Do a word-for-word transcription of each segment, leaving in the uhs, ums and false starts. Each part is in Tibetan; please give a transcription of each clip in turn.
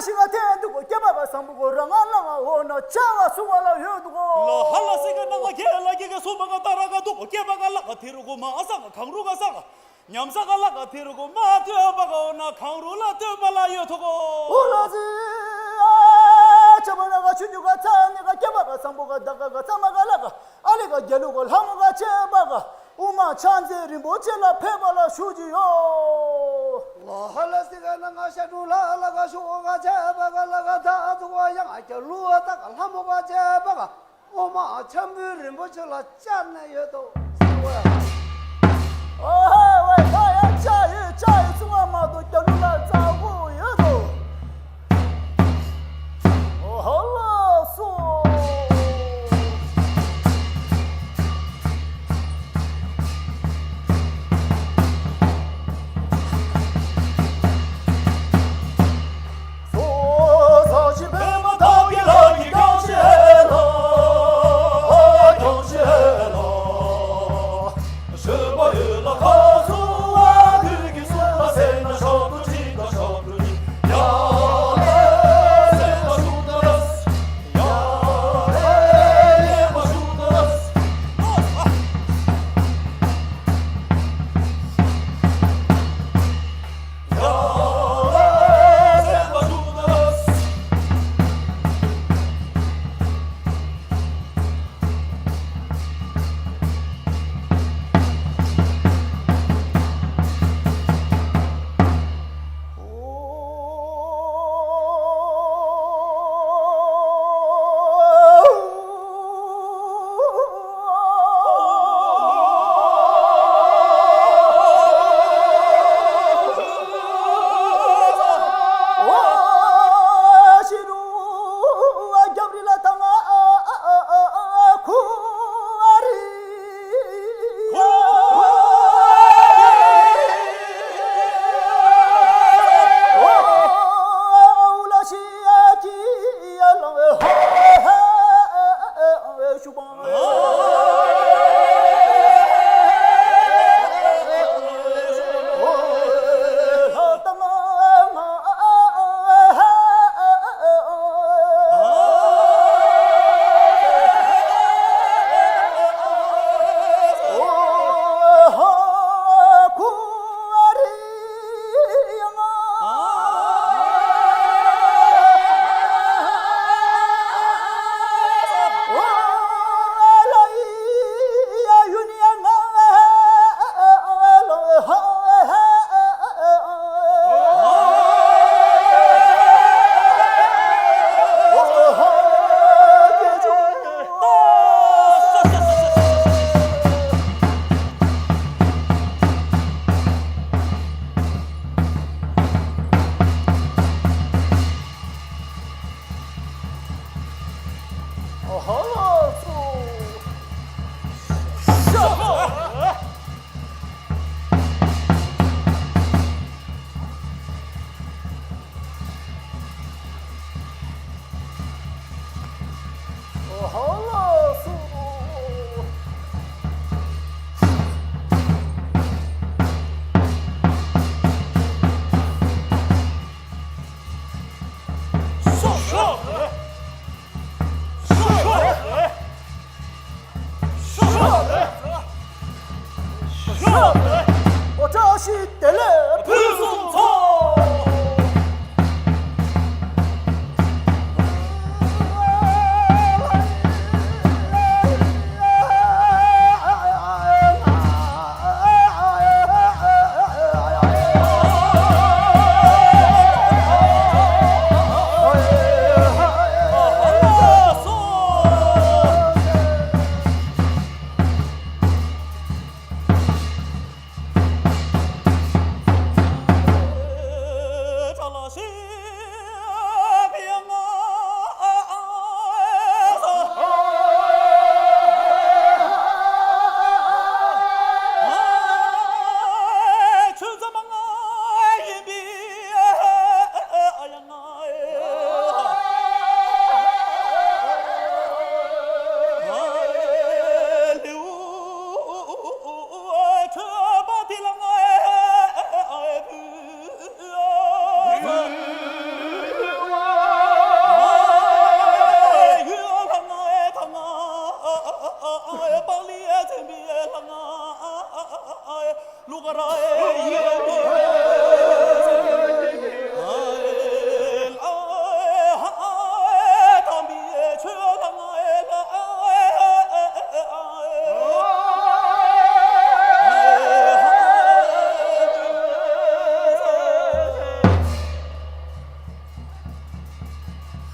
ཤི་ང་ཐེ་འདུག་གོ་སྐྱེ་བ་ག་སམ་བུ་གོ་རང་ང་ལ་ང་འོ་ན་ཆ་བ་སུ་བ་ལ་ཡོད་འདུག་གོ། ལ་ཧ་ལ་སི་ག་ན་ང་གེ་ལ་གེ་གེ་སུ་མ་ག་ཏ་ར་ག་འདུག་གོ་སྐྱེ་བ་ག་ལ་ག་ཐེ་རུ་གོ་མ་ཨ་ས་ག་གང་རུ་ག་ས་ག་ཉམས་ས་ག་ལ་ག་ཐེ་རུ་གོ་མ་སྟོན་པ་ག་འོ་ན་གང་རུ་ལ་སྟོན་པ་ལ་ཡོད་ཐུ་གོ། འོ་ལ་སི་ཨ་ཆ་བ་ན་ག་ཆུ་ཆུ་ག་ཚ་ནི་ག་སྐྱེ་བ་ག་སམ་བུ་ག་ད་ག་ག་ཚ་མ་ག་ལ་ག་ཨ་ལི་ག་རྒྱ་ལུ་ག་ལྷ་མོ་ག་ཆེ་བ་ག་དབུ་མ་ཕྱག་འཚལ་རིན་པོ་ཆེ་ལ་ཕེབས་པ་ལ་ཞུ་རྒྱུ་ཡོད། ལ་ཧ་ལ་སི་ག་ན་ང་ཤ་དྲུག་ལ་ལ་ག་ཤོག་ག་ཆེ་བ་ག་ལ་ག་ད་ཚུགས་པ་ཡང་རྒྱ་ལུ་བ་ད་ག་ལྷ་མོ་ག་ཆེ་བ་ག་དབུ་མ་ཆེན་པོའི་རིན་པོ་ཆེ་ལ་བཅར་ནས་ཡོད་དོ་ཟེར་བ། ཨོ་ཧེ་ཝེ་ད་ཡ་ཅ་ཡེ་ཅ་ཡེ་གསུང་བ་མ་གཏོགས་རྒྱ་ལུ་ལ་ཙག་པོ་ཡོད་དོ། ཨོ་ཧ་ལ་སོ།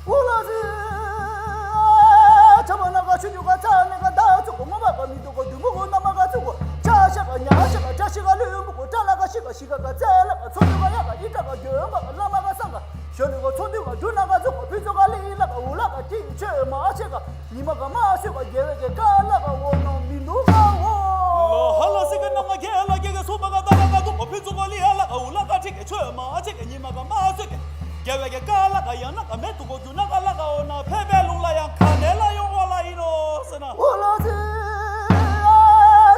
འོ་ལ་ཟེ། ཆ་མ་ན་ག་ཆུ་ཆུ་ག་ཚ་ནི་ག་ད་ཚུ་གོ་མ་མ་ག་མི་དུ་གོ་དུ་མུ་གོ་ན་མ་ག་ཚུ་གོ་ཆ་ཤ་ག་ཉ་ཤ་ག་ཅ་ཤི་ག་ལུ་མུ་གོ་ཏྲ་ལ་ག་ཤི་ག་ཤི་ག་ག་ཚ་ལ་ག་ཚོ་དུ་ག་ཡ་ག་ཨི་ཏྲ་ག་གྱོ་ག་ལ་མ་ག་སང་ག་ཤོ་ལི་གོ་ཚོ་དུ་ག་དུ་ན་ག་ཚུ་གོ་ཕི་ཚུ་ག་ལི་ལ་ག་འུ་ལ་ག་ཏི་ཆོ་མ་ཤ་ག་ཉི་མ་ག་མ་སུ་ག་རྒྱལ་བའི་གི་ཀ་ལ་ག་འོ་ནོ་མི་འདུག་ག་འོ། ལ་ཧ་ལ་སི་ག་ན་ང་རྒྱལ་ལ་རྒྱལ་ག་སུ་མ་ག་ད་ལ་ག་དུ་གོ་ཕི་ཚུ་ག་ལི་ཡ་ལ་ག་འུ་ལ་ག་ཏི་ག་ཆོ་མ་ཤ་ག་ཉི་མ་ག་མ་སུ་ག་རྒྱལ་བའི་གི་ཀ་ལ་ག་ཡང་ན་ག་མེ་ཏུ་གོ་རྒྱུ་ན་ག་ལ་ག་འོ་ན་ཕེ་ཕེ་ལུང་ལ་ཡང་ག་ནེ་ལ་ཡོང་བ་ལ་ཡིན་ནོ་ཟེར་ན། འོ་ལ་ཟེ།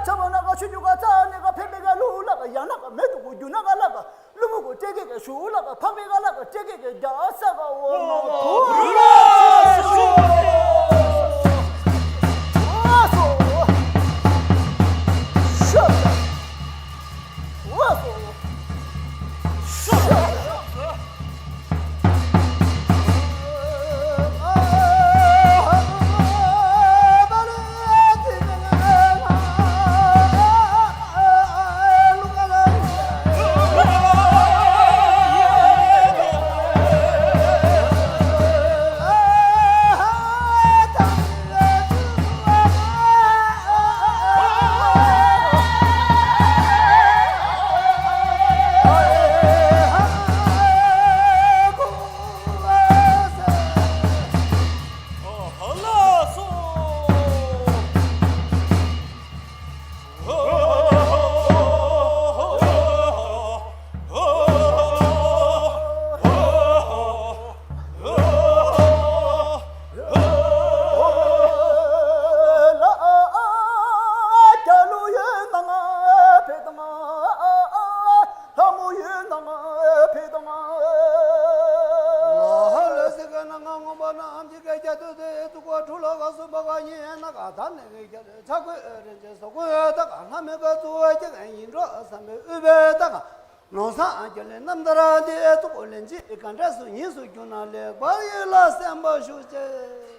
ཆ་མ་ན་ག་ཆུ་ཆུ་ག་ཚ་ནི་ག་ཕེ་ཕེ་ག་ལུང་ལ་ག་ཡང་ན་ག་མེ་ཏུ་གོ་རྒྱུ་ན་ག་ལ་ག་ལུ་མུ་གོ་ཏྲེ་གེ་གེ་ཤུ་ལ་ག་ཕག་མི་ག་ལ་ག་ཏྲེ་གེ་གེ་རྒྱ་ས་ག་འོ་ནོ་ཐུ་ལ་ཤུ། འོ་སོ། ཤ་ཤ། འོ་སོ། ཤ་ཤ། ལྷ་མོ་ཡོད་ན་ང་ཕེབས་དང་། ལྷ་ལ་སི་ཀ་ན་ང་ངོ་མ་ན་ཨམ་ཅི་ཀ་རྒྱ་ཏུ་ཏེ་ཏུ་ཀ་ཁྲུ་ལ་ག་སུ་མ་ག་ཉེ་ན་ག་ད་ནེ་གི་རྒྱ་ལེ་ཚ་ཀུ་རེ་ཅེ་སོ་ཀུ་ཡོད་ད་ག་ལྷ་མེ་ག་ཙུ་བ་ཅི་ག་ཡིན་འགྲོ་བསམ་པའི་ཨུ་བེ་ད་ག་ནོ་ས་ཨ་རྒྱ་ལེ་རྣམ་ཐར་འདི་ཏུ་ཀོ་ལེན་ཅི་ག་འདྲ་སུ་ཉིན་སུ་རྒྱུ་ན་ལེགས་པར་ཡིད་ལ་སེམས་པ་ཞུ་ཅེ།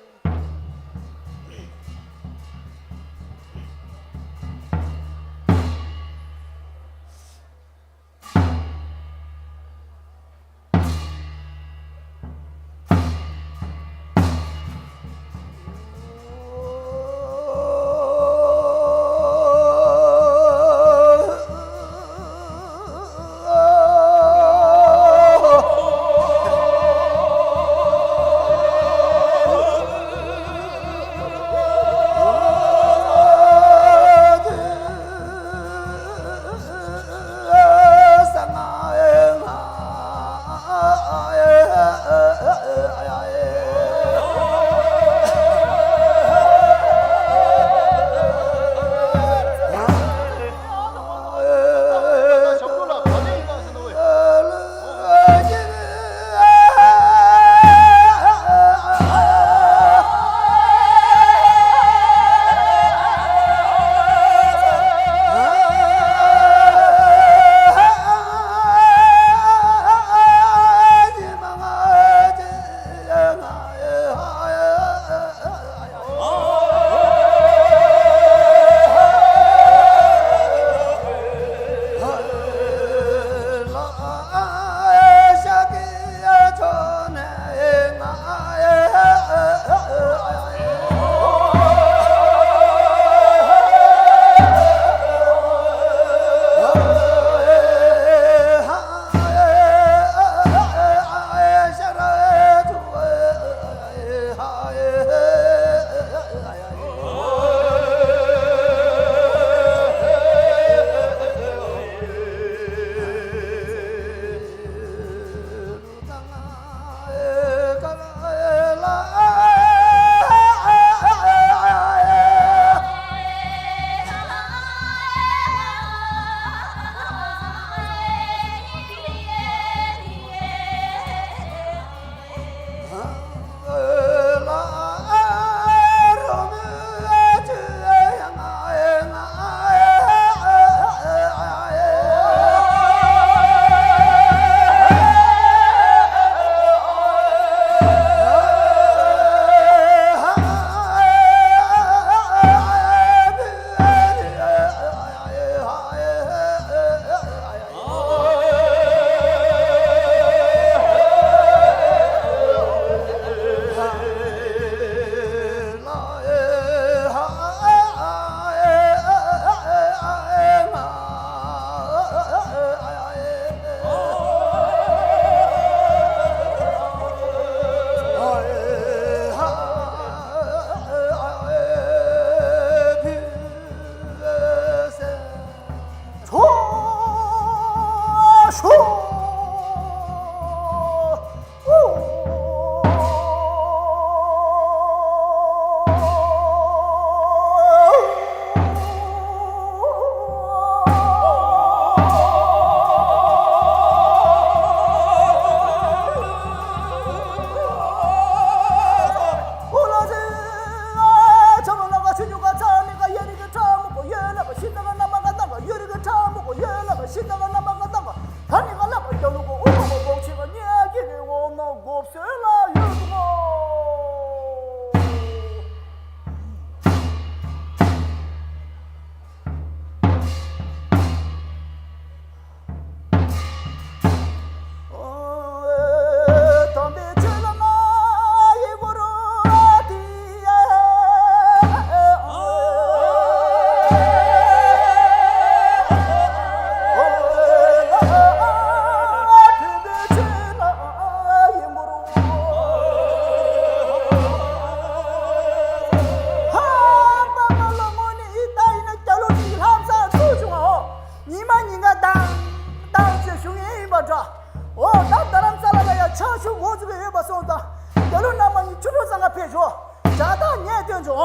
ཕེབས་ཤོག། བྱ་དང་ངས་སྟོན་ཆོག།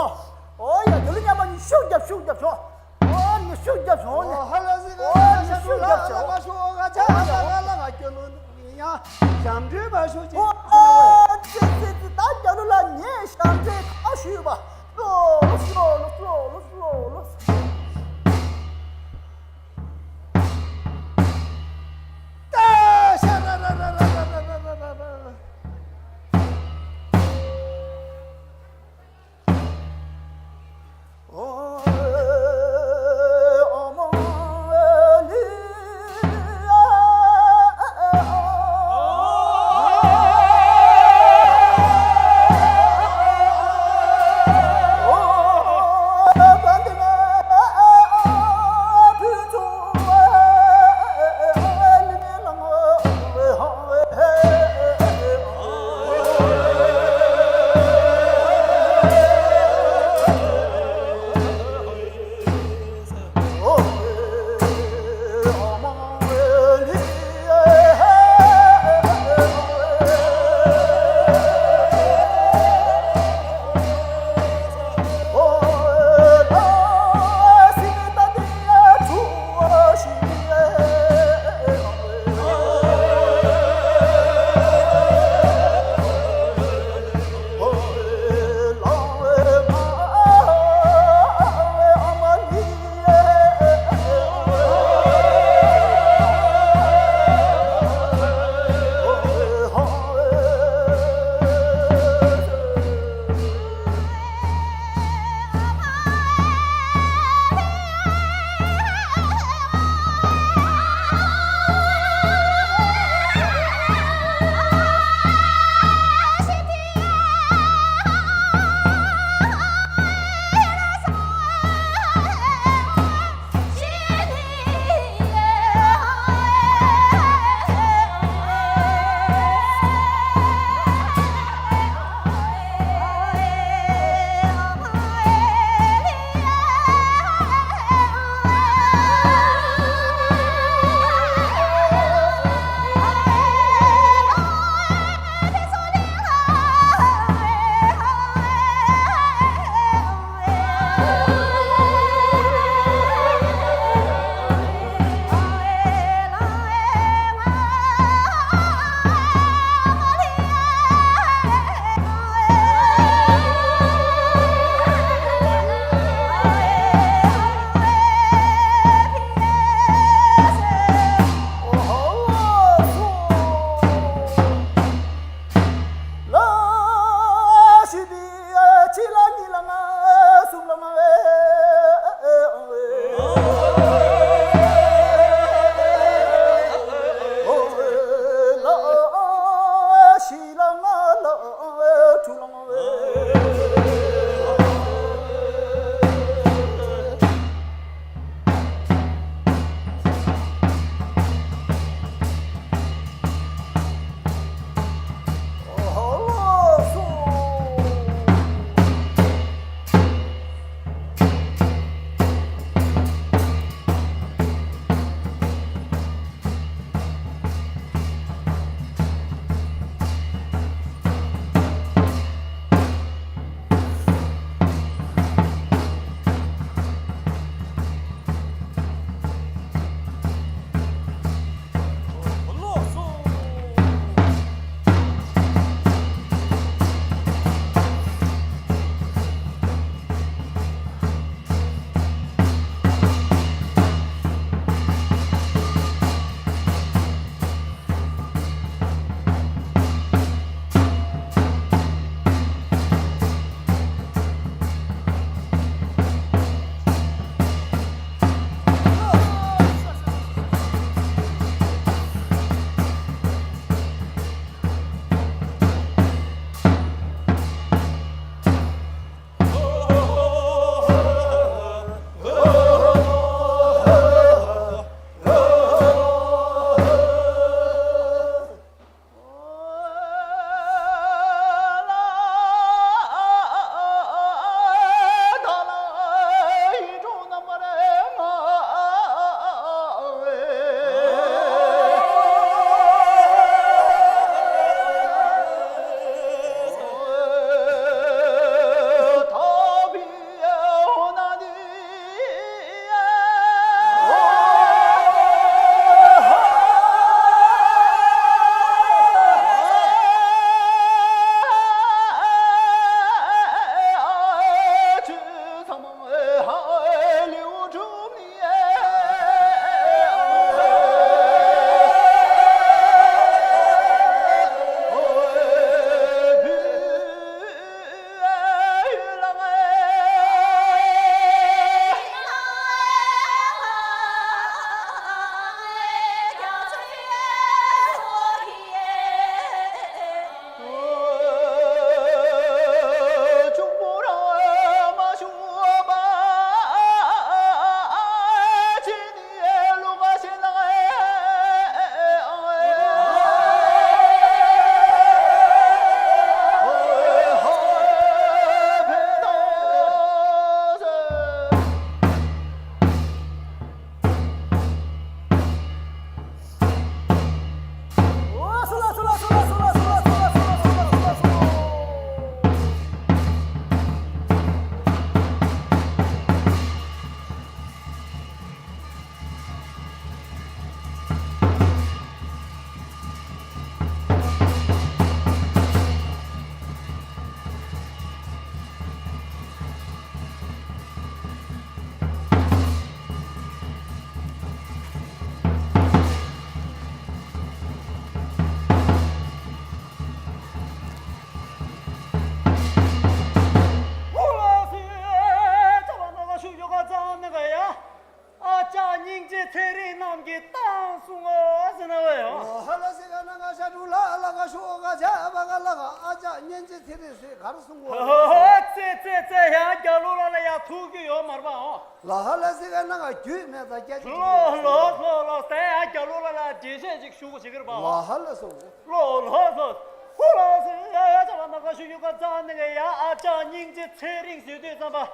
ཨོ་ཡ། དེ་ལ་མཉམ་པ་ནི་ཤུགས་རྒྱབ། ཤུགས་རྒྱབ་ཤོག། ཨོ་ནི་ཤུགས་རྒྱབ་ཤོག་ནི། ཨོ་ཧ་ལ་སི་ཨོ་ནི་ཤུགས་རྒྱབ་ཤོག། ཨོ་ཡ། ཨོ་ཡ། ཞབས་འདྲེན་མ་ཞུ་ཅིག་ཨོ་ཨ་ཙི་ཙི་ཙི། ད་རྒྱ་ལོ་ལ་ངས་ཞབས་འདྲེན་ག་ཞུས་པ། ལོ་ལོ་ལོ་ལོ་ལོ། སྙིང་རྗེ་ཚེ་རིང་ཟེར་ག་རེ་གསུང་གི་ཡོད་རེད། ཧོ་ཧོ། ཙེ་ཙེ་ཙེ། ཡང་རྒྱ་ལོ་ལ་ལ་ཡང་ཐུག་རྒྱུ་ཡོད་མ་རེད་པ། ཨོ། ལ་ཧ་ལ་ཟེར་ག་ནང་ག་རྒྱུས་མེད་ཙང་སྐྱ་ཅིག་ལོ་ལོ་ལོ་ལོ། ད་ཡང་རྒྱ་ལོ་ལ་ལ་འགྲེལ་བཤད་ཅིག་ཞུ་དགོས་བྱེད་ཀྱི་རེད་པ། ལ་ཧ་ལ་སོང་། ལོ་ལོ་ལོ། ཧུ་ལོ་ཟེར། ཡ་ཡ་ཅག་ལ་ནམ་མཁའ་ཤུ་ཡུ་ག་ཙང་ནི་ག་ཡ། ཨ་ཅག་སྙིང་རྗེ་ཚེ་རིང་ཟེར་དུས་ཙམ་པ།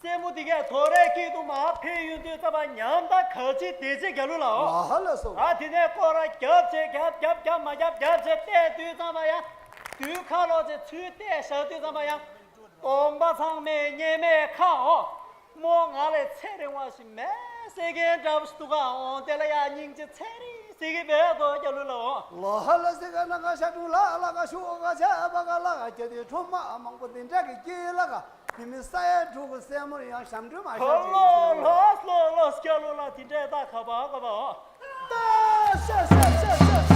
སྲས་མོ་དེ་གས་དོ་རའི་དཀྱིལ་དུ་མར་ཕེབས་ཡོང་དུས་ཙམ་པ་ཉམས་ད་ག་ཅི་བདེ་ཅེས་རྒྱ་ལོ་ལ། ཨོ། ལ་ཧ་ལ་སོང་། ཨ་དེ་ནས་སྐོར་ར་རྒྱབ་བྱས་རྒྱབ་རྒྱབ་རྒྱབ་མ་རྒྱབ་རྒྱབ་བྱས་བལྟས་དུས་ཙམ་པ་ཡང་། དུས་ཁ་ལོ་ཚེ་ཚུལ་བལྟས་བཞག་དུས་ཙམ་པ་ཡང་། གདོང་པ་ཚང་མས་ཉེས་མེད་ཁ། ཨོ། མོ་ང་ལས་ཚེ་རིང་བ་ཞིག་མེད་ཟེར་མཁན་འདྲ་པོ་ཞིག་འདུག་ག། ཨོ། དེ་ལ་ཡང་སྙིང་རྗེ་ཚེ་རིང་ཟེར་གི་བས་དོ་རྒྱ་ལོ་ལ། ཨོ། ལ་ཧ་ལ་ཟེར་ག་ནང་ག་ཤ་ཀྲུང་ལ་ལ་ག་ཤུ་ག་ཆ་བ་ག་ལ་ག་རྒྱ་དེ་ཁྲོ་མ་མང་པོ་དེ་འདྲ་གི་སྐྱེས་ལ་ག། དེ་མིན་ས་ཡ་དྲུག་གི་སྲས་མོར་ཡང་ཞབས་འདྲེན་མ་ཧོ་བཞག་ལོ་ཅིག་ལོ་ལོ་ལོ། སྐྱ་ལོ་ལ་དེ་འདྲས་ད་ཁ་བ་ཁ་བ། ཨོ། ད་ཤ་ཤ་ཤ།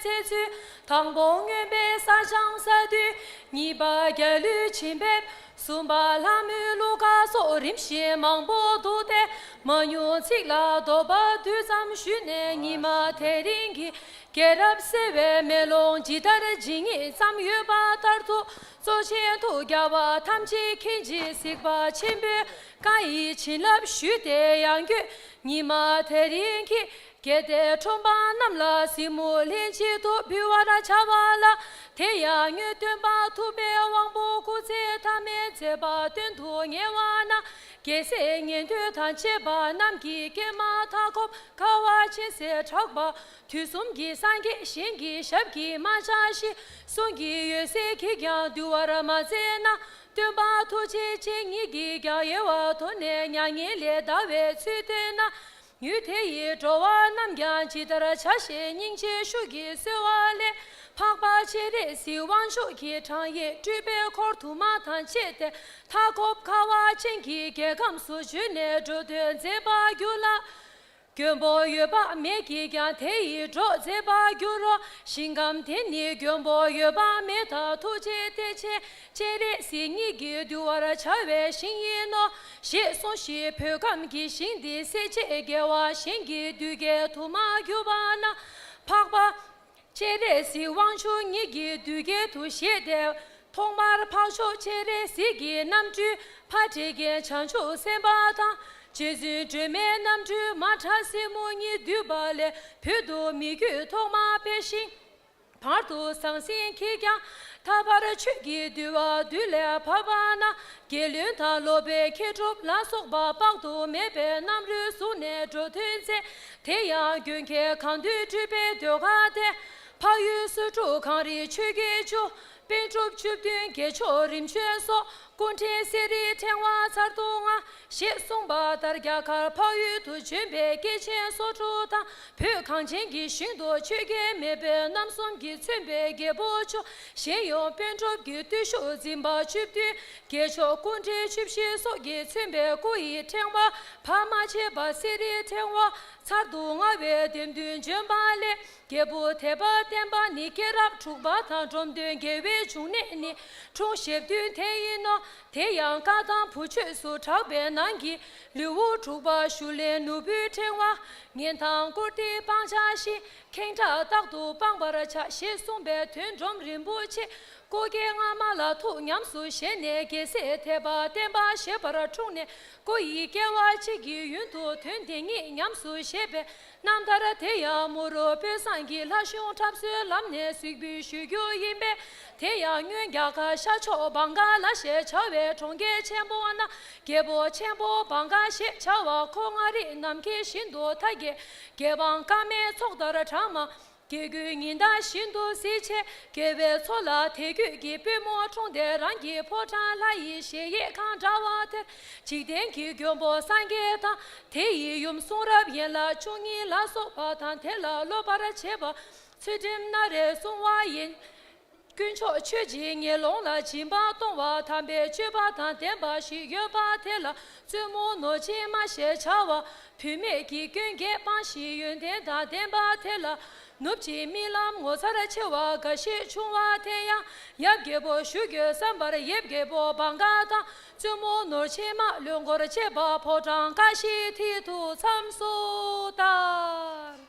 ཚེ་ཚུལ། དང་པོ་མངོན་པའི་ས་བྱང་ས་འདུལ། གཉིས་པ་རྒྱལ་གླུ་བྱིན་ཕེབས། གསུམ་པ་ལྷ་མོའི་གླུ་གར་སོགས་རིམ་བཞིན་མང་པོ་འདུག་སྟེ། མང་ཉུང་ཚིག་ལ་དོགས་པ་བསྡུས་ཙམ་ཞུས་ནས། ཉི་མ་དེ་རིང་གི་རྒྱལ་རབས་གསལ་བའི་མེ་ལོང་ཇི་ལྟར་ཇི་སྙེད་ཙམ་ཡོད་པ་ལྟར་དུ། གཙོ་ཆེན་དུ་རྒྱལ་བ་ཐམས་ཅད་མཁྱེན་ཅིང་གཟིགས་པ་ཆེན་པོའི་བཀའ་ཡི་བྱིན་རླབས་ཞུས་ཏེ། ཡང་སྒོས་ཉི་མ་དེ་རིང་གི་རྒྱལ་བསྟན་ཁྲོམ་པ་རྣམས་ལ་གཟིགས་མོ་ལྷན་ཅིག་ཏུ་འབུལ་བར་བྱ་བ་ལ། དེ་ཡང་སྔོན་སྟོན་པ་ཐུབ་པའི་དབང་པོ་སྐུ་ཚེ་མཐའ་མའི་མཛད་པ་དོན་དུ་གཉེར་བ་ན། རྒྱལ་སྲས་ཉན་ཐོས་དང་བཅས་པ་རྣམས་ཀྱིས་ཀྱེ་མ་མཐའ་འཁོབ་དགའ་བ་ཆེ་ཟེར་གྲགས་པ། དུས་གསུམ་གྱི་སངས་རྒྱས་གཞན་གྱི་ཞབས་ཀྱིས་མ་བཅགས་ཤིང་། གསུང་གི་འོད་ཟེར་གྱིས་ཀྱང་འདུལ་བར་མ་མཛད་ན། སྟོན་པ་ཐུགས་རྗེ་ཅན་ཉིད་ཀྱིས་ཀྱང་ཡལ་བར་དོར་ནས་མྱ་ངན་ལས་འདའ་བའི་ཚུལ་སྟོན་ན། ཡུལ་དེ་ཡི་འགྲོ་བ་རྣམས་ཀྱང་ཇི་ལྟར་བྱ་ཞེས་སྙིང་རྗེའི་ཤུགས་ཀྱིས་གསོལ་བ་ལས། འཕགས་པ་སྤྱན་རས་གཟིགས་དབང་ཕྱུག་གི་གྲངས་ཡས་སྤྲུལ་པའི་འཁོར་དུ་མ་དང་བཅས་ཏེ། མཐའ་འཁོབ་དགའ་བ་ཅན་གྱི་རྒྱལ་ཁམས་སུ་བྱོན་ནས་འགྲོ་དོན་མཛད་པར་འགྱུར་ལ། མགོན་པོ་འོད་དཔག་མེད་ཀྱིས་ཀྱང་དེ་ཡི་གྲོགས་མཛད་པར་འགྱུར་རོ། ཞིང་ཁམས་དེ་ནི་མགོན་པོ་འོད་དཔག་མེད་དང་ཐུགས་རྗེ་གཏེར་ཆེན་སྤྱན་རས་གཟིགས་ཉིད་ཀྱིས་འདུལ་བར་བྱ་བའི་ཞིང་ཡིན་ནོ། ཞེས་གསུངས་ཤིང་བོད་ཁམས་ཀྱི་ཞིང་འདི་སྲེག་བྱེད་རྒྱལ་བ་གཞན་གྱིས་འདུལ་སྐལ་དུ་མ་གྱུར་པ་ན། འཕགས་པ་སྤྱན་རས་གཟིགས་དབང་ཕྱུག་ཉིད་ཀྱིས་འདུལ་སྐལ་དུ་བཞེས་ཏེ། ཐོག་མར་འཕགས་མཆོག་སྤྱན་རས་གཟིགས་ཀྱི་རྣམ་སྤྲུལ་ཕ་འདྲེ་རྒན་བྱང་ཆུབ་སེམས་དཔའ་དང་། རྗེ་བཙུན་སྒྲོལ་མའི་རྣམ་སྤྲུལ་མ་ཁྲ་སྲིན་མོ་གཉིས་འདུས་པ་ལས་བོད་དུ་མི་བསྐྱོད་ཐོག་མ་སྤེལ་ཞིང་། བར་དུ་ཟང་ཟིང་གིས་ཀྱང་ད་བར་ཆོས་ཀྱི་འདུལ་བ་དུས་ལས་བབ་པ་ན། རྒྱལ་བློན་དང་སློབ་དཔོན་མཁས་གྲུབ་ལ་སོགས་པ་དཔག་ཏུ་མེད་པའི་རྣམ་རོལ་བཟུང་ནས་འགྲོ་དོན་མཛད། དེ་ཡང་མགོན་ཁྱེད་གང་འདུལ་སྤྲུལ་པའི་ཟློས་གར་ལྡན། འཕགས་ཡུལ་སུ་འཁྲུགས་གངས་རི་ཆོས་རྒྱལ་བཅུ། པཎ་གྲུབ་བཅུ་བདུན་དགེ་མཆོག་རིམ་བྱོན་སོགས། སྐུ་ཕྲེང་སེ་རའི་ཕྲེང་བ་ཚར་དུ་དངར། ཞེས་གསུངས་པ་ལྟར་རྒྱ་གར་འཕགས་ཡུལ་དུ་བྱོན་པའི་སྐྱེས་ཆེན་སོ་དྲུག་དང་། བོད་གངས་ཅན་གྱི་ཞིང་དུ་ཆོས་རྒྱལ་མེས་དབོན་རྣམ་གསུམ་གྱིས་མཚོན་པའི་རྒྱལ་པོ་བཅུ། གཞན་ཡང་པཎ་གྲུབ་ཀྱི་བརྟུལ་ཞུགས་འཛིན་པ་བཅུ་བདུན། དགེ་མཆོག་སྐུ་ཕྲེང་བཅུ་བཞི་སོགས་ཀྱིས་མཚོན་པའི་སྐུ་ཡི་ཕྲེང་བ་བར་མ་ཆད་པར་སེ་རའི་ཕྲེང་བ་ཚར་དུ་དངར་བའི་དེམ་བདུན་བྱོན་པ་ལས། རྒྱལ་པོ་དད་པ་བརྟན་པ་ནི་སྐྱེས་རབས་དྲུག་པ་དང་། འབྲོམ་སྟོན་དགེ་བའི་འབྱུང་གནས་ནི་འཁྲུངས་ཞབས་བདུན་དེ་ཡིན་ནོ། དེ་ཡང་བཀའ་དང་བུ་ཆོས་སུ་གྲགས་པའི་ནང་གི་ལེའུ་དྲུག་པ་ཞུ་ལེན་ནོར་བུའི་ཕྲེང་བ། ངན་དང་བཀུར་སྟི་སྤང་བྱ་ཞིང་། ཁེངས་དྲེགས་རྟག་ཏུ་སྤང་བར་བྱ། ཞེས་གསུངས་པའི་དོན་འབྲོམ་རིན་པོ་ཆེ་སྐུ་སྐྱེ་སྔ་མ་ལ་ཐུགས་ཉམས་སུ་བཞེས་ནས། རྒྱལ་སྲས་དད་པ་བརྟན་པ་ཞེས་པར་འཁྲུངས་ནས། སྐུ་ཡི་སྐྱེ་བ་གཅིག་གི་ཡུན་དུ་དོན་དེ་ཉིད་ཉམས་སུ་བཞེས་པའི་རྣམ་ཐར་དེ་ཡང་མུ་རུབ་དཔོན་བཟང་གི་ལྷ་གཞུང་འཁྲབ་སྲོལ་ལམ་ནས་གཟིགས་འབུལ་ཞུ་རྒྱུ་ཡིན་པས། དེ་ཡང་སྔོན་རྒྱ་གར་ཤར་ཕྱོགས་བང་ག་ལ་ཞེས་བྱ་བའི་གྲོང་ཁྱེར་ཆེན་པོ་ན། རྒྱལ་པོ་ཆེན་པོ་བང་ག་ཞེས་བྱ་བ་ཁོ་མངའ་རིས་ནམ་མཁའི་ཞིང་དུ་མཐའ་རྒྱས། རྒྱལ་འབངས་དཀར་མེ་ཚོགས་ལྟར་གྲགས་མ། རྒྱལ་ཀུན་ཉི་ཟླ་བཞིན་དུ་གཟི་བརྗིད། དགེ་བའི་ཚོགས་ལ་དད་གུས་ཀྱི་པུས་མོ་འཁྲུངས་ཏེ། རང་གི་ཕོ་བྲང་ལྷ་ཡི་གཞལ་ཡས་ཁང་འདྲ་བ་དེར། འཇིག་རྟེན་གྱི་མགོན་པོ་སངས་རྒྱས་དང་། དེ་ཡི་ཡུམ་གསུང་རབ་ཡན་ལག་བཅུ་གཉིས་ལ་སོགས་པ་དང་། དེ་ལ་སློབ་པར་བྱེད་པ་ཚུལ་ཁྲིམས་སྣ་རེ་བསྲུང་བ་ཡིན། དཀོན་མཆོག་མཆོད་ཅིང་ངན་སློང་ལ་སྦྱིན་པ་གཏོང་བ་དམ་པའི་སྤྱོད་པ་དང་ལྡན་པ་ཞིག་ཡོད་པ་དེ་ལ་བཙུན་མོ་ནོར་ཆེན་མ་ཞེས་བྱ་བ། བུད་མེད་ཀྱི་སྐྱོན་བརྒྱད་སྤངས་ཤིང་ཡོན་ཏན་དང་ལྡན་པ་དེ་ལ། ནུབ་ཅིང་རྨི་ལམ་ངོ་མཚར་ཆེ་བ་འགའ་ཞིག་བྱུང་བ་དེ་ཡང་ཡབ་རྒྱལ་པོ་ཞུ་དགོས་བསམ་པར། ཡབ་རྒྱལ་པོ་བང་ག་དང་བཙུན་མོ་ནོར་ཆེན་མ་ལྷུན་སྐོར་བཅས་པ་ཕོ་བྲང་ཀ་ཤིའི་མཐིལ་དུ་མཚམས་སུ་བསྟར།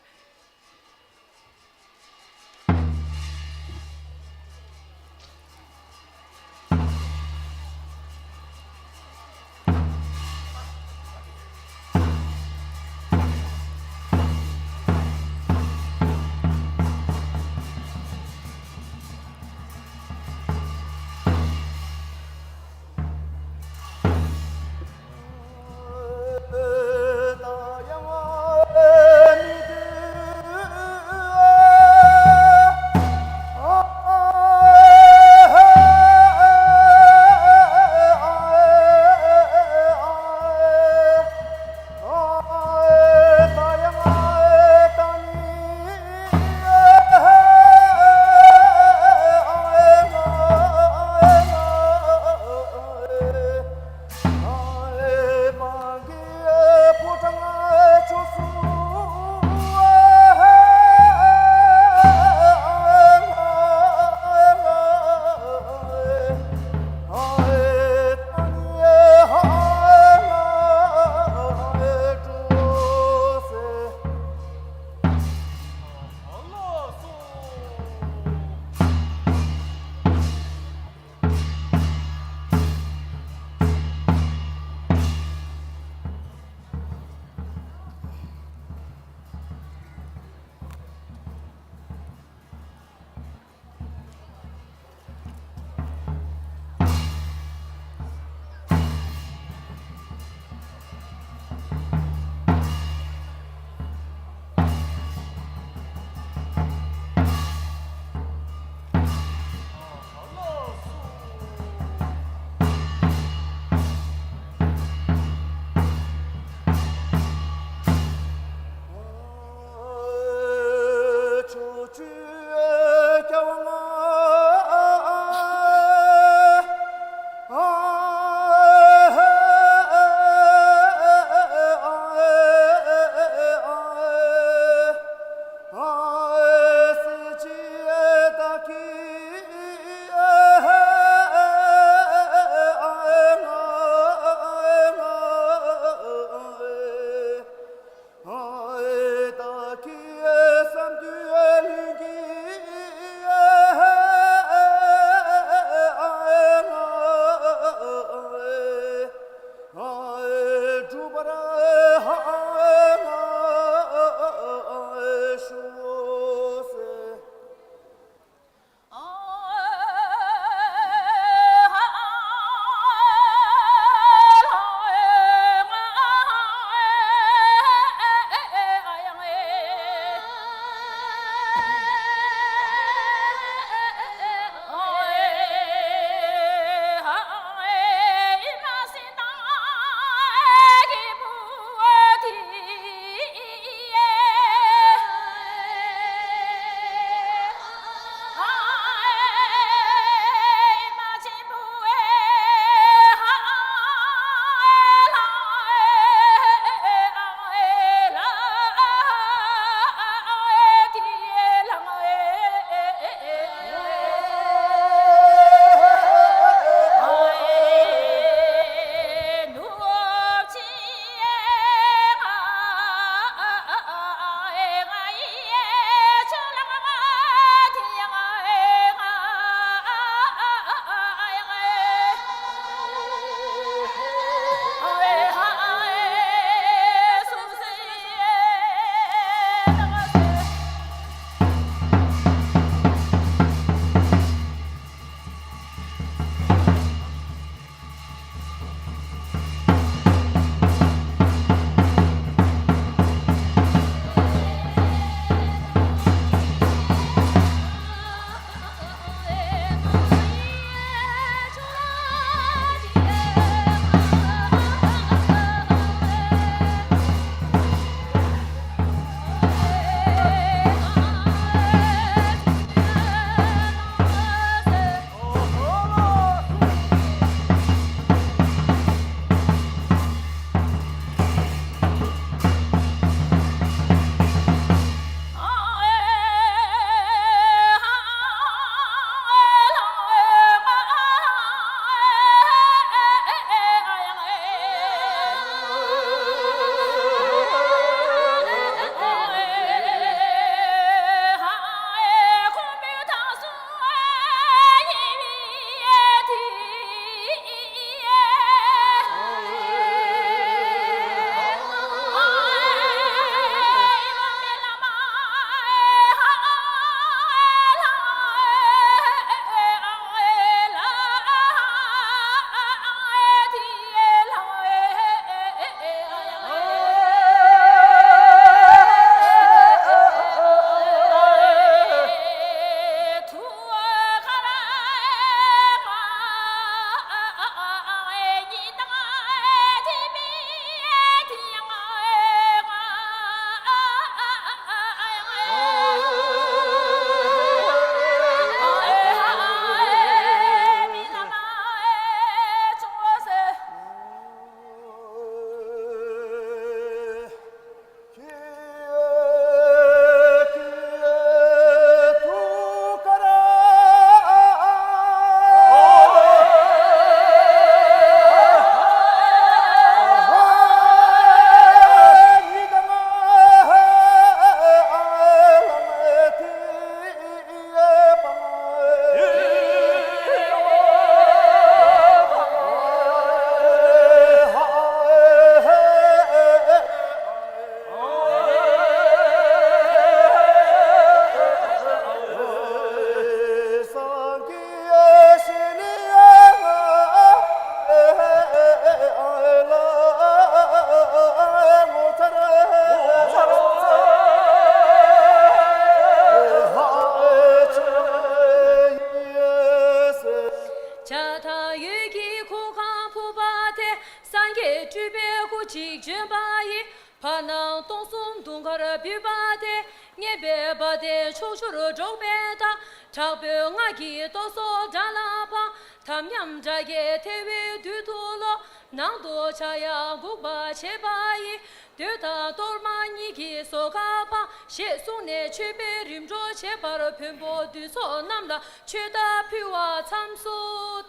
བྱ་དང་ཡུལ་གྱི་གོ་འཕང་འཕོ་བ་སྟེ། སངས་རྒྱས་སྤྲུལ་པའི་སྐུ་གཅིག་བྱོན་པ་ཡི། བར་སྣང་སྟོང་གསུམ་དུང་དཀར་འབུད་པ་སྟེ། ངེས་པའི་བ་དན་ཕྱོགས་བཅུར་སྒྲོག་པའི་མཐའ། དྲག་པོའི་ངག་གིས་རྟོག་ཚོགས་དགྲ་ལ་ཕངས། དམ་ཉམས་དགྲ་བགེགས་ཐལ་བའི་དུས་སུ་ལོག། ནང་དུ་ཕྱྭ་གཡང་འགུགས་པ་བྱེད་པ་ཡི། མདོས་དང་གཏོར་མ་ཉིད་ཀྱིས་སོ་ཁ་ཕངས། ཞེས་གསུངས་ནས་མཆོད་པའི་རིམ་གྲོ་བྱེད་པར་བོན་པོ་འདུས་ཚོགས་རྣམས་ལ་མཆོད་བསྟོད་ཕུལ་བ་མཚམས་སུ་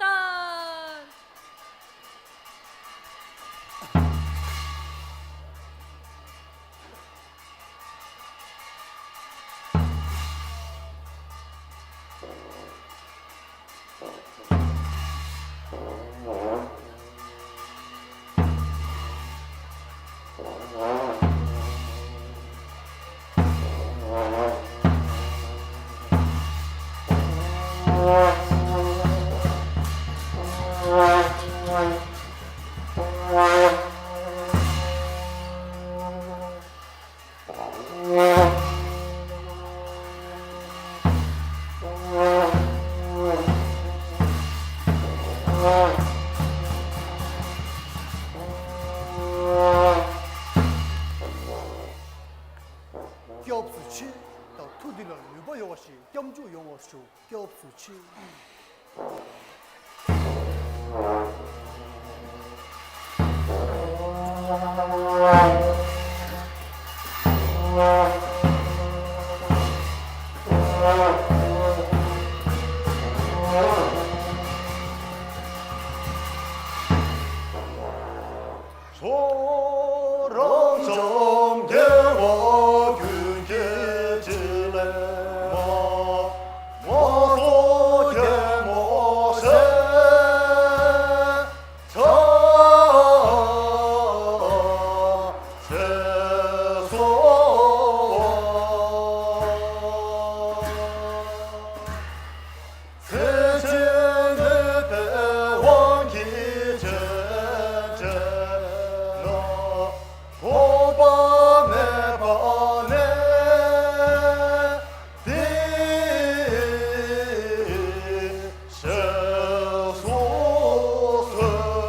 བསྟར། སྐྱབས་སུ་མཆི། ད་མཐུ་འདི་ལ་ནུས་པ་ཡོད་པ་ཞིག་སྐྱབས་འཇུག་ཡོང་བར་ཞུ། སྐྱབས་སུ་མཆི། ཁྱོད་རང་འཇམ་དགྱེས་པ་ཀུན་གྱི་རྗེས་ལས་མ། ང་ཚོ་ཀྱེ་མོ་ཞེས་བྱ་ཞེས་གསོལ་བ། ཚེ་ཆེན་ནུས་པའི་དབང་གིས་བྱོན་འདྲེན་ནོ། ཐོགས་པ་མེད་པ་ནས་འདི་ཞེས་སུ་གསོལ།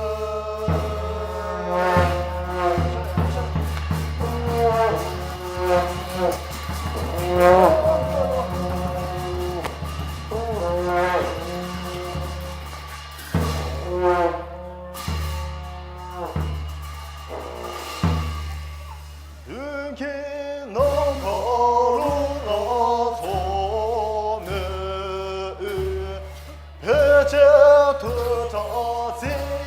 མདུན་གྱི་ནམ་མཁའ་ཀླུང་ལ་མཚོ་མོའི་འོད་ཕལ་ཆེར་དུ་གྲགས་ཤིང་།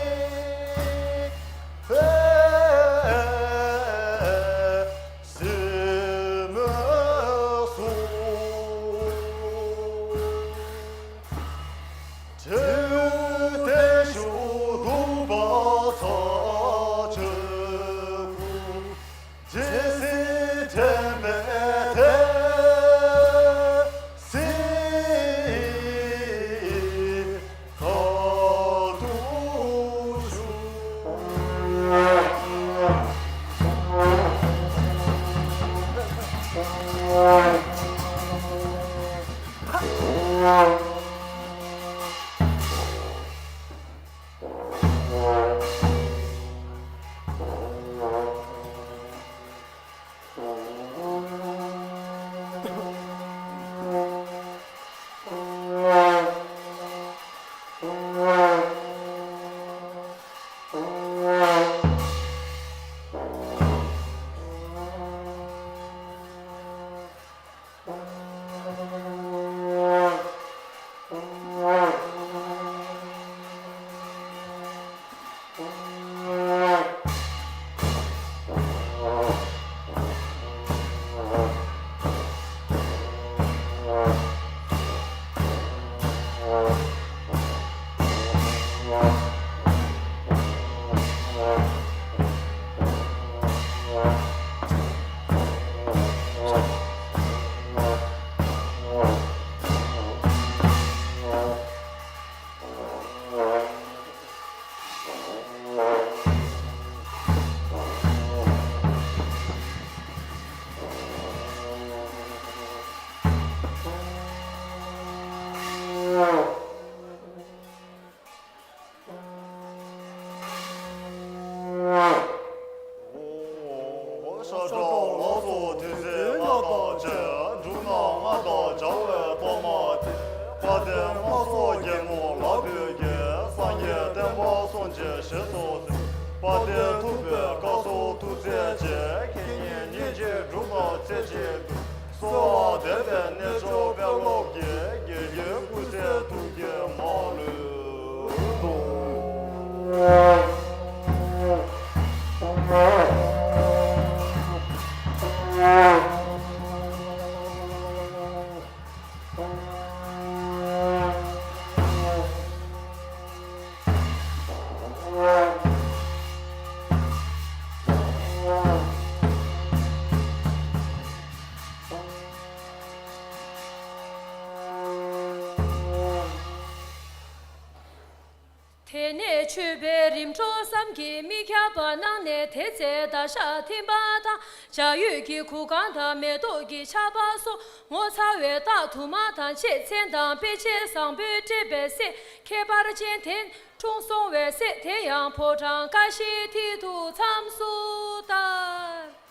ཤ་ཁྲག་ལ་སོགས་དུས་གསུམ་ལྷ་དང་བཅས། དམག་སོགས་རྒྱལ་མོ་ལ་ཕུལ་གྱིས། སངས་རྒྱས་བསྟན་པ་སྲུང་ཕྱིར་ཞེས་སུ་གསོལ། དཔལ་ལྡན་ཐུབ་པའི་བཀའ་སྲུང་ཐུགས་རྗེ་ཆེ། ཁྱེད་ཉིད་སྙིང་རྗེའི་གྲུབ་རྟགས་ཚེ་གཅིག་ཏུ། གསོལ་བ་འདེབས་པའི་གནས་མཆོག་དཔོན་སློབ་ཀྱིས། དགེ་ལྡན་ཀུན་གསལ་ཐུགས་ཀྱི་མ་ལུས་གཏོང་། དེ་ནས་མཆོད་པའི་རིམ་གྲོ་བསམ་གྱིས་མི་ཁྱབ་པ་གནང་ནས། དེ་ཚེ་ཟླ་ཞག་ཐིམ་པ་དང་། འཇའ་འོད་ཀྱི་གུར་ཁང་དང་མེ་ཏོག་གི་ཆར་པ་སོགས། ངོ་མཚར་བའི་རྟགས་དུ་མ་དང་། ཆེ་མཚན་དང་དཔེ་བྱད་བཟང་པོས་སྤྲས་པའི་སྲས་ཁྱད་པར་ཅན་དེ། འཁྲུངས་སོང་བའི་སྲས་དེ་ཡང་ཕོ་བྲང་ཀ་ཤིའི་མཐིལ་དུ་མཚམས་སུ་བསྟར།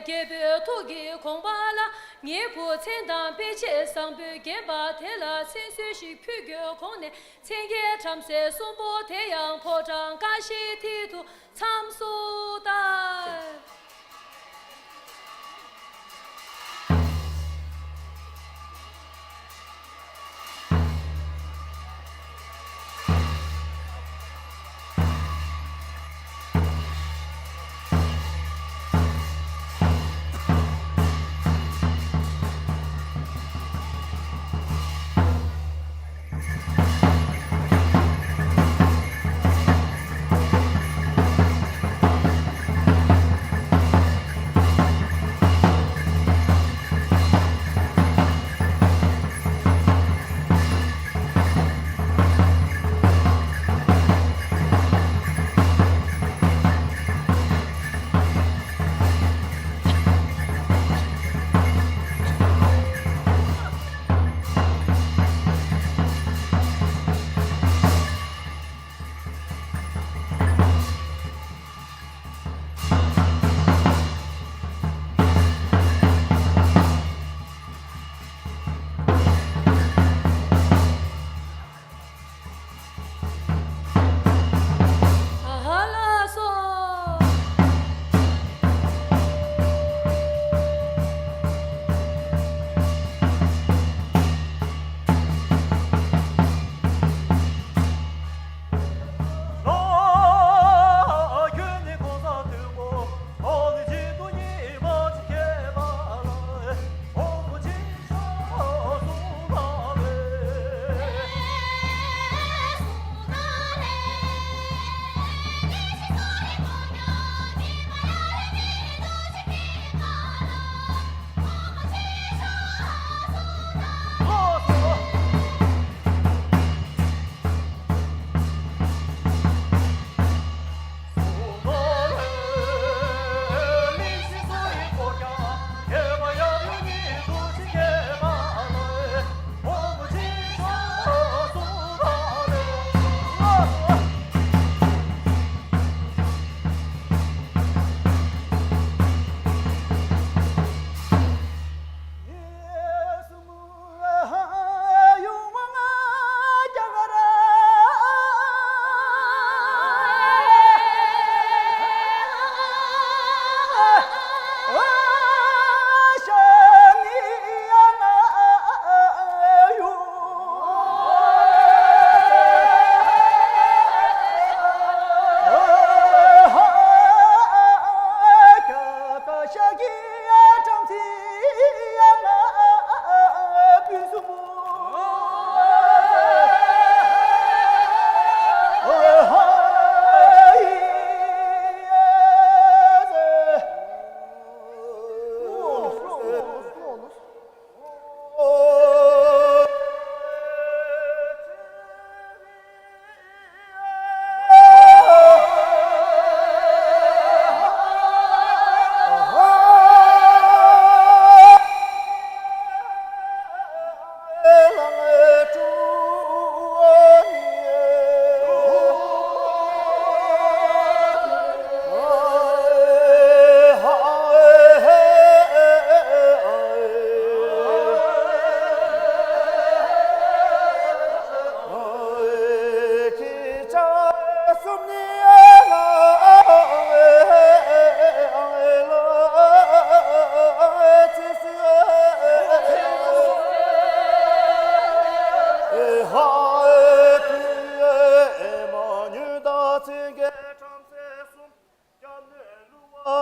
རྒྱལ་པོའི་ཐུགས་ཀྱི་དགོངས་པ་ལ། ངའི་བུ་མཚན་དང་དཔེ་བྱད་བཟང་པོས་བརྒྱན་པ་དེ་ལ་མཚན་གསོལ་ཞིག་ཕུལ་དགོས་དགོངས་ནས། མཚན་བརྒྱད་བྲམ་ཟེ་གསུམ་པོ་དེ་ཡང་ཕོ་བྲང་ཀ་ཤིའི་མཐིལ་དུ་མཚམས་སུ་བསྟར། ཨ་ཧ་ལགས་སོ།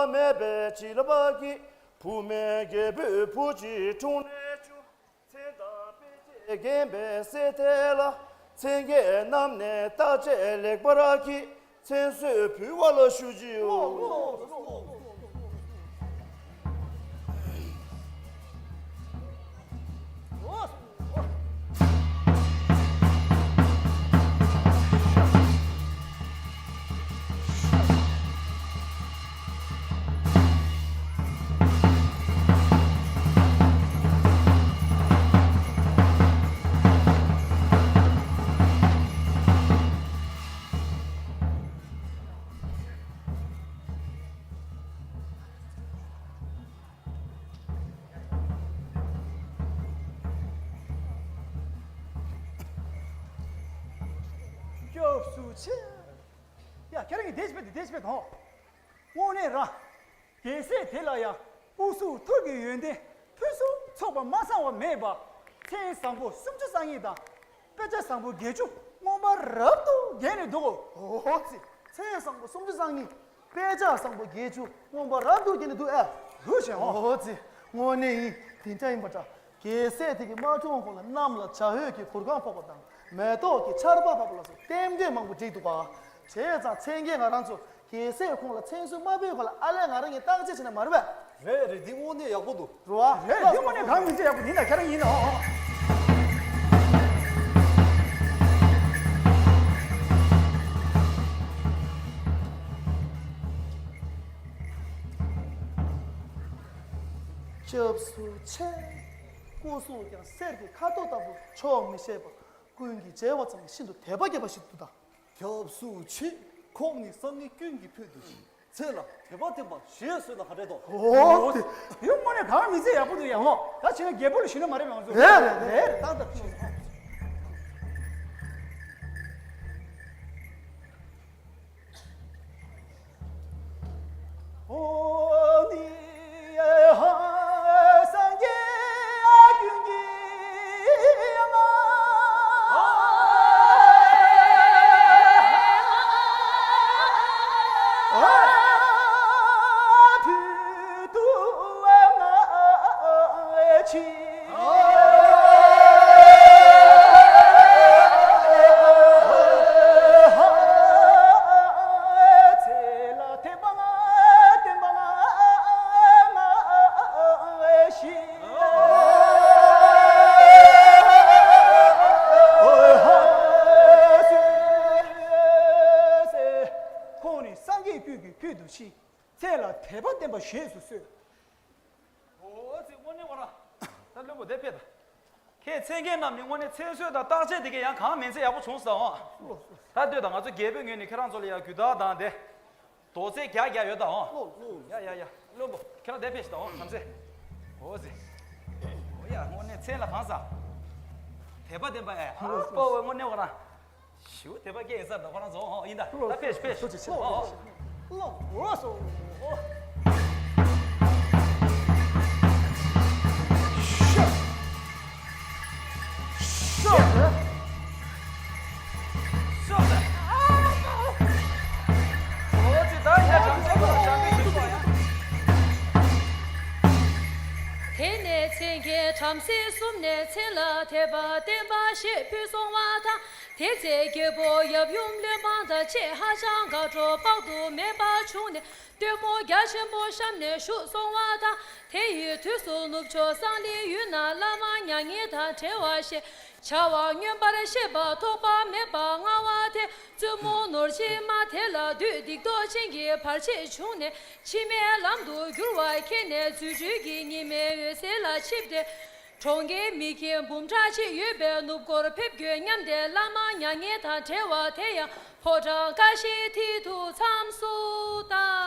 མེད་པའི་བྱིས་པ་གི་བུ་མེད་རྒྱལ་པོའི་བུ་གཅིག་འཁྲུངས་ནས་བྱུང་། མཚན་དང་དཔེ་བྱད་བརྒྱན་པའི་སྲས་དེ་ལ། མཚན་བརྒྱད་བསྣམས་ནས་བརྟག་དཔྱད་ལེགས་པར་གྱིས། མཚན་གསོལ་ཕུལ་བ་ལ་ཞུ་ཅིའོ། སུ་ཆེ། ཡ་ཁྱེད་རང་གིས་དེ་ཞིག་དཔེ་དེ་དེ་ཞིག་དཔེ་དང་། དངོས་གནས་ར། རྒྱལ་སྲས་དེ་ལ་ཡང་སྐུ་གཟུགས་ཐུགས་ཀྱི་ཡོན་ཏན་ཕུན་སུམ་ཚོགས་པ་མ་ཚང་བ་མེད་པ། མཚན་བཟང་པོ་སུམ་ཅུ་རྩ་གཉིས་དང་། དཔེ་ཆ་བཟང་པོ་བརྒྱད་ཅུ་མངོན་པ་རབ་ཏུ་རྒྱས་ནས་འདུག་འོ་ཙི། མཚན་བཟང་པོ་སུམ་ཅུ་རྩ་གཉིས། དཔེ་ཆ་བཟང་པོ་བརྒྱད་ཅུ་མངོན་པ་རབ་ཏུ་རྒྱས་ནས་འདུག་ཨ། འདུག་ཞེས་འོ། འོ་ཙི། དངོས་གནས་ཡིན། དེ་འདྲ་ཡིན་པ་འདྲ། རྒྱལ་སྲས་དེ་གི་དམར་གདུང་ཁོང་ལ་གནམ་ལ་བྱ་འོད་ཀྱི་གུར་ཁང་ཕོག་པ་དང་། མེ་ཏོག་གི་ཆར་པ་བབས་པ་ལ་སོགས་རྟེན་འབྲེལ་མང་པོ་བསྒྲིགས་འདུག་ག་བྱས་ཙང་མཚན་བརྒྱད་ང་རང་ཚོ་རྒྱལ་སྲས་ཁོང་ལ་མཚན་གསོལ་མ་ཕུལ་གོང་ལ་ཨ་ལས་ང་རང་གིས་བརྟག་དཔྱད་བྱས་ན་མ་རེད་པས། རེད་རེད། འདི་དངོས་གནས་ཡག་པོ་འདུག་རེད་པ། རེད། འདི་དངོས་གནས་གང་མི་ཚེ་ཡག་པོ་ཡིན་ན་ཁྱེད་རང་ཡིན་ནོ། སྐྱབས་སུ་མཆི། སྐུ་གཟུགས་ཀྱང་གསེར་གྱི་ཁ་དོག་ལྟ་བུ་ཕྱོགས་མི་ཤེས་པ། ཀུན་གྱིས་མཇལ་བ་ཙམ་ལ་ཤིན་ཏུ་དད་པ་སྐྱེས་པ་ཞིག་འདུག་ད། སྐྱབས་སུ་མཆི། ཁོང་ནི་སང་ཉིན་ཀུན་གྱི་ཕུད་དུ་བཞེས། མཚན་ལ་དད་པ་བསྟེན་པ་ཞེས་གསོལ་ན་ག་འདྲ་འདུག་འོ་དེ། དེ་དངོས་གནས་གང་མི་ཚེ་ཡག་པོ་འདུག་ཡ་འོ། ད་ཕྱིན་ན་རྒྱལ་པོ་ལ་ཞུ་ན་མ་རེད་པས་ང་ཚོ། རེད་རེད་རེད། རེད་རེད། ད་ད་ཕྱིན་སོང་། ཁོང་ནི་སངས་རྒྱས་ཀུན་གྱི་ཕུད་དུ་མཆི། མཚན་ལ་དད་པ་བསྟེན་པ་ཞེས་སུ་གསོལ། འོ་ཙི། དངོས་གནས་བ་ར། ད་བློན་པོ་དེ་ཕེབས་དང་། ཁྱེད་མཚན་བརྒྱད་རྣམས་ནི་དངོས་གནས་མཚན་གསོལ་དང་བརྟག་དཔྱད་དེ་གས་ཡང་གང་མིན་ཚེ་ཡག་པོ་བྱུང་ཟེར་འོང་། ད་ལྟོས་དང་། ང་ཚོ་རྒྱལ་པོའི་ངོས་ནས་ཁྱེད་རང་ཚོ་ལ་ཡང་རྒྱུ་དག་དང་དེ། དོ་ཚིགས་རྒྱག་རྒྱག་ཡོད་ད་འོང་། ཡ་ཡ་ཡ། བློན་པོ་ཁྱེད་རང་དེ་ཕེབས་ཤིག་དང་འོང་། བྱམས་བརྩེ། འོ་ཙི། འོ་ཡ། དངོས་གནས་མཚན་ལ་གང་ཟག་དད་པ་བསྟེན་པ་ཨེ། ཨ་པོ་བའི་དངོས་གནས་བ་ར། ཞུ་དད་པ་སྐྱེ་ཡིན་ས་འདྲ་ཁོ་རང་ཚོ། ཨོ་ཡིན་ད། ད་ཕེབས་ཕེབས། ལོ་ལོ་སོ། དེ་ནས་མཚན་བརྒྱད་བྲམ་ཟེ་གསུམ་ནས་མཚན་ལ་དད་པ་བསྟེན་པ་ཞེས་ཕུལ་སོང་བ་དང་། དེ་ཚེ་རྒྱལ་པོ་ཡབ་ཡུམ་བློན་འབངས་དང་བཅས་ཧ་ཅང་དགའ་སྤྲོ་དཔག་ཏུ་མེད་པ་བྱུང་ནས་སྟོན་མོ་རྒྱ་ཆེན་པོ་བཤམས་ནས་བཞུགས་སོང་བ་དང་། དེ་ཡི་དུས་སུ་ནུབ་ཕྱོགས་སང་ལིའི་ཡུལ་ན་བླ་མ་མྱ་ངན་དང་བྲལ་བ་ཞེས་བྱ་བ་མངོན་པར་ཤེས་པ་ཐོགས་པ་མེད་པ་མངའ་བ་དེ། བཙུན་མོ་ནོར་ཕྱི་མ་དེ་ལ་བདུད་སྡིག་ཏོ་ཅན་གྱི་བར་ཆད་བྱུང་ནས་ཕྱི་མའི་ལམ་དུ་འགྱུར་བ་མཁྱེན་ནས་རྫུ་འཕྲུལ་གྱིས་ཉི་མའི་འོད་ཟེར་ལ་ཆིབས་ཏེ། གྲོང་ཁྱེར་མི་ཁྱིམ་འབུམ་ཕྲག་གཅིག་ཡོད་པའི་ནུབ་སྒོར་ཕེབས་དགོས་སྙམ་སྟེ། བླ་མ་མྱ་ངན་དང་བྲལ་བ་དེ་ཡང་ཕོ་བྲང་ཀ་ཤིའི་མཐིལ་དུ་མཚམས་སུ་བསྟར།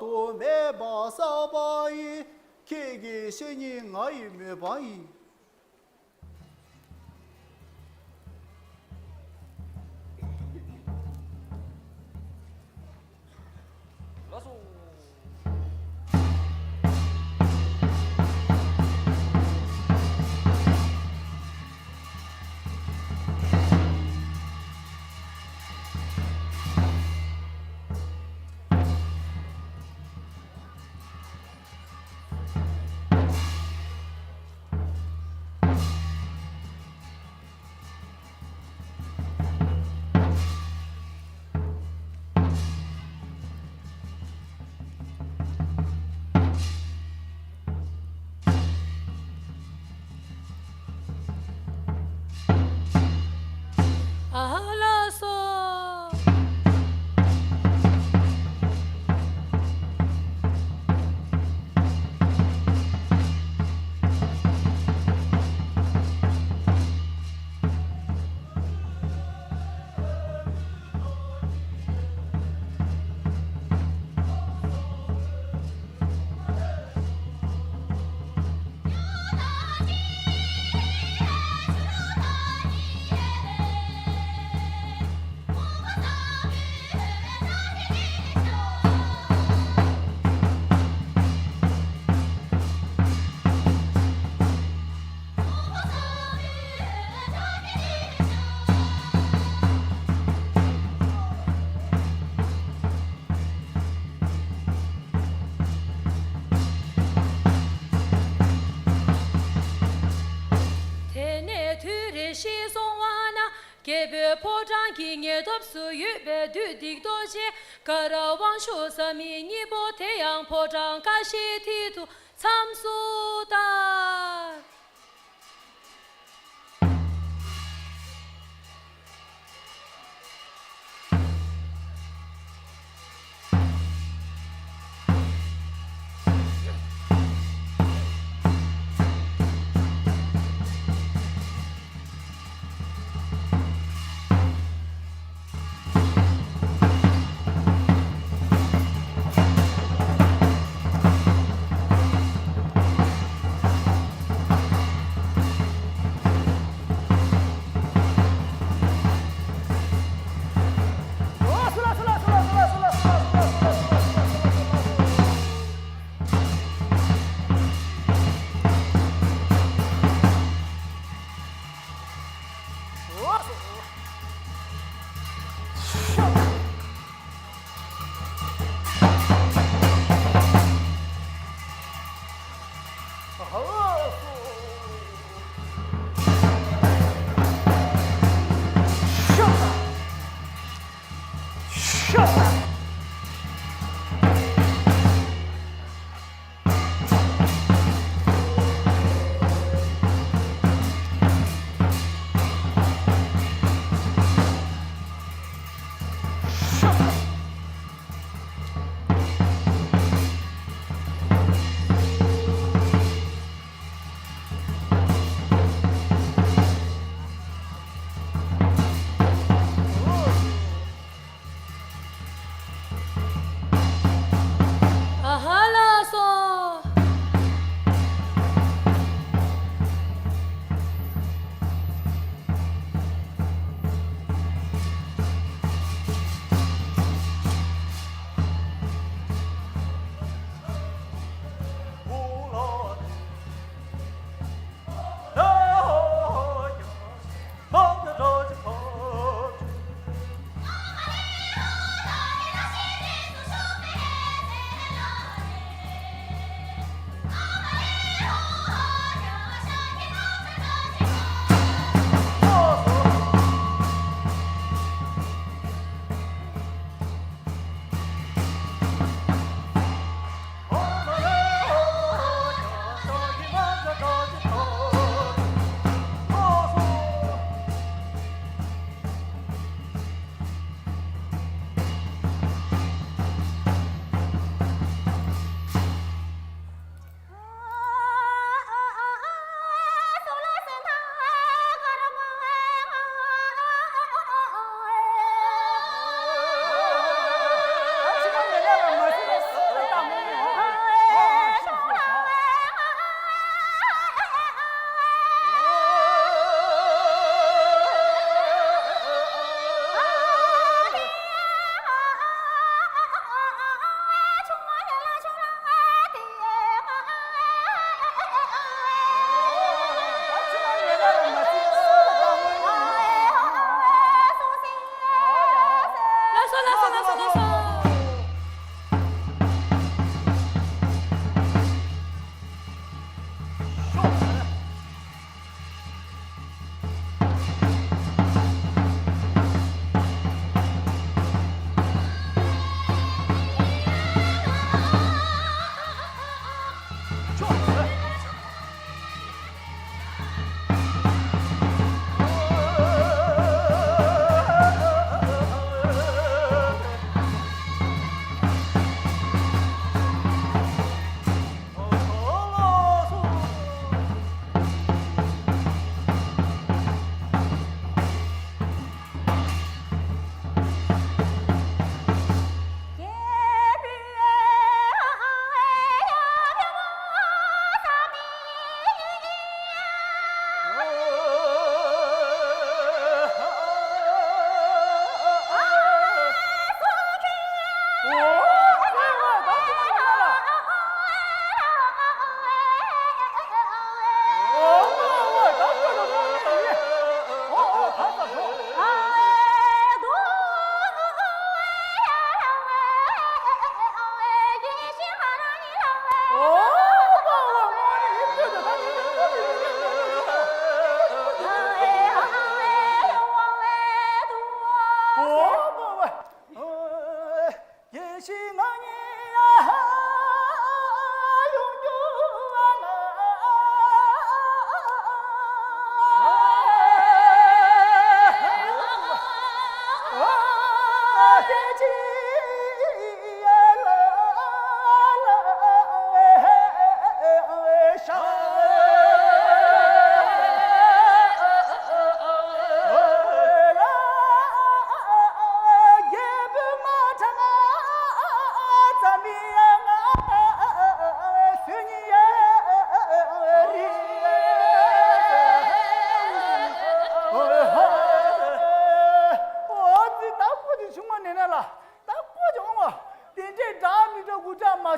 དུ་མེད་པ་བསགས་པ་ཡིས། ཁྱེད་ཀྱི་བཤེས་གཉེན་ང་ཡི་མོས་པ་ཡིན། ལགས་སོ། ཨ་ལགས་སོ། དེ་ནས་དུས་རེ་ཞིག་སོང་བ་ན། རྒྱལ་པོའི་ཕོ་བྲང་གི་ཉེ་འདབས་སུ་ཡོད་པའི་བདུད་སྡིག་ཏོ་ཆེ་དགའ་རབ་དབང་ཕྱུག་བཟའ་མི་གཉིས་པོ་དེ་ཡང་ཕོ་བྲང་ཀ་ཤིའི་མཐིལ་དུ་མཚམས་སུ་བསྟར།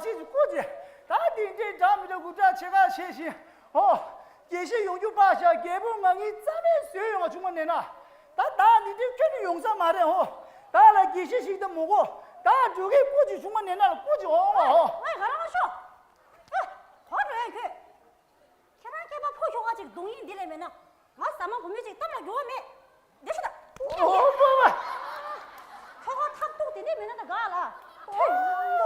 ཅེས་སྐུ་མཁྱེན། ད་འདི་འདྲའི་འདྲ་མི་འདྲ་སྐུ་དྲག་ཆེ་ཁག་ཆེ་ཞིང་། ཨོ། དགེ་བཤེས་ཡོང་རྒྱུ་ཕར་བཞག་རྒྱལ་པོ་ང་གཉིས་རྩ་མེད་བཟོས་ཡོང་བ་བྱུང་བ་ནས་ན། ད་ད་འདི་འདྲའི་ཁྱོད་ནི་ཡོང་ས་མ་རེད་ཨོ། ད་ལ་དགེ་བཤེས་ཞིག་ད་མོ་གོ། ད་འགྲོ་གི་སྐུ་མཁྱེན་བྱུང་བ་ནས་ན་ལ་སྐུ་མཁྱེན་ཨོ་ཨོ། ང་ང་རང་ཤོག་ཨ། ག་རེ་ཁྱོད། ཁྱེད་རང་སྐྱེས་པ་ཕོ་ཁྱོ་ག་ཅིག་གདོང་ཡིན་འདི་ལས་མེད་ན། ང་ཟ་མ་བུ་མོ་ཅིག་གཏམ་ལ་འགྱུར་བ་མེད། འདི་ཤི་ད། ཨོ་ཨོ་ཨོ། ཁྱོ་ག་ཐབས་སྡུག་དེ་འདྲས་མེད་ན་ད་དགའ་ལ། ཨོ་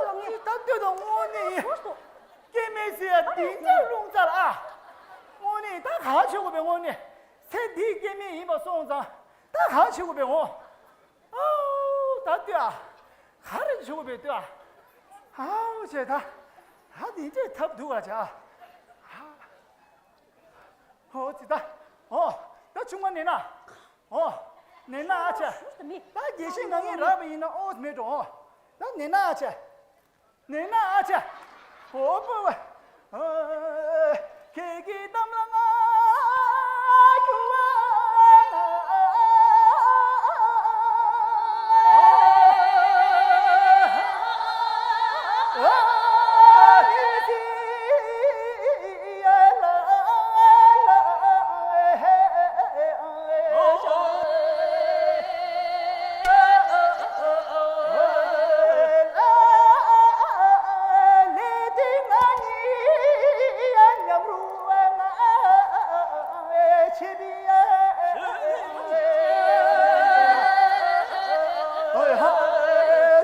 ཨོ། ད་ལྟོས་དང་དངོས་གནས་ཡིན། སྐྱེ་དམན་ཟེར་ཡ་དེ་འདྲ་རླུང་རྟ་ལ་ཨ། དངོས་གནས་ད་ག་བྱེད་དགོས་པའི་དངོས་གནས། ཚེ་འདིའི་སྐྱེ་དམན་ཡིན་པ་སོང་ཙང་ད་ག་བྱེད་དགོས་པའི་འོ། ཨའུ་ད་ལྟོས་ཨ། ག་རེ་བྱེད་དགོས་པའི་ལྟོས་ཨ། ཨའུ་བྱས་ད། ད་འདི་འདྲས་ཐབས་སྡུག་ག་བྱ། ཨོ་ཙི་ད། ཨོ། ད་ཆུང་མ་ནེ་ན། ཨོ། ནེ་ན་ཨ་ཆ། ད་དགེ་བཤེས་ང་ངས་རག་པ་ཡིན་ན་ཨོ་མེད་འགྲོ་ཨོ། ད་ནེ་ན་ཨ་ཆ། ནེ་ན་ཨ་ཆ། ཨོ་པོ་བ། ཁྱེད་ཀྱི་གཏམ་ལ་ང་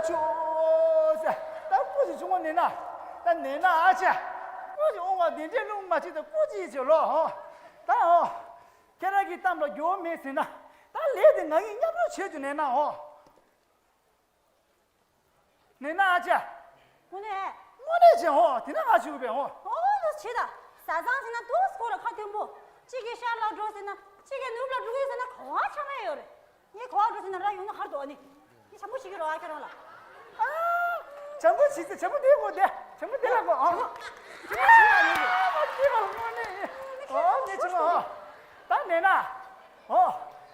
སྐྱོ་བ། ད་སྐུ་ཞིག་བྱུང་བ་ནི་ན། ད་ནི་ན་ཨ་ཅེ། སྐུ་ཞིག་འོང་བ་འདི་འདྲའི་རླུང་མ་ཆེ་ད་སྐུ་ཅིག་བྱེད་ལོ། ད་ཨོ། ཁྱེད་རང་གི་གཏམ་ལ་འགྱུར་བ་མེད་ཟེར་ན། ད་ལས་དེ་ང་གཉིས་མཉམ་རུབ་བྱེད་རྒྱུ་ནས་ན་ཨོ། ནས་ན་ཨ་ཅེ། དངོས་གནས། དངོས་གནས་བྱེད་ཧོ། དེ་ན་ང་ཞུ་བས་ཧོ། ཨོ་ལོ་བྱེད་ད། བཟའ་ཚང་ཟེར་ན་དུས་སྐོར་ལ་ཁ་མཐུན་པོ། གཅིག་གིས་ཤར་ལ་འགྲོ་ཟེར་ན་གཅིག་གིས་ནུབ་ལ་འགྲོ་གི་ཟེར་ན་ག་བ་ཆ་མེད་ཡོད་རེད། ངས་ག་བ་འགྲོ་ཟེར་ན་ར་ཡོང་ན་ཧར་དོ་ཨ་ནི། ངས་བྱམས་པོ་བྱེད་ཀྱི་རོགས་ཨ་ཁྱོད་རང་ལ། ཨ། བྱམས་པོ་བྱེད་ཟེར་བྱམས་པོ་དེ་དགོས་དེ། བྱམས་པོ་དེ་ལ་དགོས་ཨ། བྱམས་པོ་བྱེད་ཨ་ནི། ཨ་དེ་ལ་དངོས་གནས། ཨོ་ངས་བྱེད་ཨ། ད་ནས་ན། ཨོ།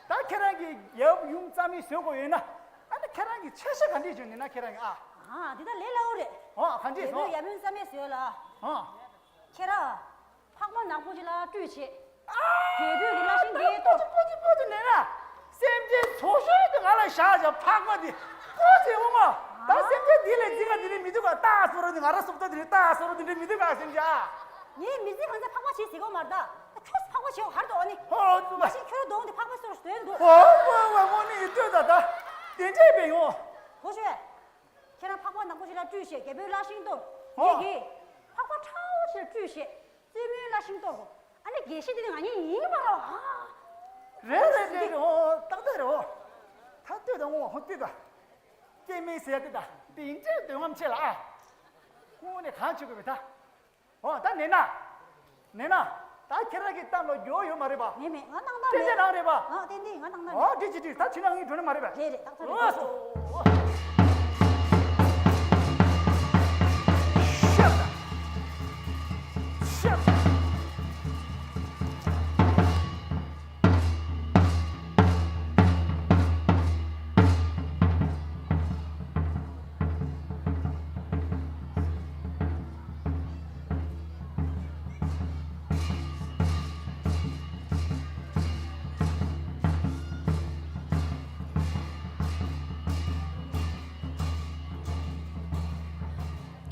ད་ཁྱེད་རང་གིས་ཡབ་ཡུམ་རྩ་མེད་བཟོ་དགོས་ཡོད་ན། ཨ་ནི་ཁྱེད་རང་གི་ཆ་ཤས་ག་འདྲས་བྱུང་ནི་ན་ཁྱེད་རང་གི་ཨ། ཨ་འདི་ད་ལས་སླ་བོ་རེད། ཨོ་ག་འདྲས་སོང་། ཡབ་ཡུམ་རྩ་མེད་བཟོས་ལ། ཨོ། ཁྱེད་རང་། ཕག་མོ་ནག་པོ་ཅིག་ལ་སྤྲུལ་བྱེད། རྒྱལ་པོའི་གི་བླ་ཤིང་འདི་གཏོར། པོ་ཏི་པོ་ཏི་ནས་ན། སེམས་ཅན་ཚོགས་ཤོས་དེ་ང་ལ་བཞག་བཞག་ཕག་མོ་འདི། པོ་ཏི་འོ་མ། ད་སེམས་ཅན་འདི་ལས་འཛིན་ག་འདི་ནས་མི་འདུག་ག་ད་སོ་རོ་འདི་ང་ར་སུབ་ཏོ་འདི་ནས་ད་སོ་རོ་འདི་འདྲས་མི་འདུག་ག་སེམས་ཅན་ཨ། ངས་མི་ཚེ་གང་ཚ་ཕག་པ་བྱེད་ཟེར་གོ་མ་རེད་ད། ད་ཁྱོད་ཕག་པ་བྱེད་འོ་ཧར་དོ་ཨ་ནི། ཧོ་ཙུ་མ། མ་གཞི་ཁྱོད་རང་གདོང་དེ་ཕག་པ་སོར་སྟོན་འདུག་ཧོ་ཧོ་ཧོ་ཧོ་ནི་ཡི་ལྟོས་ད་ད། དེ་འདྲས་པས་ཡོང་། གོ་ཤོད། ཁྱེད་རང་ཕག་པ་ནག་པོ་ཞིག་ལ་སྤྲུལ་བྱས་རྒྱལ་པོའི་བླ་ཤིང་གཏོར། ཧོ། ངེད་ཀྱིས་ཕག་པ་ཁྲ་བོ་ཞིག་ལ་སྤྲུལ་བྱས་བཙུན་མོའི་བླ་ཤིང་གཏོར་གོ། ཨ་ནི་དགེ་བཤེས་དེ་ནི་ང་གཉིས་ཡིན་མ་རོ་ཧ། རེད་རེད་རེད་རེད་ཧོ་ཏག་ཏག་རེད་ཧོ། ད་ལྟོས་ད་ཧོ་ཧོ་ལྟོས་ད། སྐྱེ་དམན་ཟེར་ཡ་དེ་ད་དེ་འདྲས་འདོད་རྔམ་ཆེ་ལ་ཨ། དངོས་གནས་གང་བྱེད་དགོས་མེད་ད། ཨོ་ད་ནེ་ན། ནེ་ན། ད་ཁྱེད་རང་གི་གཏམ་ལ་འགྱོ་ཡོད་མ་རེད་པ། མེད་མེད་ང་གནང་སྟངས་ཏན་ཏན་རང་རེད་པ། ཨ་ཏན་ཏན་ང་གནང་སྟངས་ཨོ་འགྲིག་གི་འགྲིག་ད་ཕྱི་ནང་གཉིས་འགྲོ་ནི་མ་རེད་པ། རེད་རེད་ཏག་ཏག་རེད། ཨོ་སོ། ཤབ། ཤབ།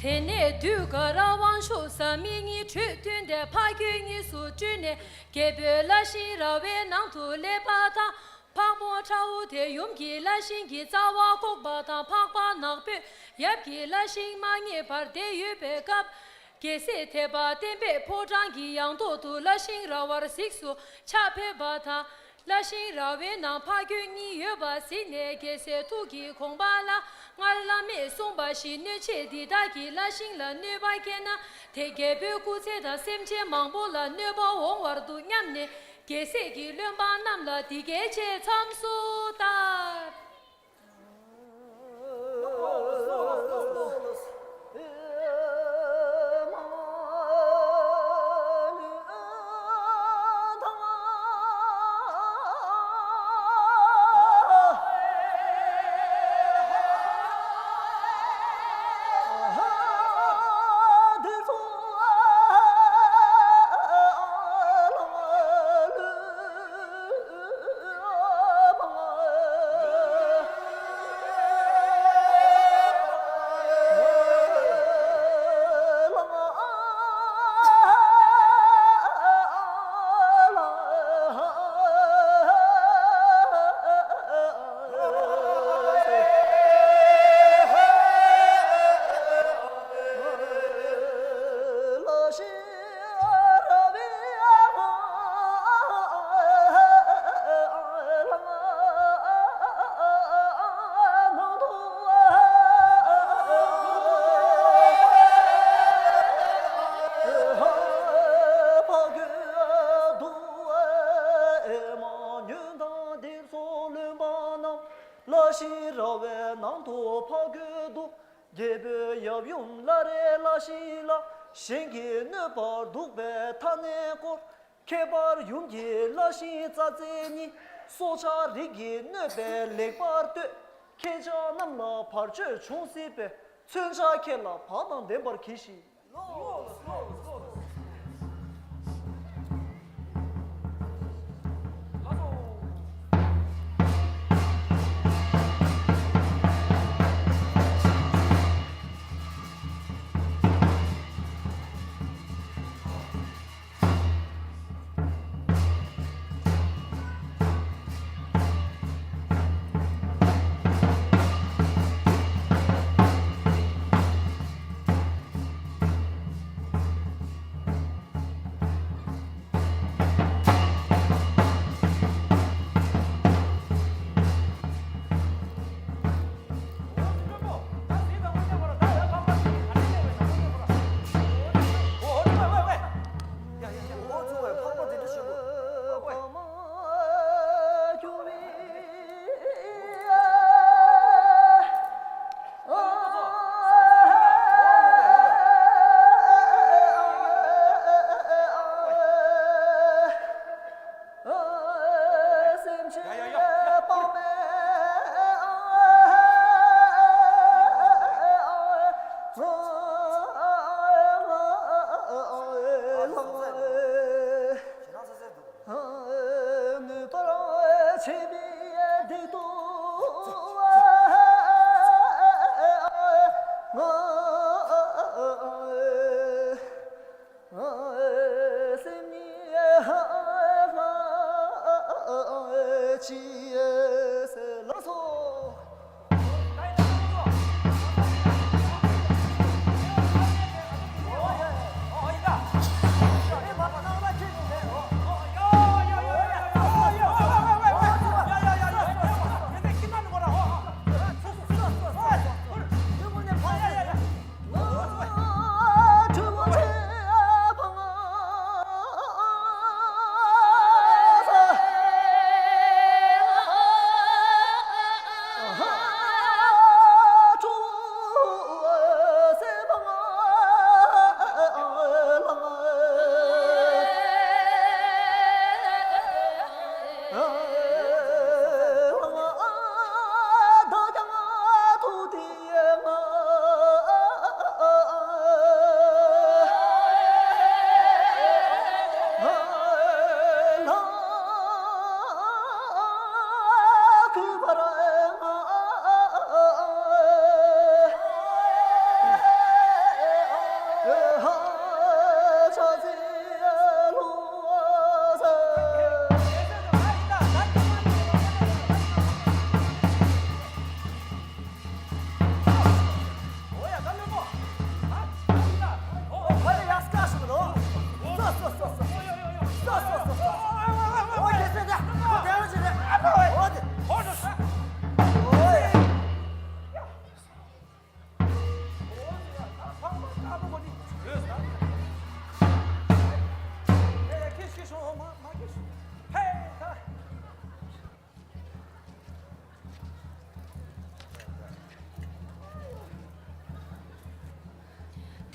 དེ་ནས་དུས་འགའ་ར་དབང་ཕྱུག་བཟའ་མི་གཉིས་གྲོས་བསྟུན་ཏེ་ཕ་རྒྱུད་གཉིས་སུ་སྤྲུལ་ནས་རྒྱལ་པོའི་བླ་ཤིང་ར་བའི་ནང་དུ་སླེབས་པ་དང་། ཕག་མོ་ཁྲ་བོ་དེ་ཡུམ་གྱི་བླ་ཤིང་གི་རྩ་བ་བཀོག་པ་དང་། ཕག་པ་ནག་པོས་ཡབ་ཀྱི་བླ་ཤིང་མ་རྙེད་པར་བསྡད་ཡོད་པའི་སྐབས། རྒྱལ་སྲས་ཐེག་པ་བསྟན་པའི་ཕོ་བྲང་གི་ཡང་ཐོག་ཏུ་བླ་ཤིང་ར་བར་གཟིགས་སུ་ཆ་ཕེབས་པ་དང་། བླ་ཤིང་ར་བའི་ནང་ཕ་རྒྱུད་གཉིས་ཡོད་པ་གཟིགས་ནས་རྒྱལ་སྲས་ཐུགས་ཀྱི་དགོངས་པ་ལ། སྔར་བླ་མས་གསུངས་པ་བཞིན་གནོད་བྱེད་འདི་དག་གིས་བླ་ཤིང་ལ་གནོད་པ་བསྐྱལ་ན། དེ་རྒྱལ་པོའི་སྐུ་ཚེ་དང་སེམས་ཅན་མང་པོ་ལ་གནོད་པ་འོང་བར་འདུག་སྙམ་ནས། རྒྱལ་སྲས་ཀྱིས་བློན་འབངས་རྣམས་ལ་འདི་སྐད་ཅེས་མཚམས་སུ་བསྟར། ཕ་རྒོད་དུ། རྒྱལ་པོའི་ཡབ་ཡུམ་བླ་རེ་བླ་ཞིང་བླ། གཞན་གྱིས་གནོད་པར་འདུག་པའི་མཐའ་ནས་བསྐོར། ཁྱད་པར་ཡུམ་གྱི་བླ་ཞིང་རྩ་རྩེ་ཉིད། སྲོག་ཆགས་རིགས་ཀྱིས་གནོད་པས་ལེགས་པར་ལྟོས། ཁྱེད་ཅག་རྣམས་ལ་བར་ཆད་བྱུང་སྲིད་པས། མཚོན་ཆ་ཁྱེར་ལ་བག་དང་ལྡན་པར་གྱིས་ཤིག།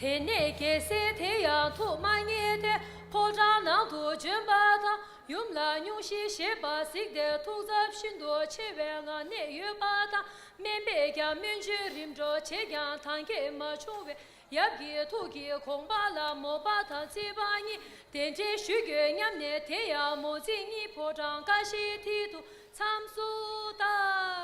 དེ་ནས་རྒྱལ་སྲས་དེ་ཡང་ཐུགས་མ་མཉེས་ཏེ་ཕོ་བྲང་ནང་དུ་བྱོན་པ་དང་། ཡུམ་ལ་སྙུང་གཞི་བཞེས་པ་གཟིགས་ཏེ་ཐུགས་འཚབ་ཤིན་ཏུ་ཆེ་བའི་ངང་གནས་ཡོད་པ་དང་། སྨན་པས་ཀྱང་སྨན་བཅོས་རིམ་གྲོ་བྱས་ཀྱང་ཐང་རྒྱལ་མ་བྱུང་བས། ཡབ་ཀྱི་ཐུགས་ཀྱི་དགོངས་པ་ལ་མོས་པ་དང་བརྩེ་བ་གཉིས་གདན་འདྲེན་ཞུ་དགོས་སྙམ་ནས། དེ་ཡང་མོ་རྩིས་གཉིས་ཕོ་བྲང་ཀ་ཤིའི་མཐིལ་དུ་མཚམས་སུ་བསྟར།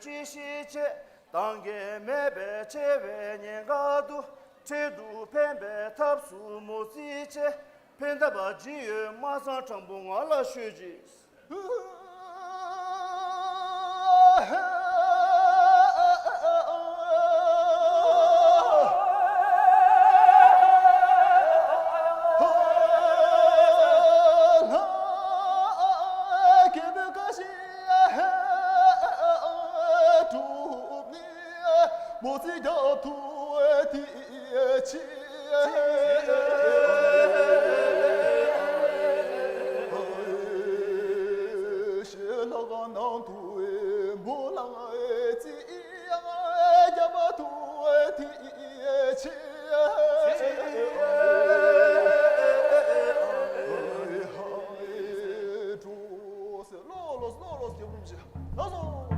ཅི་ཞིག་བྱེད། དང་གེ་མེད་པའི་ཆེ་བའི་ཉེན་ཁ་དུ། འཕྲལ་དུ་ཕན་པའི་ཐབས་སུ་མོ་རྩིས་བྱེད། ཕན་ཐབས་ཇི་ཡོད་མ་ཚང་དྲང་པོ་ང་ལ་ཤོད་ཅིག། མོ་རྩིས་རྒྱབ་ཐུབ་དེ་ཆེ། ཞེས་ལྷ་ཁང་ནང་དུ་མོ་ལ་རྩིས་རྒྱབ་ཐུབ་དེ་ཆེ། འགྲོ་ཟེར། ལོ་ལོ་ལོ་ལོ་རྒྱབ་རུམ་བྱེད། ལགས་སོ།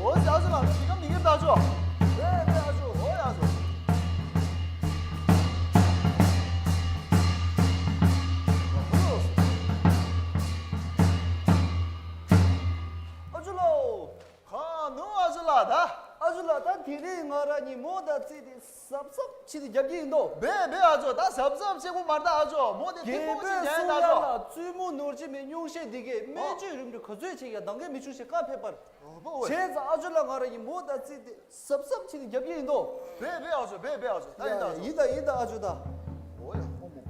འོ་ཟེར་ཨ་ཅོ་ལགས། ཞིག་གམ་མི་འགེབས་ད་ཨ་ཅོ། རེད་རེད་ཨ་ཅོ། འོ་ཡ་ཨ་ཅོ། ཨ་ཅོ་ལགས། གང་ནུ་ཨ་ཅོ་ལགས། ད་ཨ་ཅོ་ལགས། ད་དེ་རིང་ང་རང་གཉིས་མོ་དང་རྩིས་དེ་གཟབ་གཟབ་བྱས་ཏེ་རྒྱབ་ཀྱི་ཡིན་དོ། བས་བས་ཨ་ཅོ། ད་གཟབ་གཟབ་བྱེད་དགོས་མ་རེད་ད་ཨ་ཅོ། མོ་དེ་ཐིག་པོ་ཅིག་ཉན་ད་ཨ་ཅོ། རྒྱལ་པོའི་གསུང་ཡག་ལ་བཙུན་མོ་ནོར་གྱི་མེད། སྨྱོ་བཤད་འདི་གས་སྨན་བཅོས་རིམ་གྲོ་ག་ཚོད་བྱེད་ཀྱང་འདང་གི་མི་བྱུང་ཞེས་བཀའ་ཕེབས་པར། ཨོ་བོ་ཝེ། བྱས་ཙང་ཨ་ཅོ་ལགས། ང་རང་གཉིས་མོ་དང་རྩིས་དེ་གཟབ་གཟབ་བྱས་ཏེ་རྒྱབ་ཀྱི་ཡིན་དོ། བས་བས་ཨ་ཅོ། བས་བས་ཨ་ཅོ། ད་ཡིན་ད་ཨ་ཅོ། ཡིན་ད་ཡིན་ད་ཨ་ཅོ། ད་འོ་ཡ་ཧོ་མོ།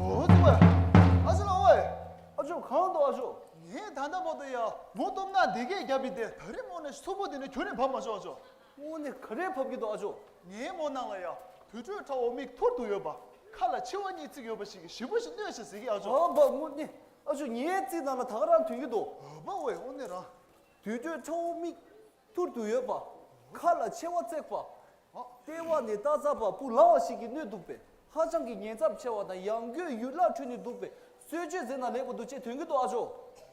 འོ་ཙི་ཝེ། ཨ་ཅོ་ལགས་ཝེ། ཨ་ཅོ་གང་འདུག་ཨ་ཅོ། ངས་ད་ལྟ་བར་དུ་ཡ་མོ་སྟོབས་ན་འདི་གས་རྒྱབ་པའི་དེ། ད་རེས་དངོས་གནས་སུ་པོ་དེ་ནི་ཁྱོན་ནས་བབས་མ་བྱུང་ཨ་ཅོ། དངོས་གནས་ག་རེ་བབས་ཀྱི་འདུག་ཨ་ཅོ། ངའི་མོ་ནང་ལ་ཡ་དུར་ཁྲོད་ཁྲ་བོ་མིག་ཐུར་དུ་ཡོད་པ། ཁ་ལ་མཆེ་བ་གཉིས་བརྩིགས་ཡོད་པ་ཞིག་གིས་ཞེ་པོ་ཞིག་གནོད་ཤག་ཟེར་གི་ཨ་ཅོ། ཨ་བ་དངོས་གནས་ཨ་ཅོ། ངའི་རྩིས་ནང་ལ་ད་ག་རང་ཐོན་གྱི་འདུག། ཨ་བ་ཝེ། དངོས་གནས་རང་། དུར་ཁྲོད་ཁྲ་བོ་མིག་ཐུར་དུ་ཡོད་པ། ཁ་ལ་མཆེ་བ་བརྩེགས་པ། ལྟེ་བ་ནས་རྟ་ཟ་བར་སྤུ་ལངས་པ་ཞིག་གིས་གནོད་འདུག་པས། ཧ་ཅང་གི་ཉེན་ཚབས་ཆེ་བ་དང་ཡང་སྒོས་ཡུལ་ལྷ་ཁྲོད་ནས་འདུག་པས། གསོལ་མཆོད་མཛད་ན་ལེགས་པ་འདུག་ཅེས་ཐོན་གྱི་འདུག་ཨ་ཅོ།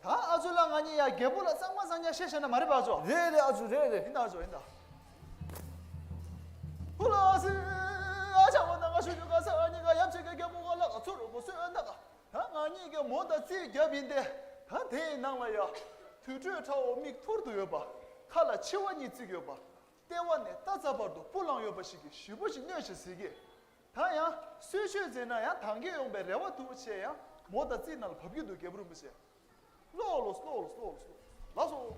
ད་ཨ་ཅོ་ལགས། ང་གཉིས་ཡ་རྒྱལ་པོ་ལ་གཙང་མ་གཙང་རྐྱང་བཤད་བཤད་ན་མ་རེད་པ་ཨ་ཅོ། རེད་རེད་ཨ་ཅོ། རེད་རེད། ཡིན་ད་ཨ་ཅོ། ཡིན་ད། ཧུ་ལ་སི། ཨ་ཅག་པོ་ན་ང་ཞུ་རྒྱུ་ག་ས། ང་གཉིས་ཀ་ཡབ་ཆེ་གི་རྒྱལ་པོ་ང་ལ་ག་ཚོད་རོགས་པོ་གསོལ་ད་ག། ད་ང་གཉིས་ཀས་མོ་དང་རྩིས་རྒྱབ་ཡིན་ཏེ། ད་དེའི་ནང་ལ་ཡ་དུར་ཁྲོད་ཁྲ་བོ་མིག་ཐུར་དུ་ཡོད་པ། ཁ་ལ་མཆེ་བ་གཉིས་བརྩིགས་ཡོད་པ། ལྟེ་བ་ནས་རྟ་ཟ་བར་དུ་སྤུ་ལངས་ཡོད་པ་ཞིག་གིས་ཞེ་པོ་ཞིག་གནོད་ཤག་ཟེར་གི། ད་ཡང་གསོལ་མཆོད་མཛད་ན་ཡང་དང་གི་ཡོང་པའི་རེ་བ་འདུག་ཅེས་ཡང་མོ་དང་རྩིས་ནང་ལ་བབས་ཀྱི་འདུག། རྒྱལ་པོ་རིན་པོ་ཆེ། ལོ་ལོ་ལོ་ལོ་ལོ་ལོ། ལགས་སོ།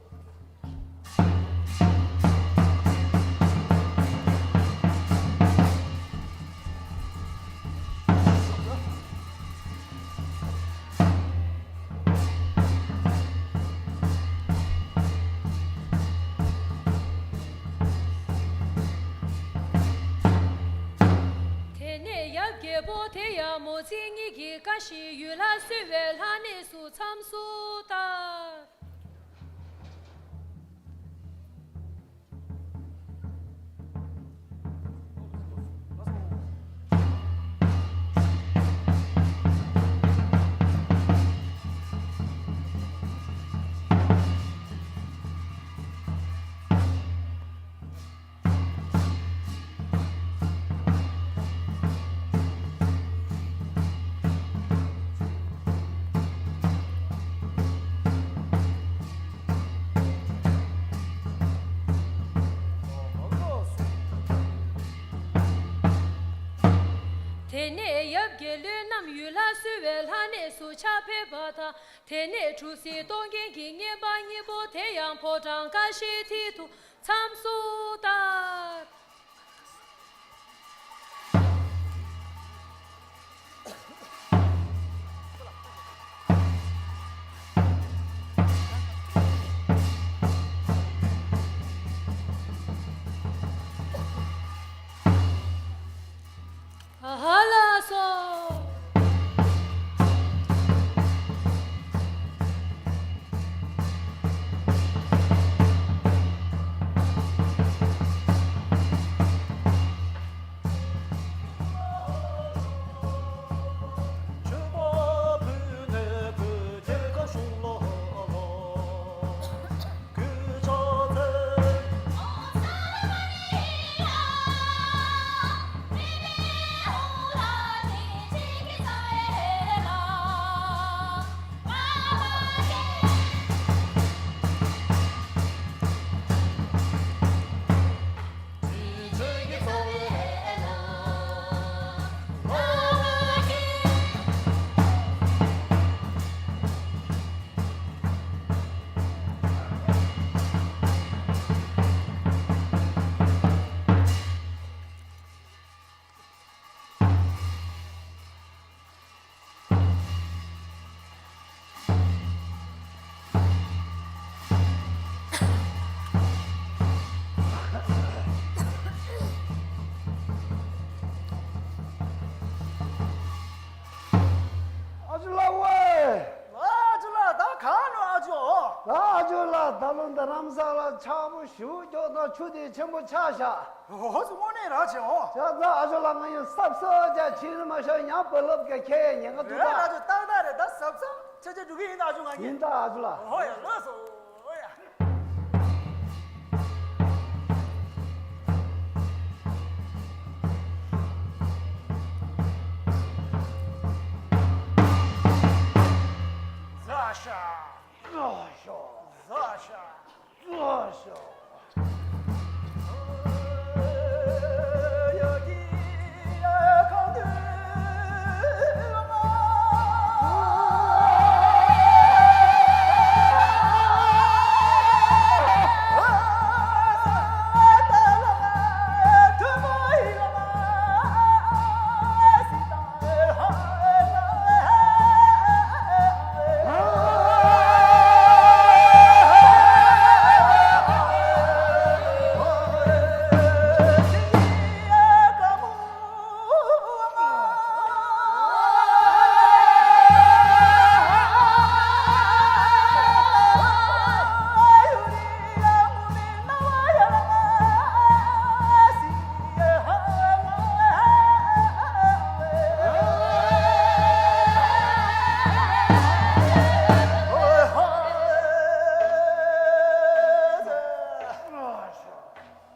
དེ་ནས་ཡབ་རྒྱལ་པོ་དེ་ཡང་མོ་རྩིས་གཉིས་ཀྱི་བཀའ་བཞིན་ཡུལ་ལ་གསོལ་བའི་ལྷ་གནས་སུ་མཚམས་སུ་བསྟར། དེ་ནས་ཡབ་རྒྱལ་བློན་རྣམས་ཡུལ་ལ་གསོལ་བའི་ལྷ་གནས་སུ་ཕྱག་ཕེབས་པ་དང་། དེ་ནས་གྲུ་བཞི་གཏོར་མཁན་གྱི་བསྙེན་པ་གཉིས་པོ་དེ་ཡང་ཕོ་བྲང་ཀ་ཤའི་མཐིལ་དུ་མཚམས་སུ་བསྟར། ཧ་ལ་སོ། ཨ་ཅོ་ལགས་ཝེ། ཨ་ཅོ་ལགས་ད་གང་ནོ་ཨ་ཅོ། ད་ཨ་ཅོ་ལགས་ད་ལོ་འདི་རམ་ས་ལ་ཆག་པོ་ཞུ་ཀྱོག་དང་ཆུ་དེ་ཆེན་པོ་ཆག་ཤག་ཧོ་ཧོ་ཙི་དངོས་གནས་ར་ཆེ་ཧོ། ཅག་ཙག་ཨ་ཅོ་ལགས་ང་ཡང་སབ་སབ་ཅག་ཕྱིན་མ་ཤོག་ཡང་བུ་སློབ་ཀྱི་ཁྱེད་ཉེན་ཁ་འདུག་རེད་ད། ཨ་ཅོ་ཏག་ཏག་རེད་ད་སབ་སབ་ཆ་ཆ་འགྲོ་གི་ཡིན་ད་ཨ་ཅོ་ང་ཡིན་ད་ཨ་ཅོ་ལགས། ཧོ་ཡ་ལགས་སོ་ཧོ་ཡ། ཛ་ཤ། ཛ་ཤ། ཛ་ཤ། ལགས་སོ།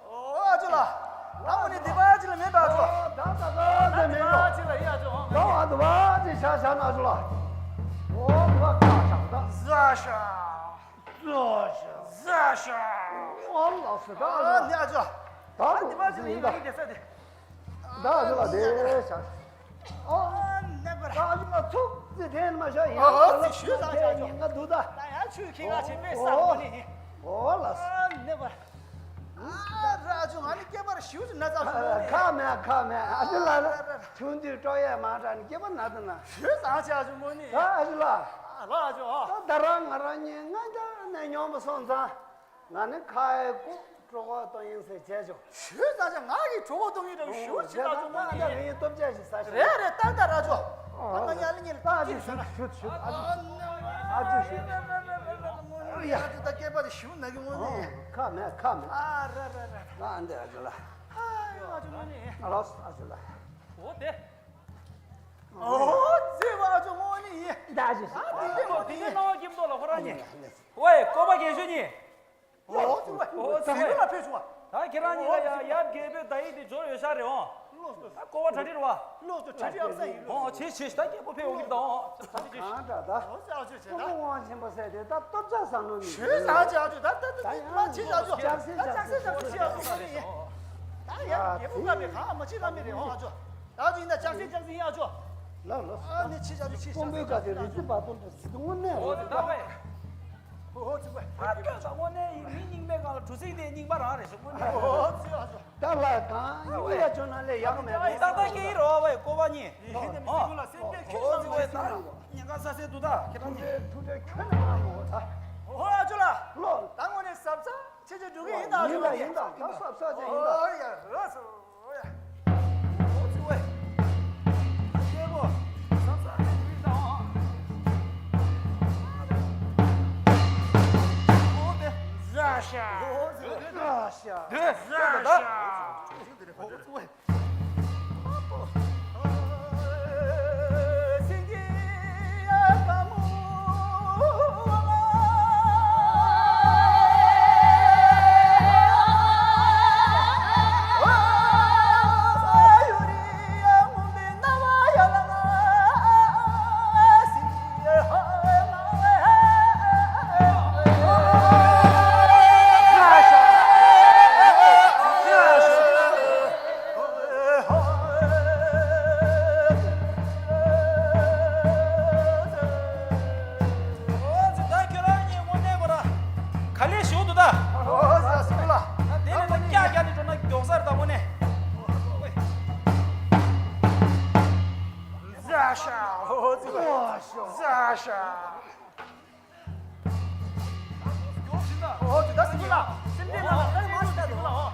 ཨོ་ཨ་ཅོ་ལགས། ད་འོ་ནི་འདི་པ་ཅི་ལ་མེད་པ་ཨ་ཅོ། ད་ད་ག་ཚོད་མེད་ནོ། ཅི་ལ་ཡ་ཅོ་ཧང་། ད་ཨ་འདི་པ་ཅི་ཤ་ཤ་ན་ཨ་ཅོ་ལགས། ཨོ་འདི་པ་ཀ་ཤ་ད། ཛ་ཤ། ཛ་ཤ། ཛ་ཤ། ཨོ་ལགས་སོ་ད་ཨ་ཅོ། ཨ་འདི་ཨ་ཅོ། ད་འདི་པ་ཅི་ལ་ཡ་ཡིན་ད། ད་ཨ་ཅོ་ལགས་དེ་ཤ་ཤ། ཨོ། ནེ་བར། ད་ཨ་ཅོ་ལགས་ཚུགས་ཙི་ཐེན་མ་ཤ་ཡ། ཨོ་ཙི་ཞུ་ད་ཤ་ཤ། ཉེན་ཁ་འདུག་ད། ད་ཡ་ཆུ་ཁྱི་ང་ཆེ་པེ་ས་མོ་ནི། ཨོ་ལགས་སོ། ཨ་ནེ་བར། ཨ་ར་ཨ་ཅོ་ང་ནི་སྐྱེས་པར་ཞུ་ཅི་ན་ཙ་ཞུ་ནི། ཁ་མེད་ཁ་མེད་ཨ་ཅོ་ལགས་ན་ཆུང་དུས་སྤྲོ་ཡས་མ་དྲག་ནི་སྐྱེས་པ་ན་ད་ན། ཞུ་ཙང་ཆེ་ཨ་ཅོ་མོ་ནི། ད་ཨ་ཅོ་ལགས། ཨ་ལགས་ཨ་ཅོ། ད་ད་རང་ང་རང་གཉིས་ང་ད་ནས་ཉོམ་པ་སོང་ཙང་། ང་ནི་ཁ་ཡི་ཀུ་གྲོད་ཁོག་གཏོང་ཡིན་ཟེར་བྱས་ཆོག་ཞུ་ཙང་ཆ་ང་གི་གྲོད་ཁོག་གཏོང་ཡིན་ར་ཞུ་ཅི་ལ་ཆོག་མ་ང་ད་ཡིན། ངས་སྟོབས་ཆ་ཞིག་ཟ་ཞིག་རེད་རེད་ཏག་ཏག་ར་ཆོག་ཨ་ང་ཉ་ལི་ཉི་ལ་ཏག་ཅིག་ཞུ་ཞུ་ཞུ། ཨ་ཅོ་ཨ་ཅོ་ཞུ། ཨ་ཅོ་ད་སྐྱེས་པ་དེ་ཞུ་ན་གི་ངོ་ནི། ཁ་མེད་ཁ་མེད། ཨ་ར་ར་ར། ང་འདི་ཨ་ཅོ་ལགས། ཨ་ཅོ་ངོ་ནི། ཨ་ལོ་ཨ་ཅོ་ལགས། འོ་དེ། ཨོ་ཙི་བ་ཨ་ཅོ་ངོ་ནི་ཡིན། ད་ཅི་ཞུ། ཨ་དེ་དེ་ངོ་དེ་ནི་ནང་ཁྱིམ་ཐོག་ལ་ཁོ་རང་ཉིད། ཝེ་ཀོ་པ་རྒན་ཤོས་ཉིད། ཨོ་ཙི་ཝེ། ཨོ་ཙི་ཝེ། ལ་ཕེབས་བྱུང་བ། ད་ཁྱེད་རང་གཉིས་ལ་ཡ་ཡབ་རྒྱལ་པོའི་བརྡ་ཡིག་དེ་འབྱོར་ཡོད་ཤག་རེད་ཨོ། ལོ་ལོ། ད་ཀོ་བ་གྲ་སྒྲིག་རེད་བ། ལོ་ལོ་གྲ་སྒྲིག་ཡག་ས་ཡིན་ལོ། ཨོ་བྱེད་བྱེད་ད་རྒྱལ་པོ་ཕེབས་འོང་གི་ད་ཨོ། གྲ་སྒྲིག་བྱེད། གང་འདྲ་ད། ཨོ་ཙི་ཨ་ཅོ་བྱེད་ད། ཁོ་མོ་དབང་ཆེན་པོ་ཟེར་དེ་ད་སྟོབས་ཆགས་བཟང་ནོ་མི་ཞུས་ཟ་ཅི་ཨ་ཅོ་ད་ད་ད་ད་མ་བྱེད་ཨ་ཅོ། ད་ཅག་སེ་ཅག་སེ་ཅག་སེ་ཅག་སེ་ཨ་ཅོ་མ་རེད། ད་ཡ་རྒྱལ་པོ་བཀའ་མེད་གང་མ་བྱེད་ཀ་མེད་རེད་ཨོ་ཨ་ཅོ། ད་ཅིག་ཡིན་ད་ཅག་སེ་ཅག་སེ་ཡིན་ཨ་ཅོ། ལགས་ལགས། ཨ་ནི་ཕྱི་ཅག་ཅོ་ཕྱི་ཅག་སེ་ཅག་སེ། དཔོན་པོའི་བཀའ་དེ་རི་རྩེ་བར་སྟོང་དུ་ཟིན་དུ་དངོས་གནས་ཨོ་ཙི་ད་ཝེ། ཨོ་ཙི་ཝེ། ཨ་སྐྱོ་ད་དངོས་གནས་ཡིན་མི་རྙིང་པའི་སྒང་ལ་གྲུ་གཟིངས་དེ་རྙིང་པ་རང་རེད་ཤག་དངོས་གནས། ཨོ་ཙི་ཨ་ཙི། ད་ལ་གང་ཡིན་ཡ་ཅོ་ན་ལས་ཡག་མེད་རེད། ད་ད་སྐྱེ་ཡི་རོ་ཝེ་ཀོ་བ་གཉིས། ཡིན་ནི་མི་སྲིད་ལ་སེམས་པའི་ཁྱོད་ཨོ་ཙི་ཝེ་ད་ཉེན་ཁ་ས་སེ་འདུག་ད་ཁྱེད་རང་གཉིས། ཐུགས་ཁྲལ་ཁྱོད་ནས་མ་ཡོང་ད། ཨོ་ཨ་ཅོ་ལགས། ལོ། ད་དངོས་གནས་ཟབ་ས། ཁྱེད་ཀྱི་འགྲོ་གི་ཡིན་ད་ཡིན་ད་ཡིན་ད་ད་སབ་སབ་ཅིག་ཡིན་ད། ཨོ་ཡ་ཨོ་ཙི་ཝེ། ཨོ་ཙི་ཝེ། ཤ། ཨོ་ཟེར། ཨ་ཤ། སྡོད། སྡོད། སྡོད། ཨོ་ཙི། ད་ཁྱོད་རང་གཉིས་དངོས་གནས་ཁོ་ར་ག་ལེ་ཞུ་འདུག་ད། ཨོ་ཙི། སུ་ལ། ད་དེ་ནས་ད་སྐྱག་རྒྱག་ནས་འགྲོ་ན་མགྱོགས་སར་ད་དངོས་གནས། ཟ་ཤ། ཨོ་ཙི། ཟ་ཤ། ཨོ་ཙི། ད་སུ་ལ། སེམས་ཅན་ལ་ད་མ་ཤི་ད་དེ་ལ། ཨོ་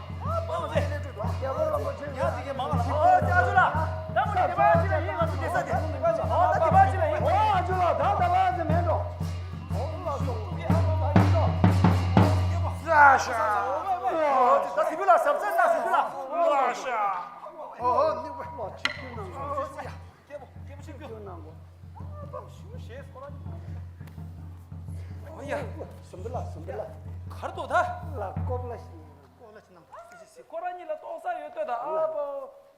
ཙི། ཡ་ཁོ་རང་ཁོ་ཆོས་ཡ་དེ་གའི་མང་ལ། ཨོ་ཙི། ཨ་ཅོ་ལ། ད་མ་ཤི་དེ་བ་ཅི་ལ་ཡིན། ང་ཚོ་དེ་ས་དེ། ཨོ་ད་དེ་བ་ཅི་ལ་ཡིན། ཨོ་ཨ་ཅོ་ལ། ད་ད་བ་ཙི་མེད་འགྲོ། ཨོ་ལ་སོ། ཟ་ཤ། ཨོ་ཙི། ད་སི་པི་ལ་ཟབ་ཟབ་ལ་སི་པི་ལ། ཟ་ཤ། ཨོ་ནི་བ་ལ་ཆིག་ཁྱོད་ནང་། ཨོ་ཙི། སྐྱེ་བོ། སྐྱེ་བོ་ཆིག་ཁྱོད་ནང་། ཨ་ཕ་ཞུ་ཞེས་སོ་ར། ཨོ་ཡ། སུམ་པ་ལ། སུམ་པ་ལ། གར་དོ་ད། ལ་ཀོབ་ལ་ཞིག་ཀོབ་ལ་ཞིག་ནང་། ཁོ་རང་གཉིས་ལ་ཏོག་ས་ཡོད་ལྟོས་ད། ཨ་ཕ།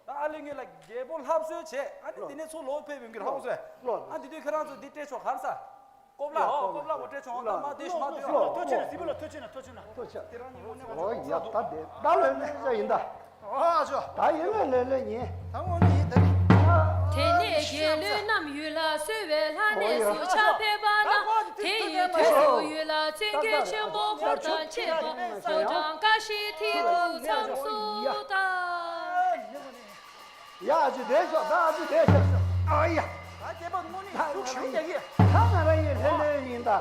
ད་ཨ་ལེ་ངེད་ལ་རྒྱལ་པོ་ལྷ་གསོལ་བྱས། ཨ་ནི་དེ་ནས་ཚུར་ལོག་ཕེབས་ཡོང་གི་རེད། ཧོ་གསོལ། ཨ་དེ་དུས་ཁྱེད་རང་ཚོ་འདི་སྤྲད་ཆོག་གར་ས། ཀོབ་ལ། ཨོ་ཀོབ་ལ། འོ་སྤྲད་ཆོག་ད་མ་སྡོད་ཤི། མ་སྡོད། ཐོ་ཆེ་ན་སི་པི་ལ། ཐོ་ཆེ་ན། ཐོ་ཆེ་ན། ཐོ་ཆེ། དེ་རང་གཉིས་དངོས་གནས། ཨོ་ཡ། ད་དེ་ད་ལོས་ལོས་ཡིན་ད། ཨ་ཅོ། ད་ཡིན་ལོས་ལོས་ལོས་ཡིན། ད་དངོས་གནས་ཡིན་ད། དེ་ནས་རྒྱལ་བློན་རྣམས་ཡུལ་ལ་གསོལ་བའི་ལྷ་གནས་སུ་ཕྱག་ཕེབས་པ་ན། དེ་ཡི་དུས་སུ་ཡུལ་ལ་བཙན་སྐྱོད་ཆེན་པོ་འཁོར་དང་བཅས་པ་ཕོ་བྲང་ཀ་ཤིའི་མཐིལ་དུ་ཚང་སུ་དང་། ཡ། ཨ་ཅོ་བསྡད་ཤོག་ད་ཨ་ཅོ་བསྡད་ཤོག་ཨ་ཡ། ད་སྐྱེས་པ་དངོས་གནས་ཤུགས་ཞུགས་ཡག་གི། ད་ང་རང་ཡི་ལྷོད་ལྷོད་ཡིན་ད། ཨ་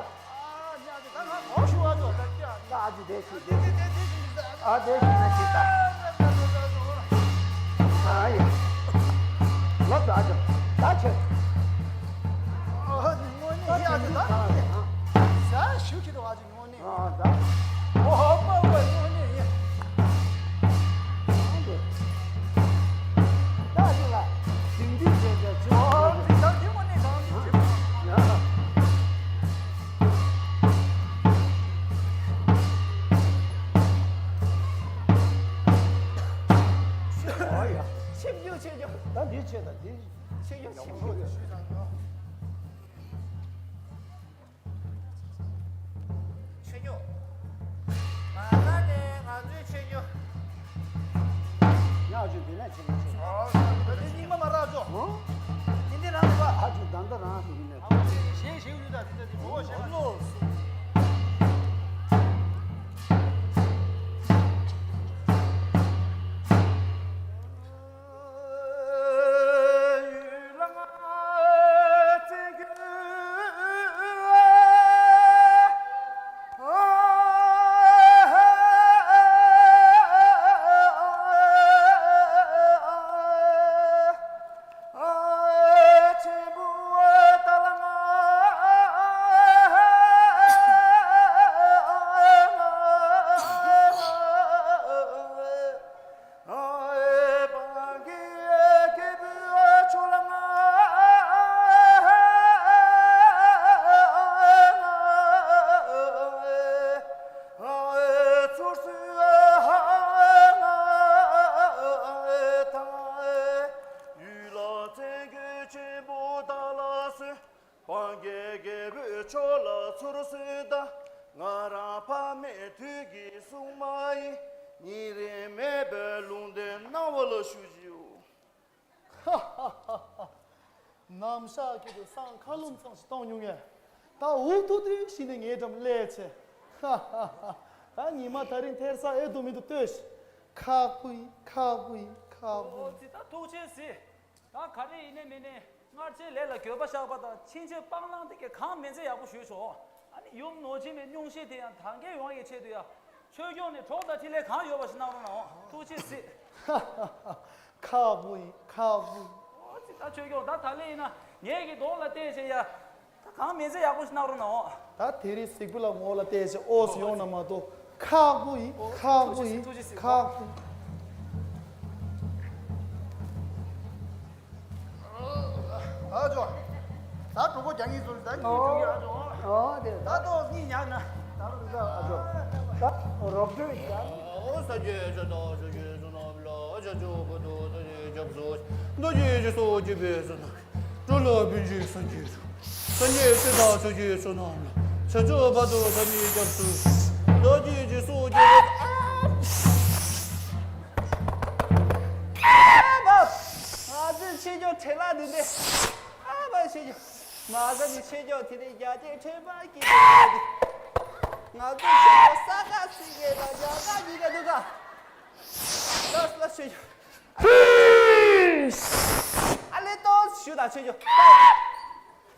ཉག་གི་ད་ང་གོ་ཤུ་བ་ཚོ་ད་སྐྱ། ད་ཨ་ཅོ་བསྡད་ཤིག་བསྡད་ཤིག་ཨ་བསྡད་ཤིག་ན་ཅི་ད། ཨ་ཡ། ལབ་ད་ཨ་ཅོ། ད་ཁྱོད། ཨ་དངོས་གནས་ཡ་ཨ་ཅོ་ད། ཟ་ཞུ་ཁྱི་དོ་ཨ་ཅོ། དངོས་གནས། ཨ་ད། ཨོ་ཧོ་པ་པ་དངོས་གནས་ཡིན། ད་ཅི་ལ། ཞིང་འདུས་བྱས་ཏེ་ཅི། ཨོ་ད་དེ་དངོས་གནས་གང་འདུས་བྱེད་པ། ཨོ་ཡ། ཆིབས་རྒྱུག་ཆིབས་རྒྱུག་ད་འདི་བྱས་ད་འདི། ཆིབས་རྒྱུག་ཆིབས་རྒྱུག་ཆོས་རྒྱུགས། མ་ལ་ནས་ང་ཚོའི་ཆོས་རྒྱུགས། ཡ་ཨ་ཅོ་འདི་ནས་ཆོས་རྒྱུགས་ཆོས། ཨོ་ད་འདི་རྙིང་མ་མ་རག་ཅོ། ཨོ། འདི་འདི་རང་རེད་པ། ཨ་ཅོ་ད་འདི་རང་འདུག་ནས། ཨ་ཅོ་ཞེས་ཞེས་ཡོད་ད་འདི་འདི་འདི་འོ་ཞེས་པ། ལོ། སྤང་རྒྱལ་རྒྱལ་པོས་མཆོག་ལ་ཚུར་གསོལ་ད། ང་རང་ཕ་མེས་དུས་ཀྱི་སྲུང་མ་ཡིན། ཉིན་རེ་མེད་པའི་ལུང་བསྟན་གནང་བ་ལ་ཞུ་ཞིའོ། ནམ་ཞག་གི་དུ་སང་ཁ་ལུམ་ཚང་ཞིག་གཏོང་མྱོང་ངས། ད་འུ་ཐུག་དུས་ཤི་ནས་ངའི་འགྲམ་སླེབས་ཆེ། ད་ཉི་མ་ད་རིང་ཐེར་ས་ཨེ་འདུག་མི་འདུག་ལྟོས་ཤིག་ཁག་པོ་ཡིན། ཁག་པོ་ཡིན། ཁག་པོ་ཡིན། ཨོ་ཙི། ད་ཐུགས་རྗེ་གཟིགས། ད་ག་རེ་ཡིན་ནའི་མིན་ནའི་སྔར་ཆད་ལས་ལ་འགྱོད་པ་བཤགས་པ་དང་ཕྱིན་ཆད་སྤང་བླང་དེ་གས་གང་མིན་ཚེ་ཡག་པོ་ཞུས་ཆོག་ཨ་ནི་ཡུམ་ནོར་སྦྱིན་པའི་སྙུང་གཞི་དེ་ཡང་དར་རྒྱས་ཡོང་བའི་ཆེད་དུ་ཡང་ཆོས་སྐྱོང་ནས་གྲོགས་དང་འཕྲིན་ལས་གང་ཡོད་པ་ཞིག་གནང་རོགས་གནང་། ཐུགས་རྗེ་གཟིགས། ཁག་པོ་ཡིན། ཁག་པོ་ཡིན། ཨོ་ཙི། ད་ཆོས་སྐྱོང་ད་ད་ལེ་ཡིན་ན་ངེད་ཀྱི་གདོང་ལ་བལྟས་བྱས་ཡ། ད་གང་མིན་ཚེ་ཡག་པོ་ཞིག་གནང་རོགས་གནང་། ད་དེ་རིང་གཟིགས་པོ་ལ་ངོ་ལ་བལྟས་བྱས་ཨོ་ཙི་ཡོང་ན་མ་གཏོགས་ ཁག་པོ་ཡིན། ཨོ། ཁག་པོ་ཡིན། ཐུགས་རྗེ་ཆེ། ཁག་པོ། ཨ་ཅོ། ད་གྲོགས་པོ་རྒྱ་ངེས་ཚོ་ད་ངེས་ཨོ། གྲོགས་ཡིན། ཨ་ཅོ། ཨོ་དེ། ད་ཏོག་གཉིས་ཉག་ན། ད་རོགས་ཟ། ཨ་ཅོ། ད་རོགས་གྲོས་ཡིན། ཨོ་ས་ཅེ་ཅོ་ཏོ་ཅོ་ཅེ་ཅོ་ནོ་བློ་ཅོ་ཅོ་པོ་ཏོ་ཏོ་ཅེ་ཅོ་སོ་ཏོ་ཅེ་ཅོ་སོ་ཅེ་པེ་སོ་ན། འགྲོ་ལ་ཕན་ཕྱིར་སངས་རྒྱས་སོ། སངས་རྒྱས་སྲས་དང་ཆོས་ཀྱི་བསོད་ནམས་ལ། བྱང་ཆུབ་བར་དུ་ཐ་མའི་སྐྱབས་སུ། བདག་བསྐྱེད་ཀྱི་སོགས་ཀྱི། ཨ་མ། ང་ཚོའི་ཆོས་སྐྱོང་བྲེལ་ལ་འདི་འདྲས། ཨ་མ་ཆོས་སྐྱོང་། མ་ཟ་ནི་ཆོས་སྐྱོང་དེ་རིང་རྒྱ་ཆེ་ཁྲོས་པ་སྐྱེས་ཏེ། ང་ཚོའི་ཆོས་སྐྱོང་ས་ཀ་སི་གེ་དང་རྒྱ་ག་གཉིས་ཀ་འདུག་ག་ལགས་ལགས་ཆོས་སྐྱོང་། ཨ་ལེ་ཏོ་ཞུ་དང་ཆོས་སྐྱོང་།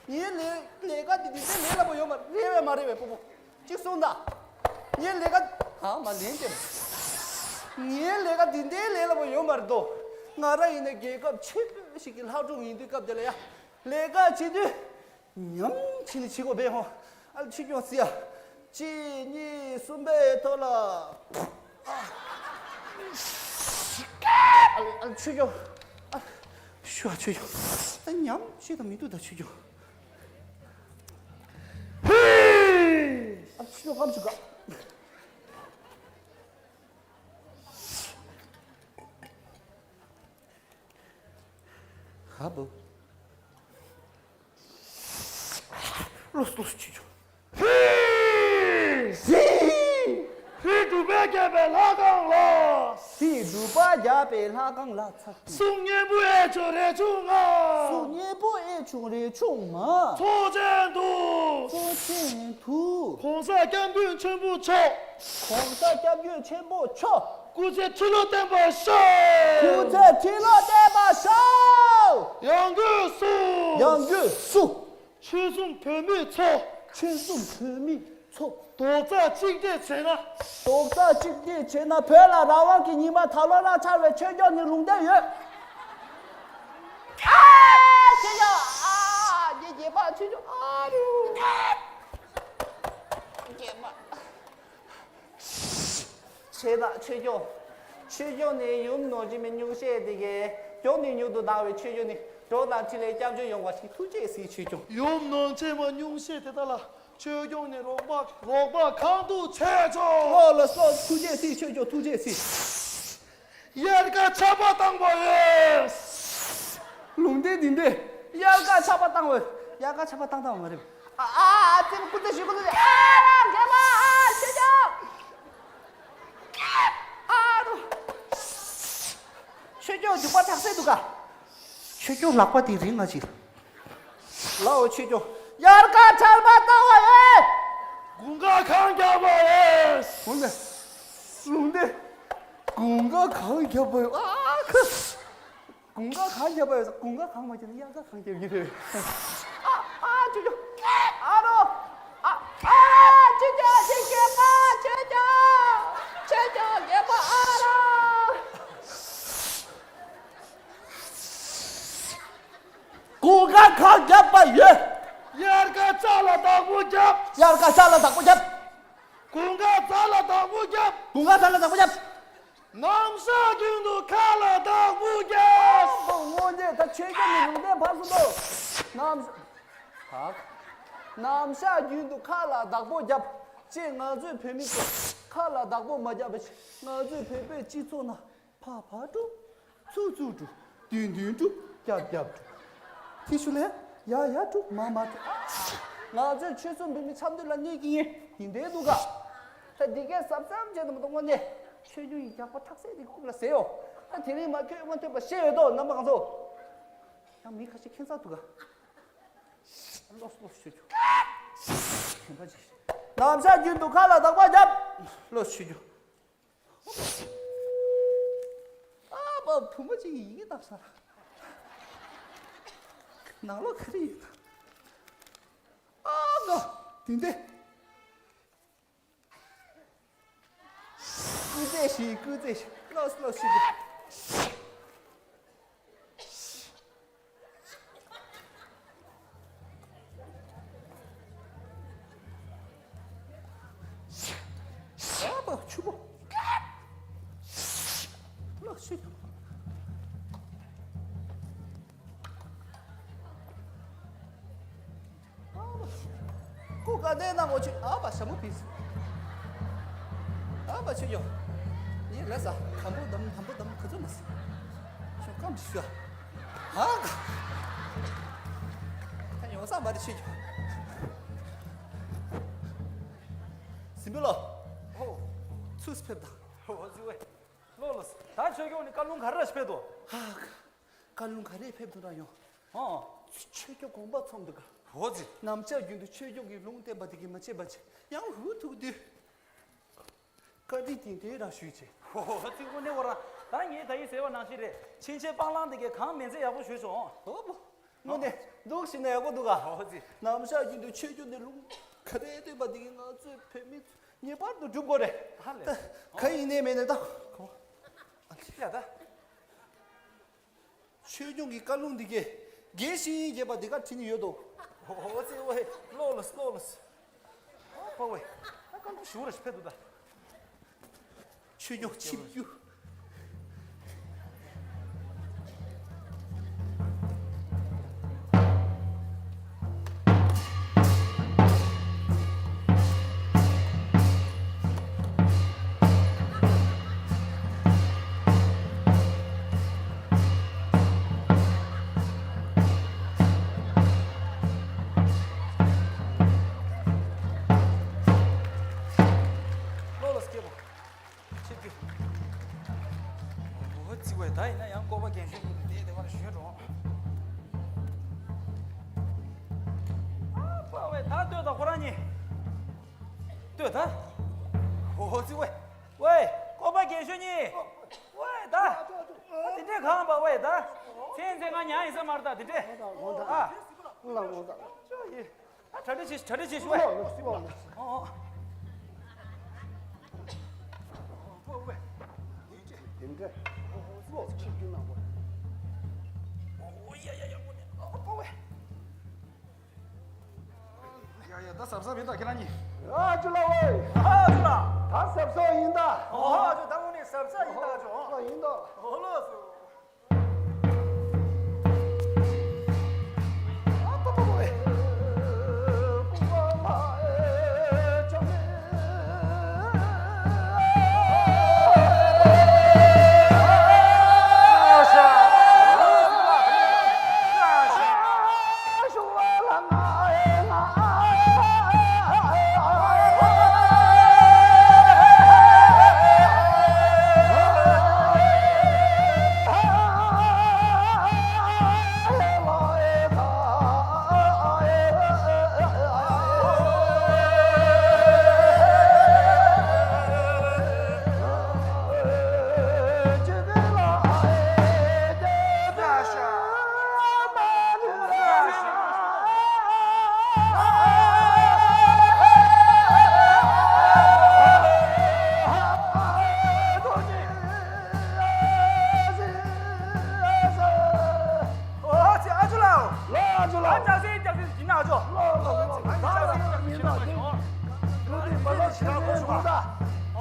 ངའི་ལས་ལས་ཀ་འདི་འདི་འདྲའི་ལས་སླ་པོ་ཡོད་མ་རེད་པས། མ་རེད་པས་སྤོ་བོ། གཅིག་གསུངས་དང་། ངའི་ལས་ཀ་ཨ་མ་ལན་ཏེ། ངའི་ལས་ཀ་འདི་འདྲའི་ལས་སླ་པོ་ཡོད་མ་རེད་དོ། ང་རང་ཡིན་ན་རྒྱལ་ཁབ་ཆེན་པོ་ཞིག་གི་ལྷ་སྒྲུང་ཡིན་དུས་སྐབས་དེ་ལ་ཡ། ལས་ཀ་བྱེད་དུས། ཉམས་ཆེ་ནི་ཆེ་གོ་བས་ཧོ། ཨ་ལ་ཆོས་སྐྱོང་ཟེར་ཡ། གཅིག་གཉིས་གསུམ་པའི་ཐོག་ལ། ཨ་ལ་ཆོས་སྐྱོང་། ཨ་ལ་ཤུ་ཨ་ཆོས་སྐྱོང་། ཨ་ཉམས་ཆེ་དང་མི་འདུག་ད་ཆོས་སྐྱོང་། ཨ་ལ་ཆོས་སྐྱོང་ཨམ་ཆུ་ག་ཧ་བོ། ལོས་ལོས་ཆུ་ཆུ། ཧི། ཧི། ཧི་སྒྲུབ་པ་བརྒྱབ་པའི་ལྷ་ཁང་ལ། ཧི་སྒྲུབ་པ་བརྒྱབ་པའི་ལྷ་ཁང་ལ་ཚར་དུས། གཟུགས་བརྙན་པོ་ཨེ་ཆུང་རེ་ཆུང་ང་། གཟུགས་བརྙན་པོ་ཨེ་ཆུང་རེ་ཆུང་ང་། ཚོགས་ཆེན་དུ། ཚོགས་ཆེན་དུ། གོང་ས་སྐྱབས་མགོན་ཆེན་པོ་མཆོག་གོང་ས་སྐྱབས་མགོན་ཆེན་པོ་མཆོག་སྐུ་ཚེ་ཁྲི་ལོ་བརྟན་པར་ཤོག་སྐུ་ཚེ་ཁྲི་ལོ་བརྟན་པར་ཤོག་ཡང་སྒོས་སུ། ཡང་སྒོས་སུ། ཆོལ་གསུམ་བོད་མི་ཚོ། ཆོལ་གསུམ་བོད་མི་ཚོ། རྡོག་རྩ་གཅིག་སྒྲིལ་བྱས་ན། རྡོག་རྩ་གཅིག་སྒྲིལ་བྱས་ན་བོད་ལ་རང་དབང་གི་ཉི་མ་ད་ལོ་རང་འཆར་བའི་ཆོས་སྐྱོང་ནི་ལུང་བསྟན་ཡོད། ཨ་ཆོས་སྐྱོང་། ཨ་ངའི་རྒྱལ་པོ་ཆོས་སྐྱོང་། ཨ་རུ་རྒྱལ་པོ། ཆེ་བདག་ཆོས་སྐྱོང་། ཆོས་སྐྱོང་ནི་ཡུམ་ནོར་ཅན་མའི་སྙུང་གཞི་དེ་གའི་མགྱོགས་ནས་མྱུར་དུ་དར་བའི་ཆོས་སྐྱོང་ནི་གྲོགས་དང་འཕྲིན་ལས་སྐྱབས་བཅོལ་ཡོང་བ་ཞིག་ཐུགས་རྗེས་གཟིགས་ཆོས་སྐྱོང་། ཡུམ་ནོར་ཅན་མའི་སྙུང་གཞི་དེ་དག་ལ་ཆོས་སྐྱོང་ནི་རོགས་པ་རོགས་པ་གང་ཐུབ་བྱས་ཆོག་ལོ་ལ་སོགས་ཐུགས་རྗེས་གཟིགས་ཆོས་སྐྱོང་། ཐུགས་རྗེས་གཟིགས། དབྱར་ཁ་ཆར་པ་བཏང་བ་ཡོད། ལུང་བསྟན་འདི་འདྲས། དབྱར་ཁ་ཆར་པ་བཏང་བས། དབྱར་ཁ་ཆར་པ་བཏང་བཏང་བ་མ་རེད། ཨ་ཨ་ཨ་ཙི་སྐུ་ཚེ་ཞུ་སྐུ་ཚེ་ཞུ། ཨ་ར་རྒན་མ་ཨ་ཆོས་སྐྱོང་། ཨ་རོ། ཆོས་སྐྱོང་རྒྱུག་པ་འཐག་སའི་འདུག་ག་ཆོས་སྐྱོང་ལག་པ་དེ་རིང་ང་ཅིག་ལའོ་ཆོས་སྐྱོང་། དབྱར་ཁ་ཆར་པ་བཏང་བ་ཡོད། དགུན་ཁ་གངས་རྒྱག་པ་ཡོད། འོ་ན། ལུང་བསྟན། དགུན་ཁ་གངས་རྒྱག་པ་ཡོད། ཨ་ཁ། དགུན་ཁ་གངས་རྒྱག་པ་ཡོད། དགུན་ཁ་གངས་མ་རྒྱབ་ན་དབྱར་ཁ་གངས་རྒྱབ་ཀྱི་རེད། ཨ་ཨ་ཅོ་ཅོ། ཨ་རོ། ཨ་ཨ་ཅོ་ཅོ་ཅོ་ཅོ་པ་ཅོ་ཅོ། ཅོ་ཅོ་རྒན་པ་ཨ་རོ། དགུན་ཁ་གངས་རྒྱབ་པ་ཡོད། དབྱར་ཁ་ལྕགས་ལ་བདག་པོ་རྒྱབ། དབྱར་ཁ་ལྕགས་ལ་བདག་པོ་རྒྱབ། དགུན་ཁ་ཚ་ལ་བདག་པོ་རྒྱབ། དགུན་ཁ་ཚ་ལ་བདག་པོ་རྒྱབ། ནམ་ཞག་རྒྱུན་དུ་ཁ་ལ་བདག་པོ་རྒྱབ། སྔོན་ཆད་ད་ཆོས་རྒྱལ་ནས་ལུང་བསྟན་ཕར་སོང་དོ། ནམ་ཞག་ནམ་ཞག་རྒྱུན་དུ་ཁ་ལ་བདག་པོ་རྒྱབ། ཅེས་ང་ཚོའི་བོད་མི་ཚོ་ཁ་ལ་བདག་པོ་མ་རྒྱབ་པ་ཞིག་ང་ཚོའི་བོད་པའི་སྤྱི་ཚོགས་ནང་ཕ་ཕ་དཀྲུག་ཚུག་ཚུག་དཀྲུག་དུན་དུན་དཀྲུག་རྒྱབ་རྒྱབ་དཀྲུག་ཐི་ཤུ་ལས་ཡ་ཡ་དཀྲུག་མ་མ་དཀྲུག་ང་ཚོའི་ཆོལ་གསུམ་བོད་མི་འཆམ་མཐུན་ལ་གནོད་ཀྱི་ཡིན། དེ་འདྲའི་འདུག་ག་ད་འདི་གས་གཟབ་གཟབ་བྱས་ན་མ་གཏོགས་དངོས་གནས་ཆོས་སྐྱོང་ཡི་རྒྱག་པ་ཐག་སེ་དེ་ཁུག་ལ་ཟེར་ཡོ། ད་དེ་རིང་མ་ཁྱོད་མ་ཐོས་པ་ཤེས་ཡོད་དོ་རྣམ་པ་གང་ཚོ། ཡང་མི་ཁ་ཤས་ཁྱད་མཚར་འདུག་ག་ལོས་ལོས་ཤོད་ཆོག་ནམ་ཞག་རྒྱུན་དུ་ཁ་ལ་བདག་པོ་རྒྱབ། ལོས་ཤོད་ཆོག་ཨ་ཕ་བུ་མོ་གཅིག་གིས་ཡི་གེ་བཏབ་ས་ར། ནང་ལོགས་ག་རེ་ཡོད་ཨ་ང་དེ་འདྲས། སྐུ་རྩེད་ཞིག་སྐུ་རྩེད་ཞིག་ལོས་ལོས་ཤོད་ཆོག་ཨ་ཕ་ ཀོ་ག་ནས་ན་ངོ་ཆུ་ཨ་བ་ཞྭ་མོ་ཕིས། ཨ་བ་ཆུ་ཡོ། ཡེ་ལ་ས་དམ་པོ་དམ་དམ་པོ་དམ་ག་ཚོད་མ་སི། ཤོ་ཀམ་ཤོ། ཨ་ག་ད་ཡོང་ས་མ་རེད་ཆུ་ཡོ། སིམ་པོ་ལོ། ཧོ། ཚུས་ཕེབས་དང་། ཧོ་ཟི་ཝེ། ལོ་ལོ། ད་ཆོས་སྐྱོང་ནི་བཀའ་ལུང་ག་རེ་ཕེབས་དོ། ཧ་ག་བཀའ་ལུང་ག་རེ་ཕེབས་དོ་ན་ཡོང་། ཧོ། ཆོས་སྐྱོང་དགོངས་པ་ཚོམ་འདུག་ག་ཧོ་ཟི། ནམ་ཞག་རྒྱུན་དུ་ཆོས་སྐྱོང་གི་ལུང་བསྟན་པ་དེ་གི་མ་བྱེད་པ་ཅིག་ཡང་ཧུ་ཐུག་དུས། བཀའ་དྲིན་དེ་འདྲའི་རང་ཞུས་བྱས། ཧོ་ཧོ་ཧོ། ཚིག་ཀུན་ནས་བོ་ར། ད་ངས་ད་ཡིན་ཟེར་བ་ནང་བཞིན་རེད། ཕྱིན་ཆད་སྤང་བླང་དེ་གའི་གང་མིན་ཚེ་ཡག་པོ་ཞུས་སོང་། ཧོ་བོ། དངོས་གནས་འདུག་ཞིག་ན་ཡག་པོ་འདུག་ག་ཧོ་ཧོ་ཙི། ནམ་ཞག་རྒྱུན་དུ་ཆོས་སྐྱོང་དེ་ལུང་ག་རེ་སྟོན་པ་དེ་གི་ང་ཚོའི་བོད་མི་ཚོ་ངེས་པར་དུ་སྒྲུབ་དགོས་རེད། ཧ་ལས། ད་ག་ཡིན་ནའི་མེད་ནའི་ད་གོ་ཨ་ལི་ཡ་ད། ཆོས་སྐྱོང་གི་བཀའ་ལུང་འདི་གས་རྒྱས་ཤིང་རྒྱས་པ་འདི་ག་བྲིས་ནས་ཡོད་དོ། ཨོ་ཙི་ཝེ། ལོ་ལོ་ལོ་ལོ། ཨོ་ཕ་ཝེ། ཨ་ཀང་ཀུ་ཞུ་ར་ཤི་ཕེ་དུ་ད། ཆོས་སྐྱོང་ཆིབས་བསྒྱུར། ལོ་ལོ་སྐྱེ་བོ། ཆིབས་བསྒྱུར། འོ་ཙི་ཝེ། ད་ཡིན་ན་ཡང་བཀོད་པ་རྒན་གཞོན་གཉིས་ཀྱི་དེ་བདེ་བར་ཞུས་འགྲོ། ཨ་ཕ་ཝེ། ད་ལྟོས་དང་ཁོ་རང་གཉིས། ལྟོས་དང་། འོ་ཙི་ཝེ། ཝེ། བཀོད་པ་རྒན་གཞོན་གཉིས། ཝེ་ད། ཨ་དེ་འདྲས་གང་པ་ཝེ་ད། ཚེ་ཚེ་ང་ཉང་ཡིན་ས་མ་རེད་ད་དེ་འདྲས། ཨ། ལ་ངོ་ད། ཅོ་ཡི། ཨ་གྲ་སྒྲིག་བྱེད་གྲ་སྒྲིག་བྱེད་ཤོག་ཨེ། ལོ་ལོ་ལོ་ལོ། ཨོ་ཨོ། ཨོ་ཝེ། དེ་འདྲ། ལོ་ཆིབས་བསྒྱུར་གནང་བ། ཨོ་ཡ་ཡ་ཡ། ཨོ་ནི་ཨོ་ཝེ། ཡ་ཡ། ད་གཟབ་གཟབ་ཡིན་ད་ཁྱེད་རང་གཉིས། ཨ་ཅོ་ལགས་ཝེ། ཨ་ཅོ་ལགས། ད་གཟབ་གཟབ་ཡིན་ད། ཨོ་ཨ་ཅོ། ད་དངོས་གནས་གཟབ་གཟབ་ཡིན་ད་ཨ་ཅོ། ཨོ་ཡིན་ད། ཨོ་ལགས་སོ། ཨོ་ཙི། ཨ་ཅོ་ལགས། ལོ་ཨ་ཅོ་ལགས། ཨ་ཅག་སེ་ཅག་སེ་ཅི་ན་ཨ་ཅོ། ལོ་ལོ་ལོ། ཨ་ཅག་སེ་ཅག་སེ་ཅི་ན་ཨ་ཅོ། ལོ་དེ་མ་ལོ་ཞེ་དྲག་གོ་ཤོག་ཨ།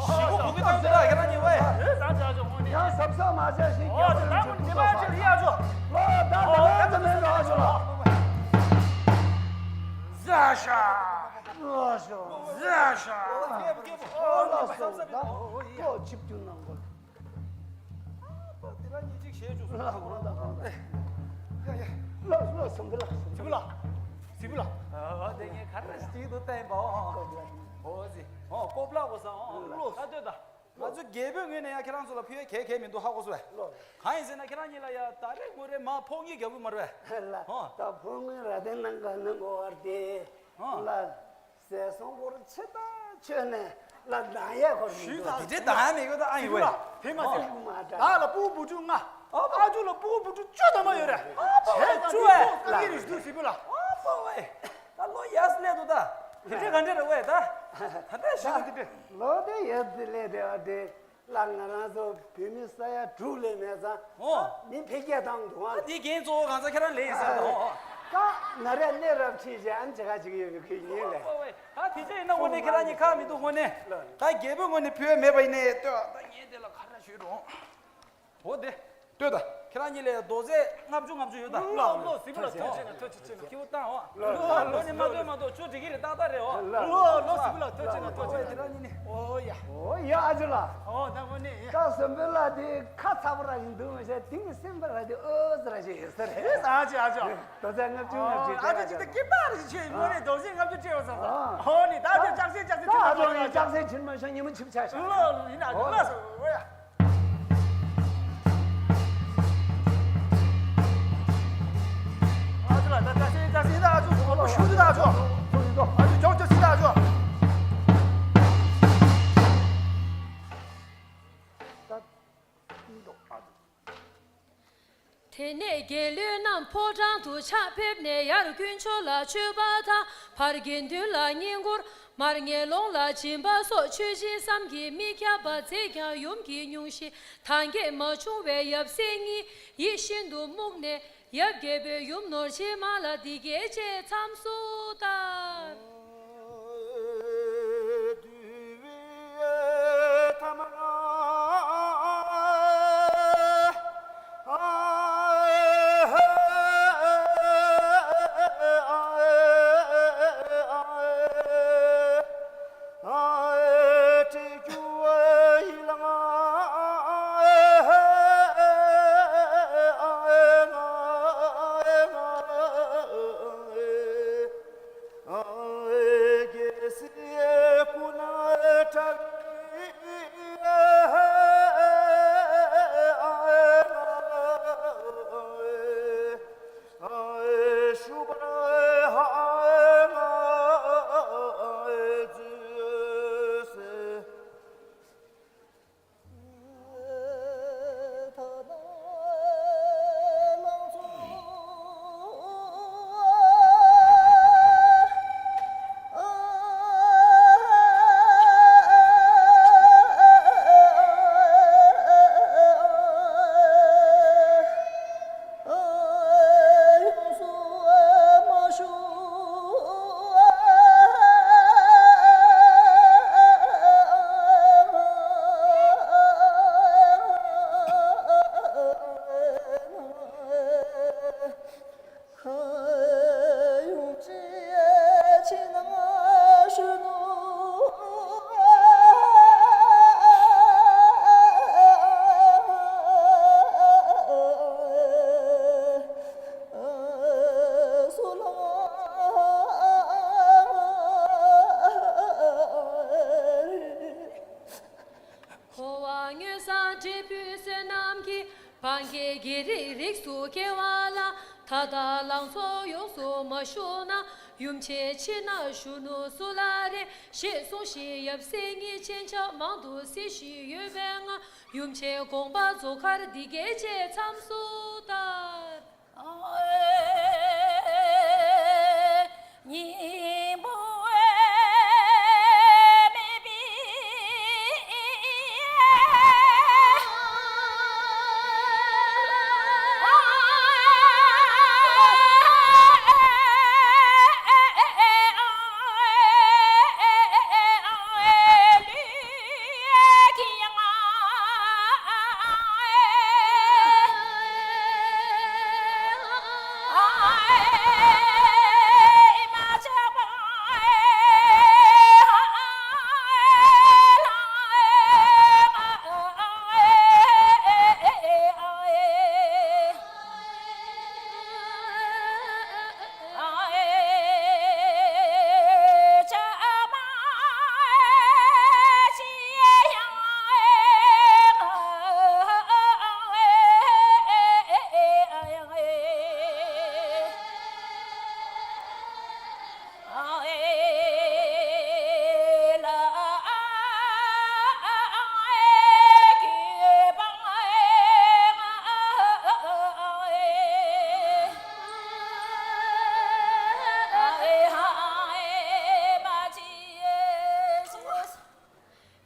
ཞི་བོ་གོ་གི་ཏང་གི་ད་ཁྱེད་རང་གཉིས་ཝེ། ཨེ་ཟ་ཅག་ཅོ་ཧོ་ནི། ཡང་ཟབ་ཟབ་མ་བྱས་ཤིག་ཨོ་ཙི། ད་མོ་ནི་མ་ཅི་ལི་ཨ་ཅོ། ལོ་ད་ད་ད་ད་མེད་ཨ་ཅོ་ལགས། ཟ་ཤ། ཟ་ཤ། ཟ་ཤ། ཨོ་ལགས་སོ། ད་ལོ་ཆིབས་བསྒྱུར་གནང་དགོས། ཨ་ཕ་དེ་རང་གཉིས་གཅིག་བྱས་བཅུག་སོང་། ལགས་ལགས་ལགས། ཡ་ཡ། ལགས་ལགས། སེམས་པ་ལགས། སེམས་པ་ལགས། སེམས་པ་ལགས། ཨ་དེ་ངས་ག་རེ་ཞིག་དུ་བསྟན་པའོ། ཨོ་ཟི། ཨོ་ཀོ་པ་ལགས་གོ་ས་ཨོ། ལགས། ད་ལྟོས་ད། ང་ཚོ་རྒྱལ་པོའི་ངོས་ནས་ཡང་ཁྱེད་རང་ཚོ་ལ་ཕུལ་ཡ་གལ་གལ་མི་འདུག་ཧ་གོ་སོང་ངས། ལགས། གང་ཡིན་ཟེར་ན་ཁྱེད་རང་གཉིས་ལ་ཡ་ད་རེས་ངོ་རེ་མ་ཕོག་ངེས་རྒྱལ་པོ་མ་རེད་པས། ལགས། ཨོ། ད་ཕོག་ངེས་ར་དེ་ནང་ག་ནང་གོ་བར་དེ། ཨོ། ལགས། ཟས་སོང་བོར་ཆེ་ད་ཆོས་ནས་ལ་ན་ཡ་ཁོར་མི་འདུག་དེ་འདྲའི་ད་ཡ་མེད་གོ་ད་ཨ་ཡི་ཝེ། དེ་མ་ཟད། ཨོ། ད་ལ་སྤུ་གུ་བུ་ཕྲུག་ལྔ། ཨ་ཅོ་ལ་སྤུ་གུ་བུ་ཕྲུག་བཅུ་ཐམ་པ་ཡོད་རེད། ཨ་ཕ་ཝེ། བཅུ་ཝེ། ལ་ཡི་རིགས་འདུག་སི་པུ་ལ། ཨ་ཕ་ཝེ། ད་ལོ་ཡས་ལས་འདུག་ད། དེ་འདྲའི་ག་འདྲ་རེད་ཝེ་ད། ད་ལྟ་ཞིག་འདི་འདྲ། ལོ་དེ་ཡས་ལས་དེ་བ་དེ། ལ་ང་རང་ཚོ་བོད་མི་ས་ཡ་དྲུག་ལས་མེད་ཙང་། ཨོ། མི་འཕེལ་རྒྱས་བཏང་འདུག་ཨ། ད་དེའི་འགན་གཙོ་བོ་གང་ས་ཁྱེད་རང་ལེན་ཡིན་ཟེར་དང་། ཨོ། ཀ་ང་རས་གནས་རབས་ཁྲིད་བྱས་ཨ་ནི་ཅི་ག་ཅིག་ཡོད་པའི་ཁུལ་ཡིན་ལས། ཨོ་ཝེ། ད་དེ་ཚོ་ཡིན་ན་དངོས་གནས་ཁྱེད་རང་གཉིས་ཁག་མི་འདུག་དངོས་གནས། ལགས། ད་རྒྱལ་པོའི་ངོས་ནས་ཕུལ་བ་མེད་པ་ཡིན་ནའི་ལྟོས་ད་ངས་དེ་ལ་ག་རེ་ཞུས་རུང་། འོ་དེ། ལྟོས་ད། ཁྱེད་རང་གཉིས་ལ་རྡོག་རྫས་ལྔ་བཅུ་ལྔ་བཅུ་ཡོད་ད། ལོ་ལོ་ཟིག་ལ་ཐོས་ཆེ་ན་ཐོས་ཆེ་ཆེ་ན་ཁྱེའུ་བཏང་འོ། ལོ་ལོ་ནི་མ་ཐོས་མ་ཐོས་ཆུ་འགྲིག་གི་རེད་ཏག་ཏག་རེད་འོ། ལོ་ལོ་ཟིག་ལ་ཐོས་ཆེ་ན་ཐོས་ཆེ་ན་ཁྱེད་རང་གཉིས་ནི། འོ་ཡ། འོ་ཡ་ཨ་ཅོ་ལ། འོ་ད་འོ་ནི་ཡ། ད་སོན་པོ་ལ་དེ་ཁ་ཚ་པོ་ར་ཞིག་འདུག་མི་ཤེས། དེང་གི་སེམས་པ་ར་དེ་ཨོ་ཟེར་ར་ཞིག་ཡོད་ས་རེད། ཨ་ཅོ་ཨ་ཅོ། རྡོག་རྫས་ལྔ་བཅུ་ལྔ་བཅུ་ཨ་ཅོ་ཅིག་ད་སྐྱིད་པ་རེ་ཞིག་ཆོས་ཡིན་ནོ་ནི་རྡོག་རྫས་ལྔ་བཅུ་སྤྲད་བ་བསམ་ས། འོ་ནི་ད་ཅོ་ལྕགས་སེ་ལྕགས་སེ་ད་ཨ་ཅོ་ནི་ལྕགས་སེ་ཕྱིར་མ་ཤོང་ཉི་མ་ཆིབ་ཆ་ཤ། ལོ་ཡིན་ན་ལོ་ལ་སོ་འོ་ཡ། དེ་ནས་རྒྱལ་བློན་རྣམས་ཕོ་བྲང་དུ་ཕྱག་ཕེབས་ནས། ཡར་དཀོན་མཆོག་ལ་མཆོད་པ་དང་། བར་དགེ་འདུན་ལ་བསྙེན་བཀུར། མར་ངན་སློང་ལ་སྦྱིན་པ་སོགས་ཆོས་སྦྱིན་བསམ་གྱིས་མི་ཁྱབ་པ་མཛད་ཀྱང་། ཡུམ་གྱི་སྙུང་གཞི་ཐང་གས་མ་བྱུང་བས། ཡབ་སྲས་གཉིས་ཡིད་ཤིན་ཏུ་མུག་ནས། ཡབ་རྒྱལ་པོས་ཡུམ་ནོར་རྗེ་མ་ལ་འདི་སྐད་ཅེས་མཚམས་སུ་བསྟར། འཁོར་བ་མངོན་སངས་འབྲས་བུའི་བསོད་ནམས་ཀྱིས། སྤང་རྒྱས་རྒྱལ་རིགས་རིགས་སུ་སྐྱེ་བ་ལ། མཐའ་དག་ལང་ཚོ་ཡོངས་སུ་མ་ཞུགས་ན། ཡུམ་ཆེན་ཁྱེད་ན་གཞོན་ནུ་སུ་ལ་རེ། ཞེས་གསུངས་ཤིང་ཡབ་སྲས་གཉིས་སྤྱན་ཆབ་མང་དུ་གཟིགས་ཤིང་ཡོད་པའི་ངང་། ཡུམ་ཆེན་དགོངས་པ་རྫོགས་ཁར་འདི་སྐད་ཅེས་མཚམས་སུ་བསྟར།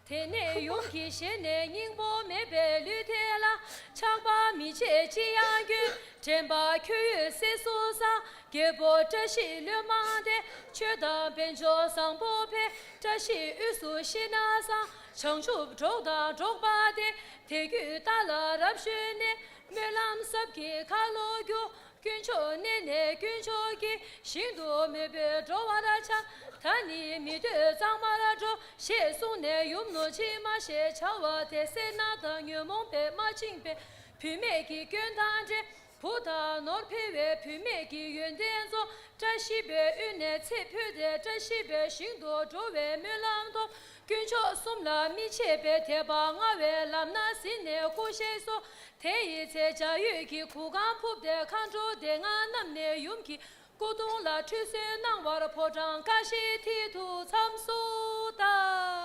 དེ་ནས་ཡུམ་གྱི་ཞལ་ནས་སྙིང་པོ་མེད་པའི་ལུས་དེ་ལ། ཆགས་པ་མི་བྱེད་ཅི་ཡང་སྐྱོན། དྲན་པ་ཁྱོད་ཡོད་སྲིད་སུ་སངས། རྒྱལ་པོ་བཀྲ་ཤིས་ལྷུན་མང་སྟེ། ཆོས་དང་དཔལ་འབྱོར་བཟང་པོ་འཕེལ། བཀྲ་ཤིས་དབུས་སུ་ཤིང་ནགས་བཟང་། བྱང་ཆུབ་གྲོགས་དང་འགྲོགས་པ་སྟེ། དད་གུས་རྟ་ལ་རབ་ཞོན་ནས། སྨོན་ལམ་ཟབ་ཀྱིས་ཁ་ལོ་སྒྱུར། དཀོན་མཆོག་བསྣན་ནས་དཀོན་མཆོག་གི། ཞིང་དུ་མོས་པས་འགྲོ་བར་བྱ། ད་ནི་མི་འདོད་གཙང་མར་འགྲོ། ཞེས་གསུངས་ནས་ཡུམ་ནོར་ཕྱིན་མ་ཞེས་བྱ་བ་དེ། སེར་སྣ་དང་ཉོན་མོངས་པས་མ་བཅིངས་པའི་བུད་མེད་ཀྱི་སྐྱོན་དང་བྲལ། བུ་དང་ནོར་འཕེལ་བའི་བུད་མེད་ཀྱི་ཡོན་ཏན་རྫོགས། བཀྲ་ཤིས་པའི་དབུས་ནས་ཚེ་འཕོས་ཏེ། བཀྲ་ཤིས་པའི་ཞིང་དུ་འགྲོ་བའི་སྨོན་ལམ་ཐོབ། དཀོན་མཆོག་གསུམ་ལ་མི་ཕྱེད་པའི་དད་པ་མངའ་བའི་ལམ་སྣ་ཟིན་ནས་སྐུ་གཤེགས་སོ། དེ་ཡི་ཚེ་འཇའ་འོད་ཀྱི་གུར་ཁང་ཕུབ་སྟེ། མཁའ་འགྲོ་སྡེ་ལྔ་རྣམས་ནས་ཡུམ་གྱི་སྐུ་གདུང་ལ་ཁྲུས་གསོལ་གནང་བར་ཕོ་བྲང་ཀ་ཤིའི་མཐིལ་དུ་མཚམས་སུ་བསྟར།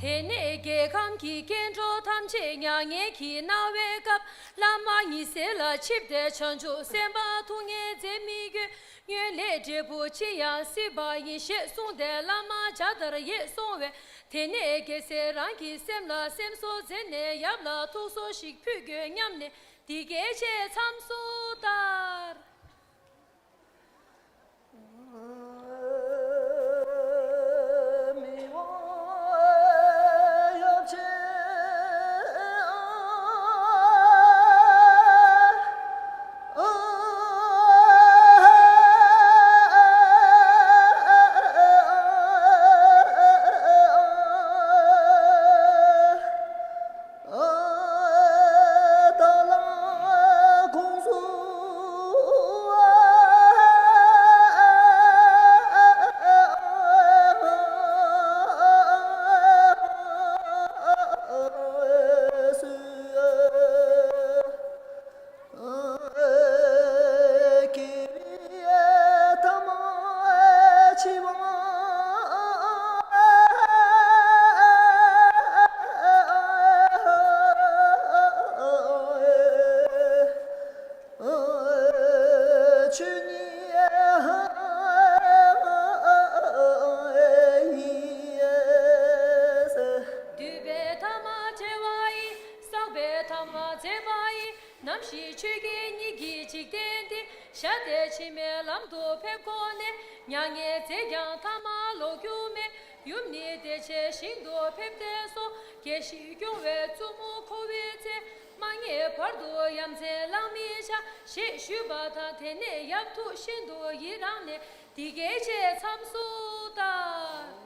དེ་ནས་རྒྱལ་ཁམས་ཀྱི་སྐྱེ་འགྲོ་ཐམས་ཅད་མྱ་ངན་གྱིས་མནར་བའི་སྐབས། བླ་མ་ཉི་ཟེར་ལ་ཆིབས་ཏེ་བྱང་ཆུབ་སེམས་དཔའ་ཐུགས་ངལ་འཛེམ་མི་དགོས། སྔོན་ལས་འབྲས་བུ་ཅི་ཡང་སྲིད་པ་ཡིན་ཞེས་གསུངས་ཏེ་བླ་མ་ཇ་ལྟར་ཡལ་སོང་བས། དེ་ནས་རྒྱལ་སྲས་རང་གི་སེམས་ལ་སེམས་གསོ་མཛད་ནས་ཡབ་ལ་ཐུགས་གསོ་ཞིག་ཕུལ་དགོས་སྙམ་ནས། འདི་སྐད་ཅེས་མཚམས་སུ་བསྟར། འདུས་པའི་ཐ་མ་བྲལ་བ་ཡི། བསགས་པའི་ཐ་མ་ཟད་པ་ཡི། ནམ་ཞིག་ཆོས་དགེ་གཉིས་ཀྱི་འཇིག་རྟེན་འདི། ཞ་དེ་ཕྱི་མའི་ལམ་དུ་ཕེབས་དགོས་ནས། མྱ་ངན་མཛད་ཀྱང་ཐ་མ་ལོག་རྒྱུ་མེད། ཡུམ་ནི་བདེ་ཆེན་ཞིང་དུ་ཕེབས་ཏེ་སོ། རྒྱལ་སྲིད་སྐྱོང་བའི་བཙུན་མོ་ཁོ་བོའི་མཚན། མ་ངེས་བར་དུ་ཡ་མཚན་བླང་མི་བྱ། ཞེས་ཞུས་པ་དང་། དེ་ནས་ཡབ་ཐུགས་ཤིན་ཏུ་ཡི་རངས་ནས། འདི་སྐད་ཅེས་མཚམས་སུ་བསྟར།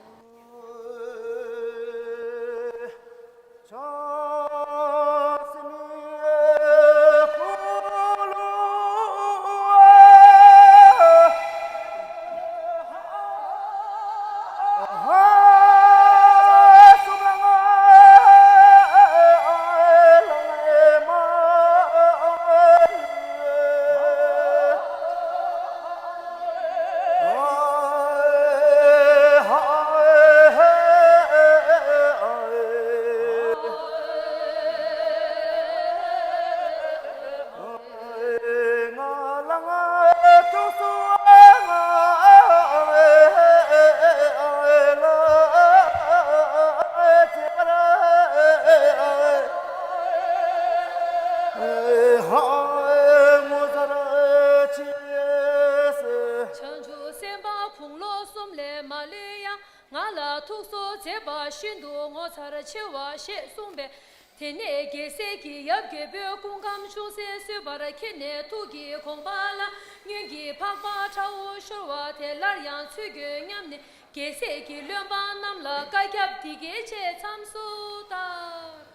བྱང་ཆུབ་སེམས་དཔའ་དགུང་ལོ་གསུམ་ལས་མ་ལུས་ཡང་། ང་ལ་ཐུགས་གསོ་མཛད་པ་ཤིན་ཏུ་ངོ་མཚར་ཆེ་བ་ཞེས་གསུངས་པས། དེ་ནས་རྒྱལ་སྲས་ཀྱིས་ཡབ་རྒྱལ་པོའི་སྐུ་ཁམས་ཅུང་ཟད་གསོས་པར་མཁྱེན་ནས་ཐུགས་ཀྱི་དགོངས་པ་ལ། སྔོན་གྱི་འཕགས་པ་ཁྲ་བོ་ཤོར་བ་དེ་སླར་ཡང་འཚོལ་དགོས་སྙམ་ནས། རྒྱལ་སྲས་ཀྱིས་བློན་འབངས་རྣམས་ལ་བཀའ་ཁྱབ་འདི་སྐད་ཅེས་མཚམས་སུ་བསྟར།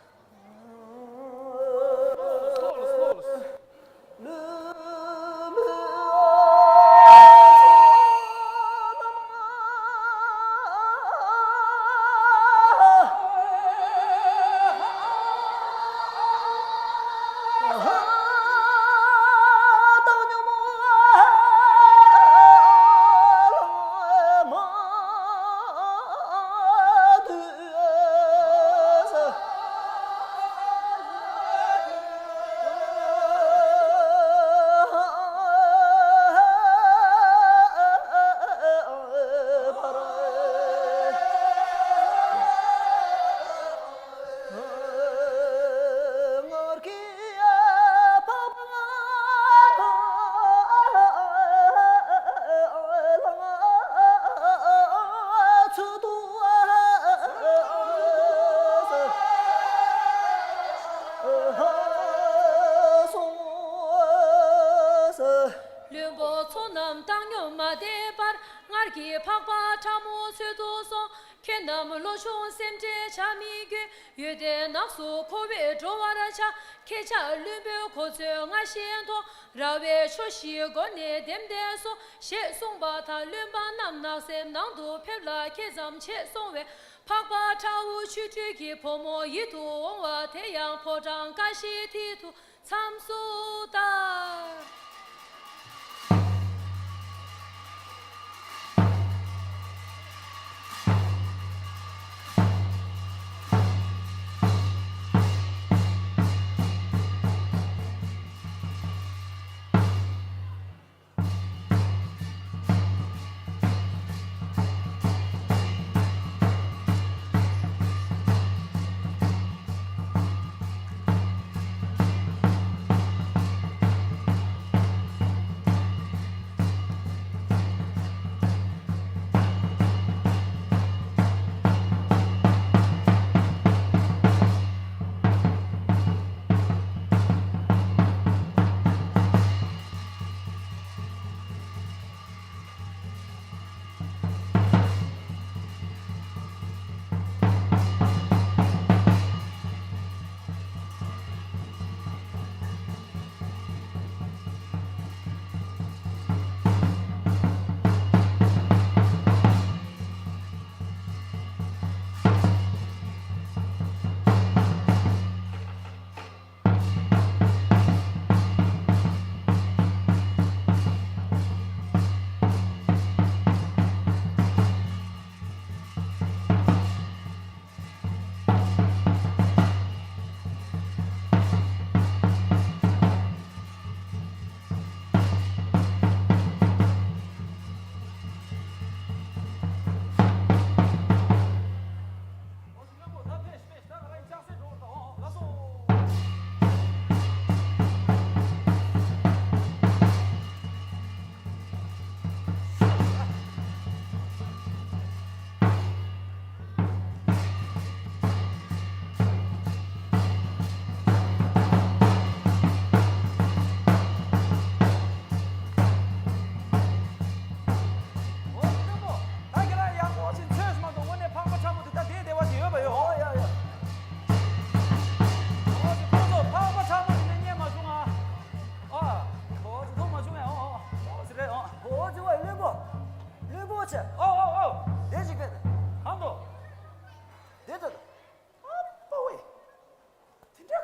བློན་པོ་ཚོགས་རྣམས་བཏང་སྙོམས་མ་བསྡད་པར། སྔར་གྱི་འཕགས་པ་ཁྲ་མོ་འཚོལ་དུ་སོང་། ཁྱེད་རྣམས་བློ་ཆུང་སེམས་བྲལ་བྱ་མི་དགོས། ཡོན་ཏན་ནགས་སུ་འཁོར་བས་འགྲོ་བར་བྱ། ཁྱེད་ཅག་བློན་པོའི་གོ་མཛོད་ང་བཞིན་མཐོང་། ར་བས་ཕྱོགས་བཞིའི་སྒོ་ནས་འདེམས་ཏེ་སོ། ཞེས་གསུངས་པ་དང་། བློན་པ་རྣམས་ནགས་གསེབ་ནང་དུ་ཕེབས་ལ་ཁྱེད་ཙམ་ཆད་སོང་བས། འཕགས་པ་ཁྲ་བོ་ཆོ་འཕྲུལ་གྱི་བུ་མོ་ཡིད་དུ་འོང་བ་དེ་ཡང་ཕོ་བྲང་ཀ་བཞིའི་མཐིལ་དུ་མཚམས་སུ་བསྟར།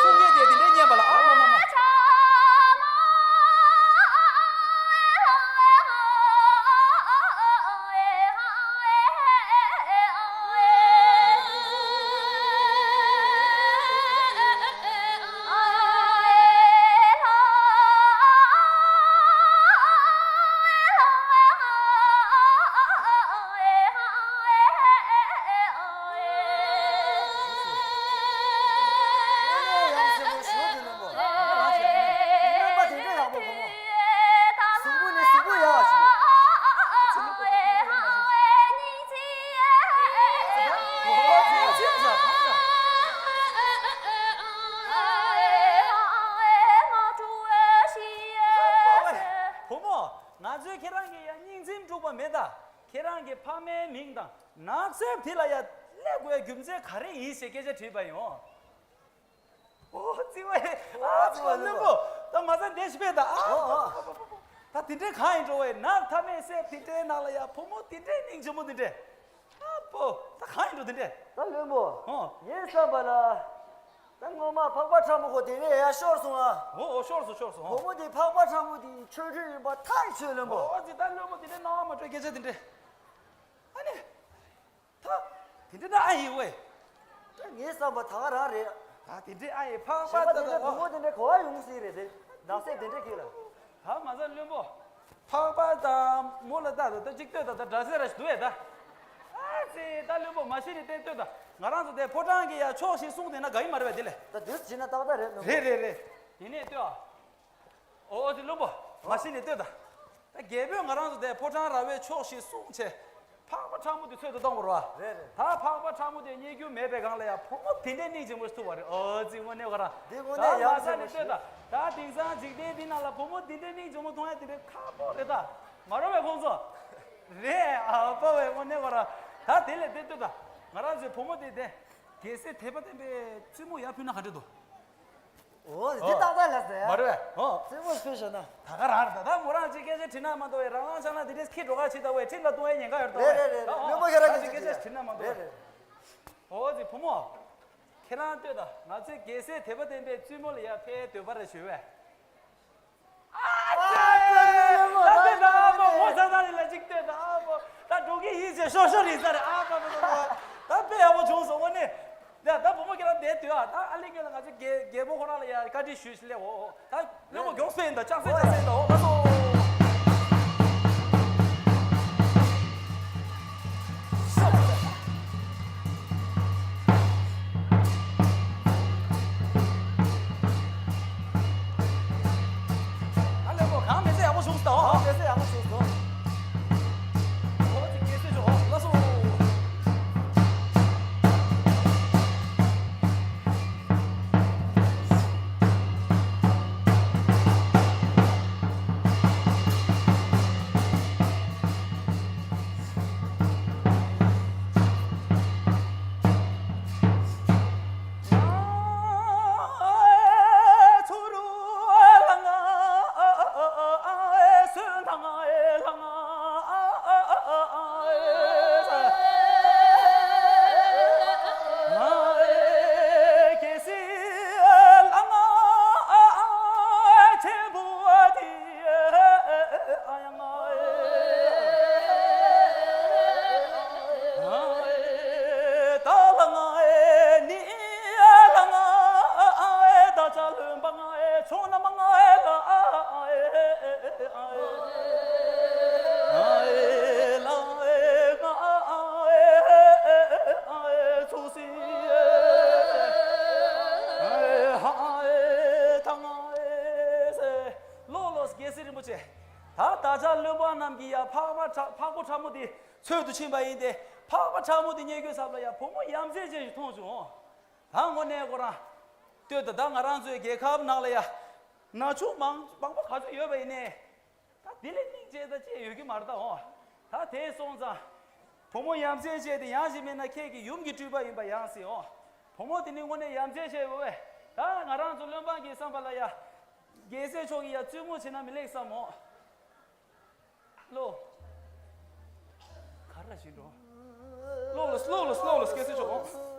གསུང་མཁན་དེ་དེ་འདྲའི་སྙན་པ་ལ། ཨ་མ་མ་མ། གཟུགས་པོ་ནི་གཟུགས་པོ་ཡག་ཞིག་འདུག་བུ་མོ། ང་ཚོས་ཁྱེད་རང་གི་ཡ་སྙིང་ཚིམ་དཀྲུགས་པ་མེད་ད། ཁྱེད་རང་གི་ཕ་མའི་མིང་དང་ནགས་ཚལ་དེ་ལ་ཡ་སླེབས་དགོས་རྒྱུ་མཚན་ག་རེ་ཡིན་ཞེས་སྐད་ཆ་དྲིས་པ་ཡིན། ཨོ་ཙི་ཝེ། ཨ་ཙི་ཝེ་བློན་པོ། ད་མ་ཚད་འདི་ཞིག་ཕེབས་ད། ཨ། ད་དེ་འདྲའི་གང་ཡིན་འགྲོ་བས། ནགས་མཐའ་མེད་གསེབ་དེ་འདྲའི་ནང་ལ་ཡ་བུ་མོ་དེ་འདྲའི་སྙིང་རྗེ་མོ་དེ་འདྲའི། ཨ་པོ། ད་གང་ཡིན་འགྲོ་དེ་འདྲའི། ད་བློན་པོ། ཨོ། ངའི་བསམ་པ་ལ། ད་སྔོན་མ་ཕག་པ་ཁྲ་མོ་ཁོ་དེ་ནས་ཡར་ཤོར་སོང་ཨ། ཨོ་ཨོ། ཤོར་སོང་ཤོར་སོང་། ཨོ། བུ་མོ་དེ་ཕག་པ་ཁྲ་མོ་དེ་ཆོ་འཕྲུལ་ཡིན་པ་ཐག་ཆོད། བློན་པོ། ཨོ་ཙི། ད་བློན་པོ་དེ་འདྲའི་སྣང་བ་མ་སྤྲོད་སྐད་ཆ་དེ་འདྲའི། ཨ་ནི། ད། དེ་འདྲ་ན་ཨ་ཡི་ཝེ། ད་ངའི་བསམ་པ་ད་ག་རང་རེད། ད་དེ་འདྲའི་ཨ་ཡི་ཕག་པ་གཞན་པ་ད་དེ་འདྲ་ད་བུ་མོ་དེ་འདྲ་ག་བ་ཡོང་སྲིད་རེད་དེ། ནགས་ཚལ་དེ་འདྲ་གི་ལ། ད་མ་ཚད་བློན་པོ། ཕག་པ་དང་མོ་ལ་ལྟ་ད་ད་ཅིག་ལྟོས་ད། ད་འདྲ་ཟེར་ར་ཞིག་འདུག་ཨེ་ད། ཨ་ཙི། ད་བློན་པོ་མ་གཞི་ནས་བལྟས་ལྟོས་ད། ང་རང་ཚོ་དེ་ཕོ་བྲང་གི་ཡ་ཕྱོགས་ཤིག་སྲུང་བསྡད་ན་དགའ་གི་མ་རེད་པས་དེ་ལས། ད་དུས་བྱས་ན་ཏག་ཏག་རེད། རེད་རེད་རེད། ཡིན་ནས་ལྟོས་ཨ། ཨོ་ཨོ་ཙི། བློན་པོ། མ་གཞི་ནས་ལྟོས་ད། ད་རྒྱལ་པོས་ང་རང་ཚོ་དེ་ཕོ་བྲང་ར་བའི་ཕྱོགས་ཤིག་སྲུང་བྱས། ཕག་པ་ཁྲ་མོ་དེ་འཚོལ་དུ་གཏོང་དགོས་རེད་བ། རེད་རེད། ད་ཕག་པ་ཁྲ་མོ་དེ་རྙེད་རྒྱུ་མེད་པའི་སྒང་ལ་ཡང་བུ་མོ་དེ་འདྲའི་སྙིང་རྗེ་མོ་ཞིག་ཐུག་པ་རེད། ཨོ་ཙི། དངོས་གནས་ཁོ་རང་། འདི་དངོས་གནས་ཡག་ཟེར་མ་ཤེས། ད་དེང་སང་འཇིག་རྟེན་འདི་ནང་ལ་བུ་མོ་དེ་འདྲའི་སྙིང་རྗེ་མོ་མཐོང་ཡ་དེ་འདྲའི་ཁག་པོ་རེད་ད། མ་རེད་པས་ཁོང་ཚོ། རེད། ཨ་ཕ་བས་དངོས་གནས་ཁོ་རང་། ད་དེ་ལས་དེ་ལྟོས་ད། ང་རང་ཚོའི་བུ་མོ་དེ་དེ། རྒྱལ་སྲས་དད་པ་ལྡན་པའི་བཙུན་མོ་ཡར་ཕུལ་ན་ག་འདྲ་འདུག་ཨོ། འདི་ཏག་ཏག་ལ་ཟེར། མ་རེད་པས། ཨོ། རྩེད་མོ་ཕུལ་བཞག་ན། ད་ག་རང་རེད། ད་ད་མོ་རང་ཅིག་སྐད་ཆ་དྲིས་ན་མ་གཏོགས་པའི་རང་རང་ཆགས་ན་དེ་འདྲས་ཁྱི་འགྲོ་ག་ཕྱི་ལྟ་བས་ཁྲིམས་ལ་གཏོང་བའི་ཉེན་ཁ་ཡོད་དོ། རེད་རེད་རེད། ད་ཨོ། བློན་པོ་ཁྱེད་རང་ད་གི་ཅིག་སྐད་ཆ་དྲིས་ན་མ་གཏོགས་པས། རེད་རེད། ཨོ་ཙི་བུ་མོ། ཁྱེད་རང་ལྟོས་དང་། ང་ཚོའི་རྒྱལ་སྲས་དད་པ་ལྡན་པའི་བཙུན་མོ་ལ་ཡར་ཕེབས་འདོད་པ་རེད་ཞུ་བས། ཨ་ཙི། ད་ལྟོས་དང་། ཨ་མ་མོ་ཟ་ཟ་རེ་ལ་ཅིག་ལྟོས་དང་། ཨ་མོ་ད་འགྲོ་གི་ཡིན་ཟེར་ཤོར་ཤོར་རེད་ས་རེད། ཨ་མ་མ་མ་མ། ད་དཔེ་ཡག་པོ་བྱུང་སོང་། དངོས་གནས། ད་ད་བུ་མོ་ཁྱེད་རང་བསྡད་སྡོད་ཨ། ད་ཨ་ལེ་ངོས་ལ་ང་ཚོ་རྒྱལ་རྒྱལ་པོ་ཁོ་རང་ལ་ཡ་བཀའ་འདྲི་ཞུས་སླེབས། འོ་ད་བློན་པོ་མགྱོགས་སེ་ཡིན་ད། ལྕགས་སེ་ལྕགས་སེ་ཡིན་ད། འོ་ལགས་སོ། ཨ་ལེ་བུ་མོ། གང་མེད་ཚེ་ཡག་པོ་བྱུང་སོང་ད། འོ་གང་མེད་ཚེ་ཡག་པོ་བྱུང་སོང་། འོ་ཅིག་སྐད་ཆ་ཞུ། འོ་ལགས་སོ། བློན་འབངས་རྣམས་ཀྱིས་ཡ་འཕགས་པ་ཕྲ་འཕགས་པ་ཕྲ་མོ་དེ་འཚོལ་དུ་ཕྱིན་པ་ཡིན་ཏེ། འཕགས་པ་ཕྲ་མོ་དེ་རྙེད་རྒྱུའི་ཚབ་ལ་ཡ་བུ་མོ་ཡ་མཚན་ཅན་ཞིག་མཐོང་བྱུང་། ད་དངོས་གནས་ཁོ་རང་ལྟོས་དང་། ད་ང་རང་ཚོའི་རྒྱལ་ཁབ་ནང་ལ་ཡ་ན་ཆུང་མང་མང་པོ་ག་ཚོད་ཡོད་པ་ཡིན་ནའི། ད་དེ་ལས་སྙིང་རྗེ་ད་ཅི་ཡོད་ཀྱི་མ་རེད་ད། འོ། ད་དེ་སོང་ཙང་བུ་མོ་ཡ་མཚན་ཅན་དེ་ཡང་ཞིག་མིན་ན་ཁྱེད་ཀྱི་ཡུམ་གྱི་སྤྲུལ་པ་ཡིན་པ་ཡང་སྲིད། འོ། བུ་མོ་དེ་ནི་དངོས་གནས་ཡ་མཚན་ཆེ་བས། ད་ང་རང་ཚོ་བློན་འབངས་ཀྱི་བསམ་པ་ལ་ཡ། རྒྱལ་སྲས་མཆོག་གིས་ཡ་བཙུན་མོ་བྱིན་ན་མི་ལེགས་བསམ་མོ། ལོ། ག་ར་བཞིན་འགྲོ། ལོ་ལོ་སི་ལོ་ལོ་སི་ལོ་ལོ་སི་རྒྱལ་སྲས་མཆོག།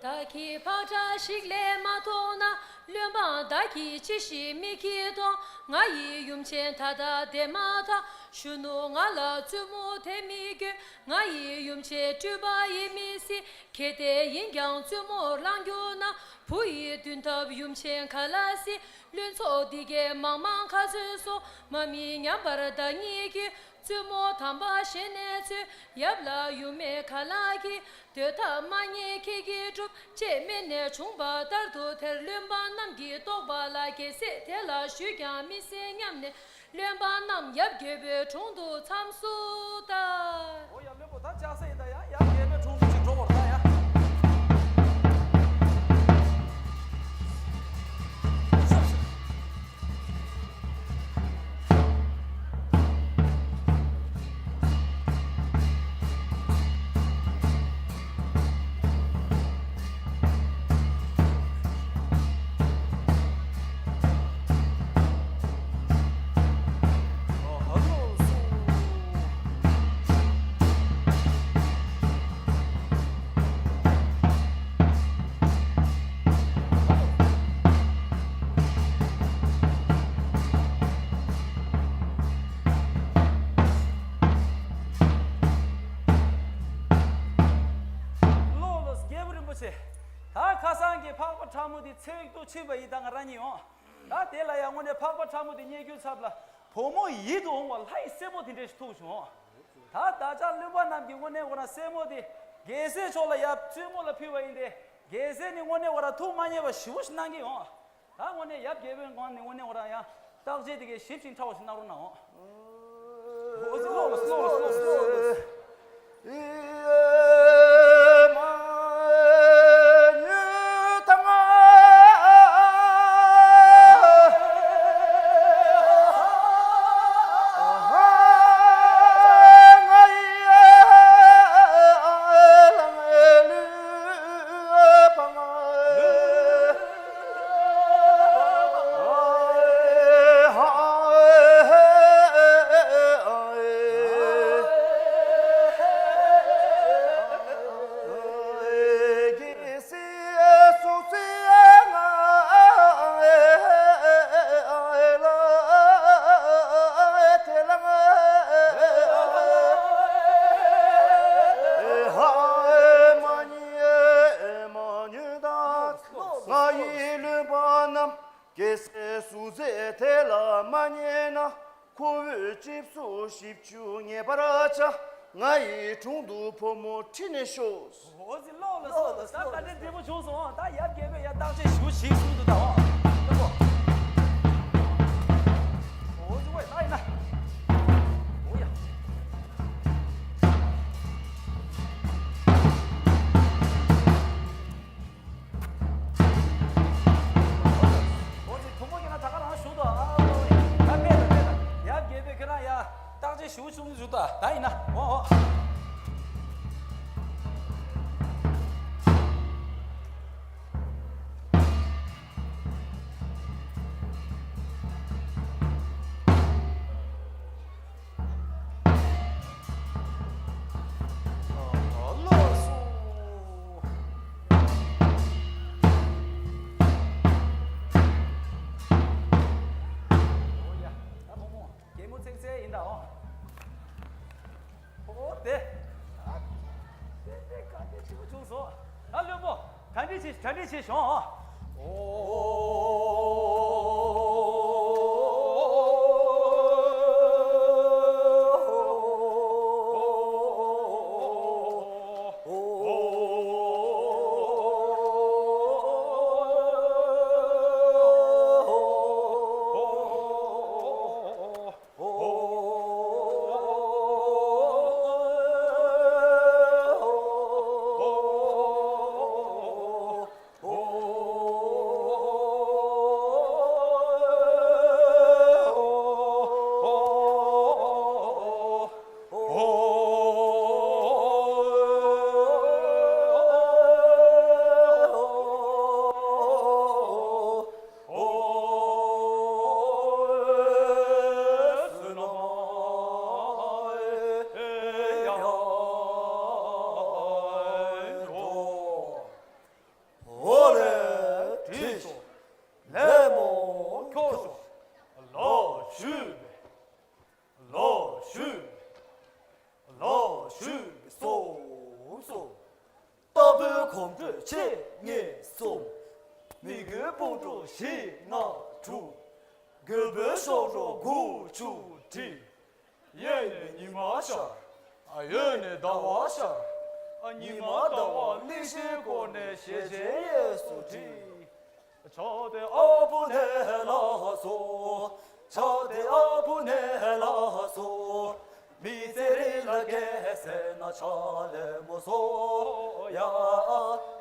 བདག་གིས་ཕག་བྲག་ཞིག་ལས་མ་མཐོང་ན། བློན་འབངས་བདག་གིས་ཅི་ཞིག་མིག་གིས་མཐོང་། ང་ཡི་ཡུམ་ཆེན་ད་ལྟ་བདེ་མ་ཐག་གཞོན་ནུ་ང་ལ་བཙུན་མོ་དེ་མི་དགོས། ང་ཡི་ཡུམ་ཆེན་སྤྲུལ་པ་ཡིན་མི་སྲིད། གལ་ཏེ་ཡིན་ཀྱང་བཙུན་མོར་བླང་གྱུར་ན། བུ་ཡི་འདུན་ཐབས་ཡུམ་ཆེན་ག་ལ་སྲིད། བླུན་ཚོགས་འདི་གས་མང་མང་ག་ཚོད་སོང་། མ་མི་ཉམས་པར་བདག་ཉིད་ཀྱིས། བཙུན་མོ་དམ་པ་བཞེས་ནས་འཚོལ། ཡབ་ལ་ཡུམ་མེད་ག་ལ་གིས། འདོད་ཐབས་མ་རྙེད་ཁྱེད་ཀྱིས་སྒྲུབ། ཅེས་སྨྲས་ནས་བྱུང་བ་ལྟར་དུ་དེར་བློན་འབངས་རྣམས་ཀྱིས་རྟོགས་པ་ལ། རྒྱལ་སྲས་དེ་ལ་ཞུས་ཀྱང་མི་གསན་སྙམ་ནས། བློན་འབངས་རྣམས་ཡབ་རྒྱལ་པོའི་དྲུང་དུ་མཚམས་སུ་བསྟར། འོ་ཡ། བློན་པོ་ད་ལྕགས་སྲེག་ཡིན་ད། ཡ་ཡབ་རྒྱལ་པོའི་དྲུང་དུ་ཅིག་འགྲོ་བར་ད་ཡ། ལོ་ལོ་རྒྱལ་པོ་རིན་པོ་ཆེ། ད་ཁ་སང་གི་འཕགས་པ་ཕྲ་མོ་དེ་འཚོལ་དུ་ཕྱིན་པ་ཡིན་ད། ང་རང་གཉིས་འོང་། ད་དེ་ལ་ཡང་དངོས་གནས་འཕགས་པ་ཕྲ་མོ་དེ་རྙེད་རྒྱུའི་ཚབ་ལ་བུ་མོ་ཡིད་དུ་འོང་བ་ལྷ་ཡི་སྲས་མོ་དེ་འདྲ་ཞིག་ཐུག་བྱུང་། ད་བདག་ཅག་བློན་པ་རྣམས་ཀྱིས་དངོས་གནས་ཁོ་རང་སྲས་མོ་དེ་རྒྱལ་སྲས་མཆོག་ལ་ཡབ་བཙུན་མོ་ལ་ཕུལ་བ་ཡིན་ཏེ། རྒྱལ་སྲས་ནི་དངོས་གནས་ཁོ་རང་ཐུགས་མ་མཉེས་པ་ཞེ་པོ་ཞིག་གནང་གི་ཡོང་། ད་དངོས་གནས་ཡབ་རྒྱལ་པོའི་སྒང་ནས་དངོས་གནས་ཁོ་རང་ཡང་བརྟག་དཔྱད་དེ་གའི་ཞིབ་ཅིང་ཕྲ་བ་ཞིག་གནང་རོགས་གནང་འོང་། འོ་ཙི་ལོག་ལོ་ལོག་ལོ་ལོག་ལོ། ང་ཡི་བློན་པོ་རྣམས། རྒྱལ་སྲས་གཟུགས་མཛེས་དེ་ལ་མ་ཉན་ན། ཁོ་བོས་གཅེས་སུ་བཞེས་རྒྱུ་ངེས་པར་བྱ། ང་ཡི་དྲུང་དུ་བུ་མོ་ཁྲིད་ནས་ཤོག་འོ་ཙི་ལོ་ལོ་ལོ་ལོ། ད་བཀའ་དྲིན་དྲིན་པོ་བྱུང་སོང་། ད་ཡབ་རྒྱལ་པོས་ཡ་བརྟག་དཔྱད་ཞུ་ཞིག་གསུངས་འདུག་ད་འོ་ལོ། འོ་ཙི་ཝེ་ད་ཡིན་ན། འོ་ཡ། འོ་ཙི་བུ་མོ་ཁྱེད་རང་ད་ག་རང་བཞུགས་དང་། ཨ་ཨོ་ཡ། ད་ཕེབས་དང་ཕེབས་དང་། ཡབ་རྒྱལ་པོས་ཁྱེད་རང་ཡ་བརྟག་དཔྱད་ཞུ་གསུངས་བཞུགས་དང་། ད་ཡིན་ན་འོ་འོ། ཡིན་ད་འོ། ཨོ་དེ། ཨ། དེ་དེ་ག་དེ་ཆེ་བོ་བྱུང་སོང་། ད་བློན་པོ། གྲ་སྒྲིག་བྱེད་གྲ་སྒྲིག་བྱེད་ཤོག་ཨ། ཨོ། འོ་ལེ་བྲིས་སོ། ལད་མོ་ཁྱོར་སོ། ལོ་ཞུས་པས། ལོ་ཞུས་པས། ལོ་ཞུས་པས་སོ་སོ། རྟ་ཕོའི་གོམ་བགྲོད་ཕྱེད་གཉིས་གསུམ། མི་རྒོད་དཔུང་གྲོགས་བཞི་ལྔ་དྲུག། རྒོད་པོའི་གཤོག་སྒྲོ་དགུ་བཅུ་བྲིས། གཡས་ནས་ཉི་མ་ཤར། ཨ། གཡོན་ནས་ཟླ་བ་ཤར། ཨ། ཉི་མ་ཟླ་བ་གླིང་བཞིའི་སྒོ་ནས་ཞལ་ཆེམས་གཡས་སུ་བྲིས། ཕྱག་དེ་ཨ་བུ་ནེ་ལ་སོ། ཕྱག་དེ་ཨ་བུ་ནེ་ལ་སོ། མི་ཚེ་རིང་ལ་རྒྱལ་སྲས་ན་ཕྱག་ལེ་མོ་སོ། ཡ་ཡ་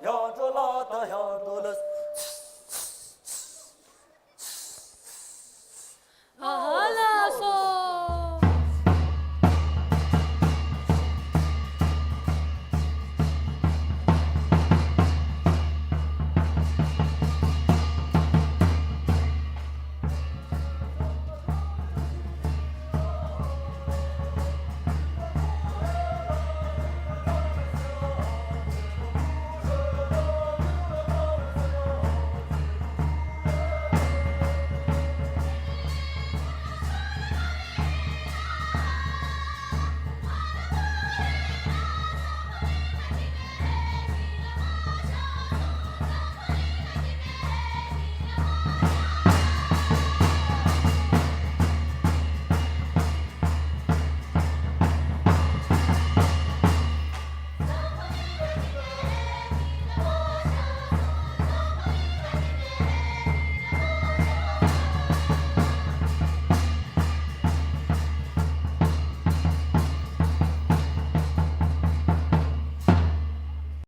འགྲོ་ལ་ད་ཡ་འགྲོ་ལ།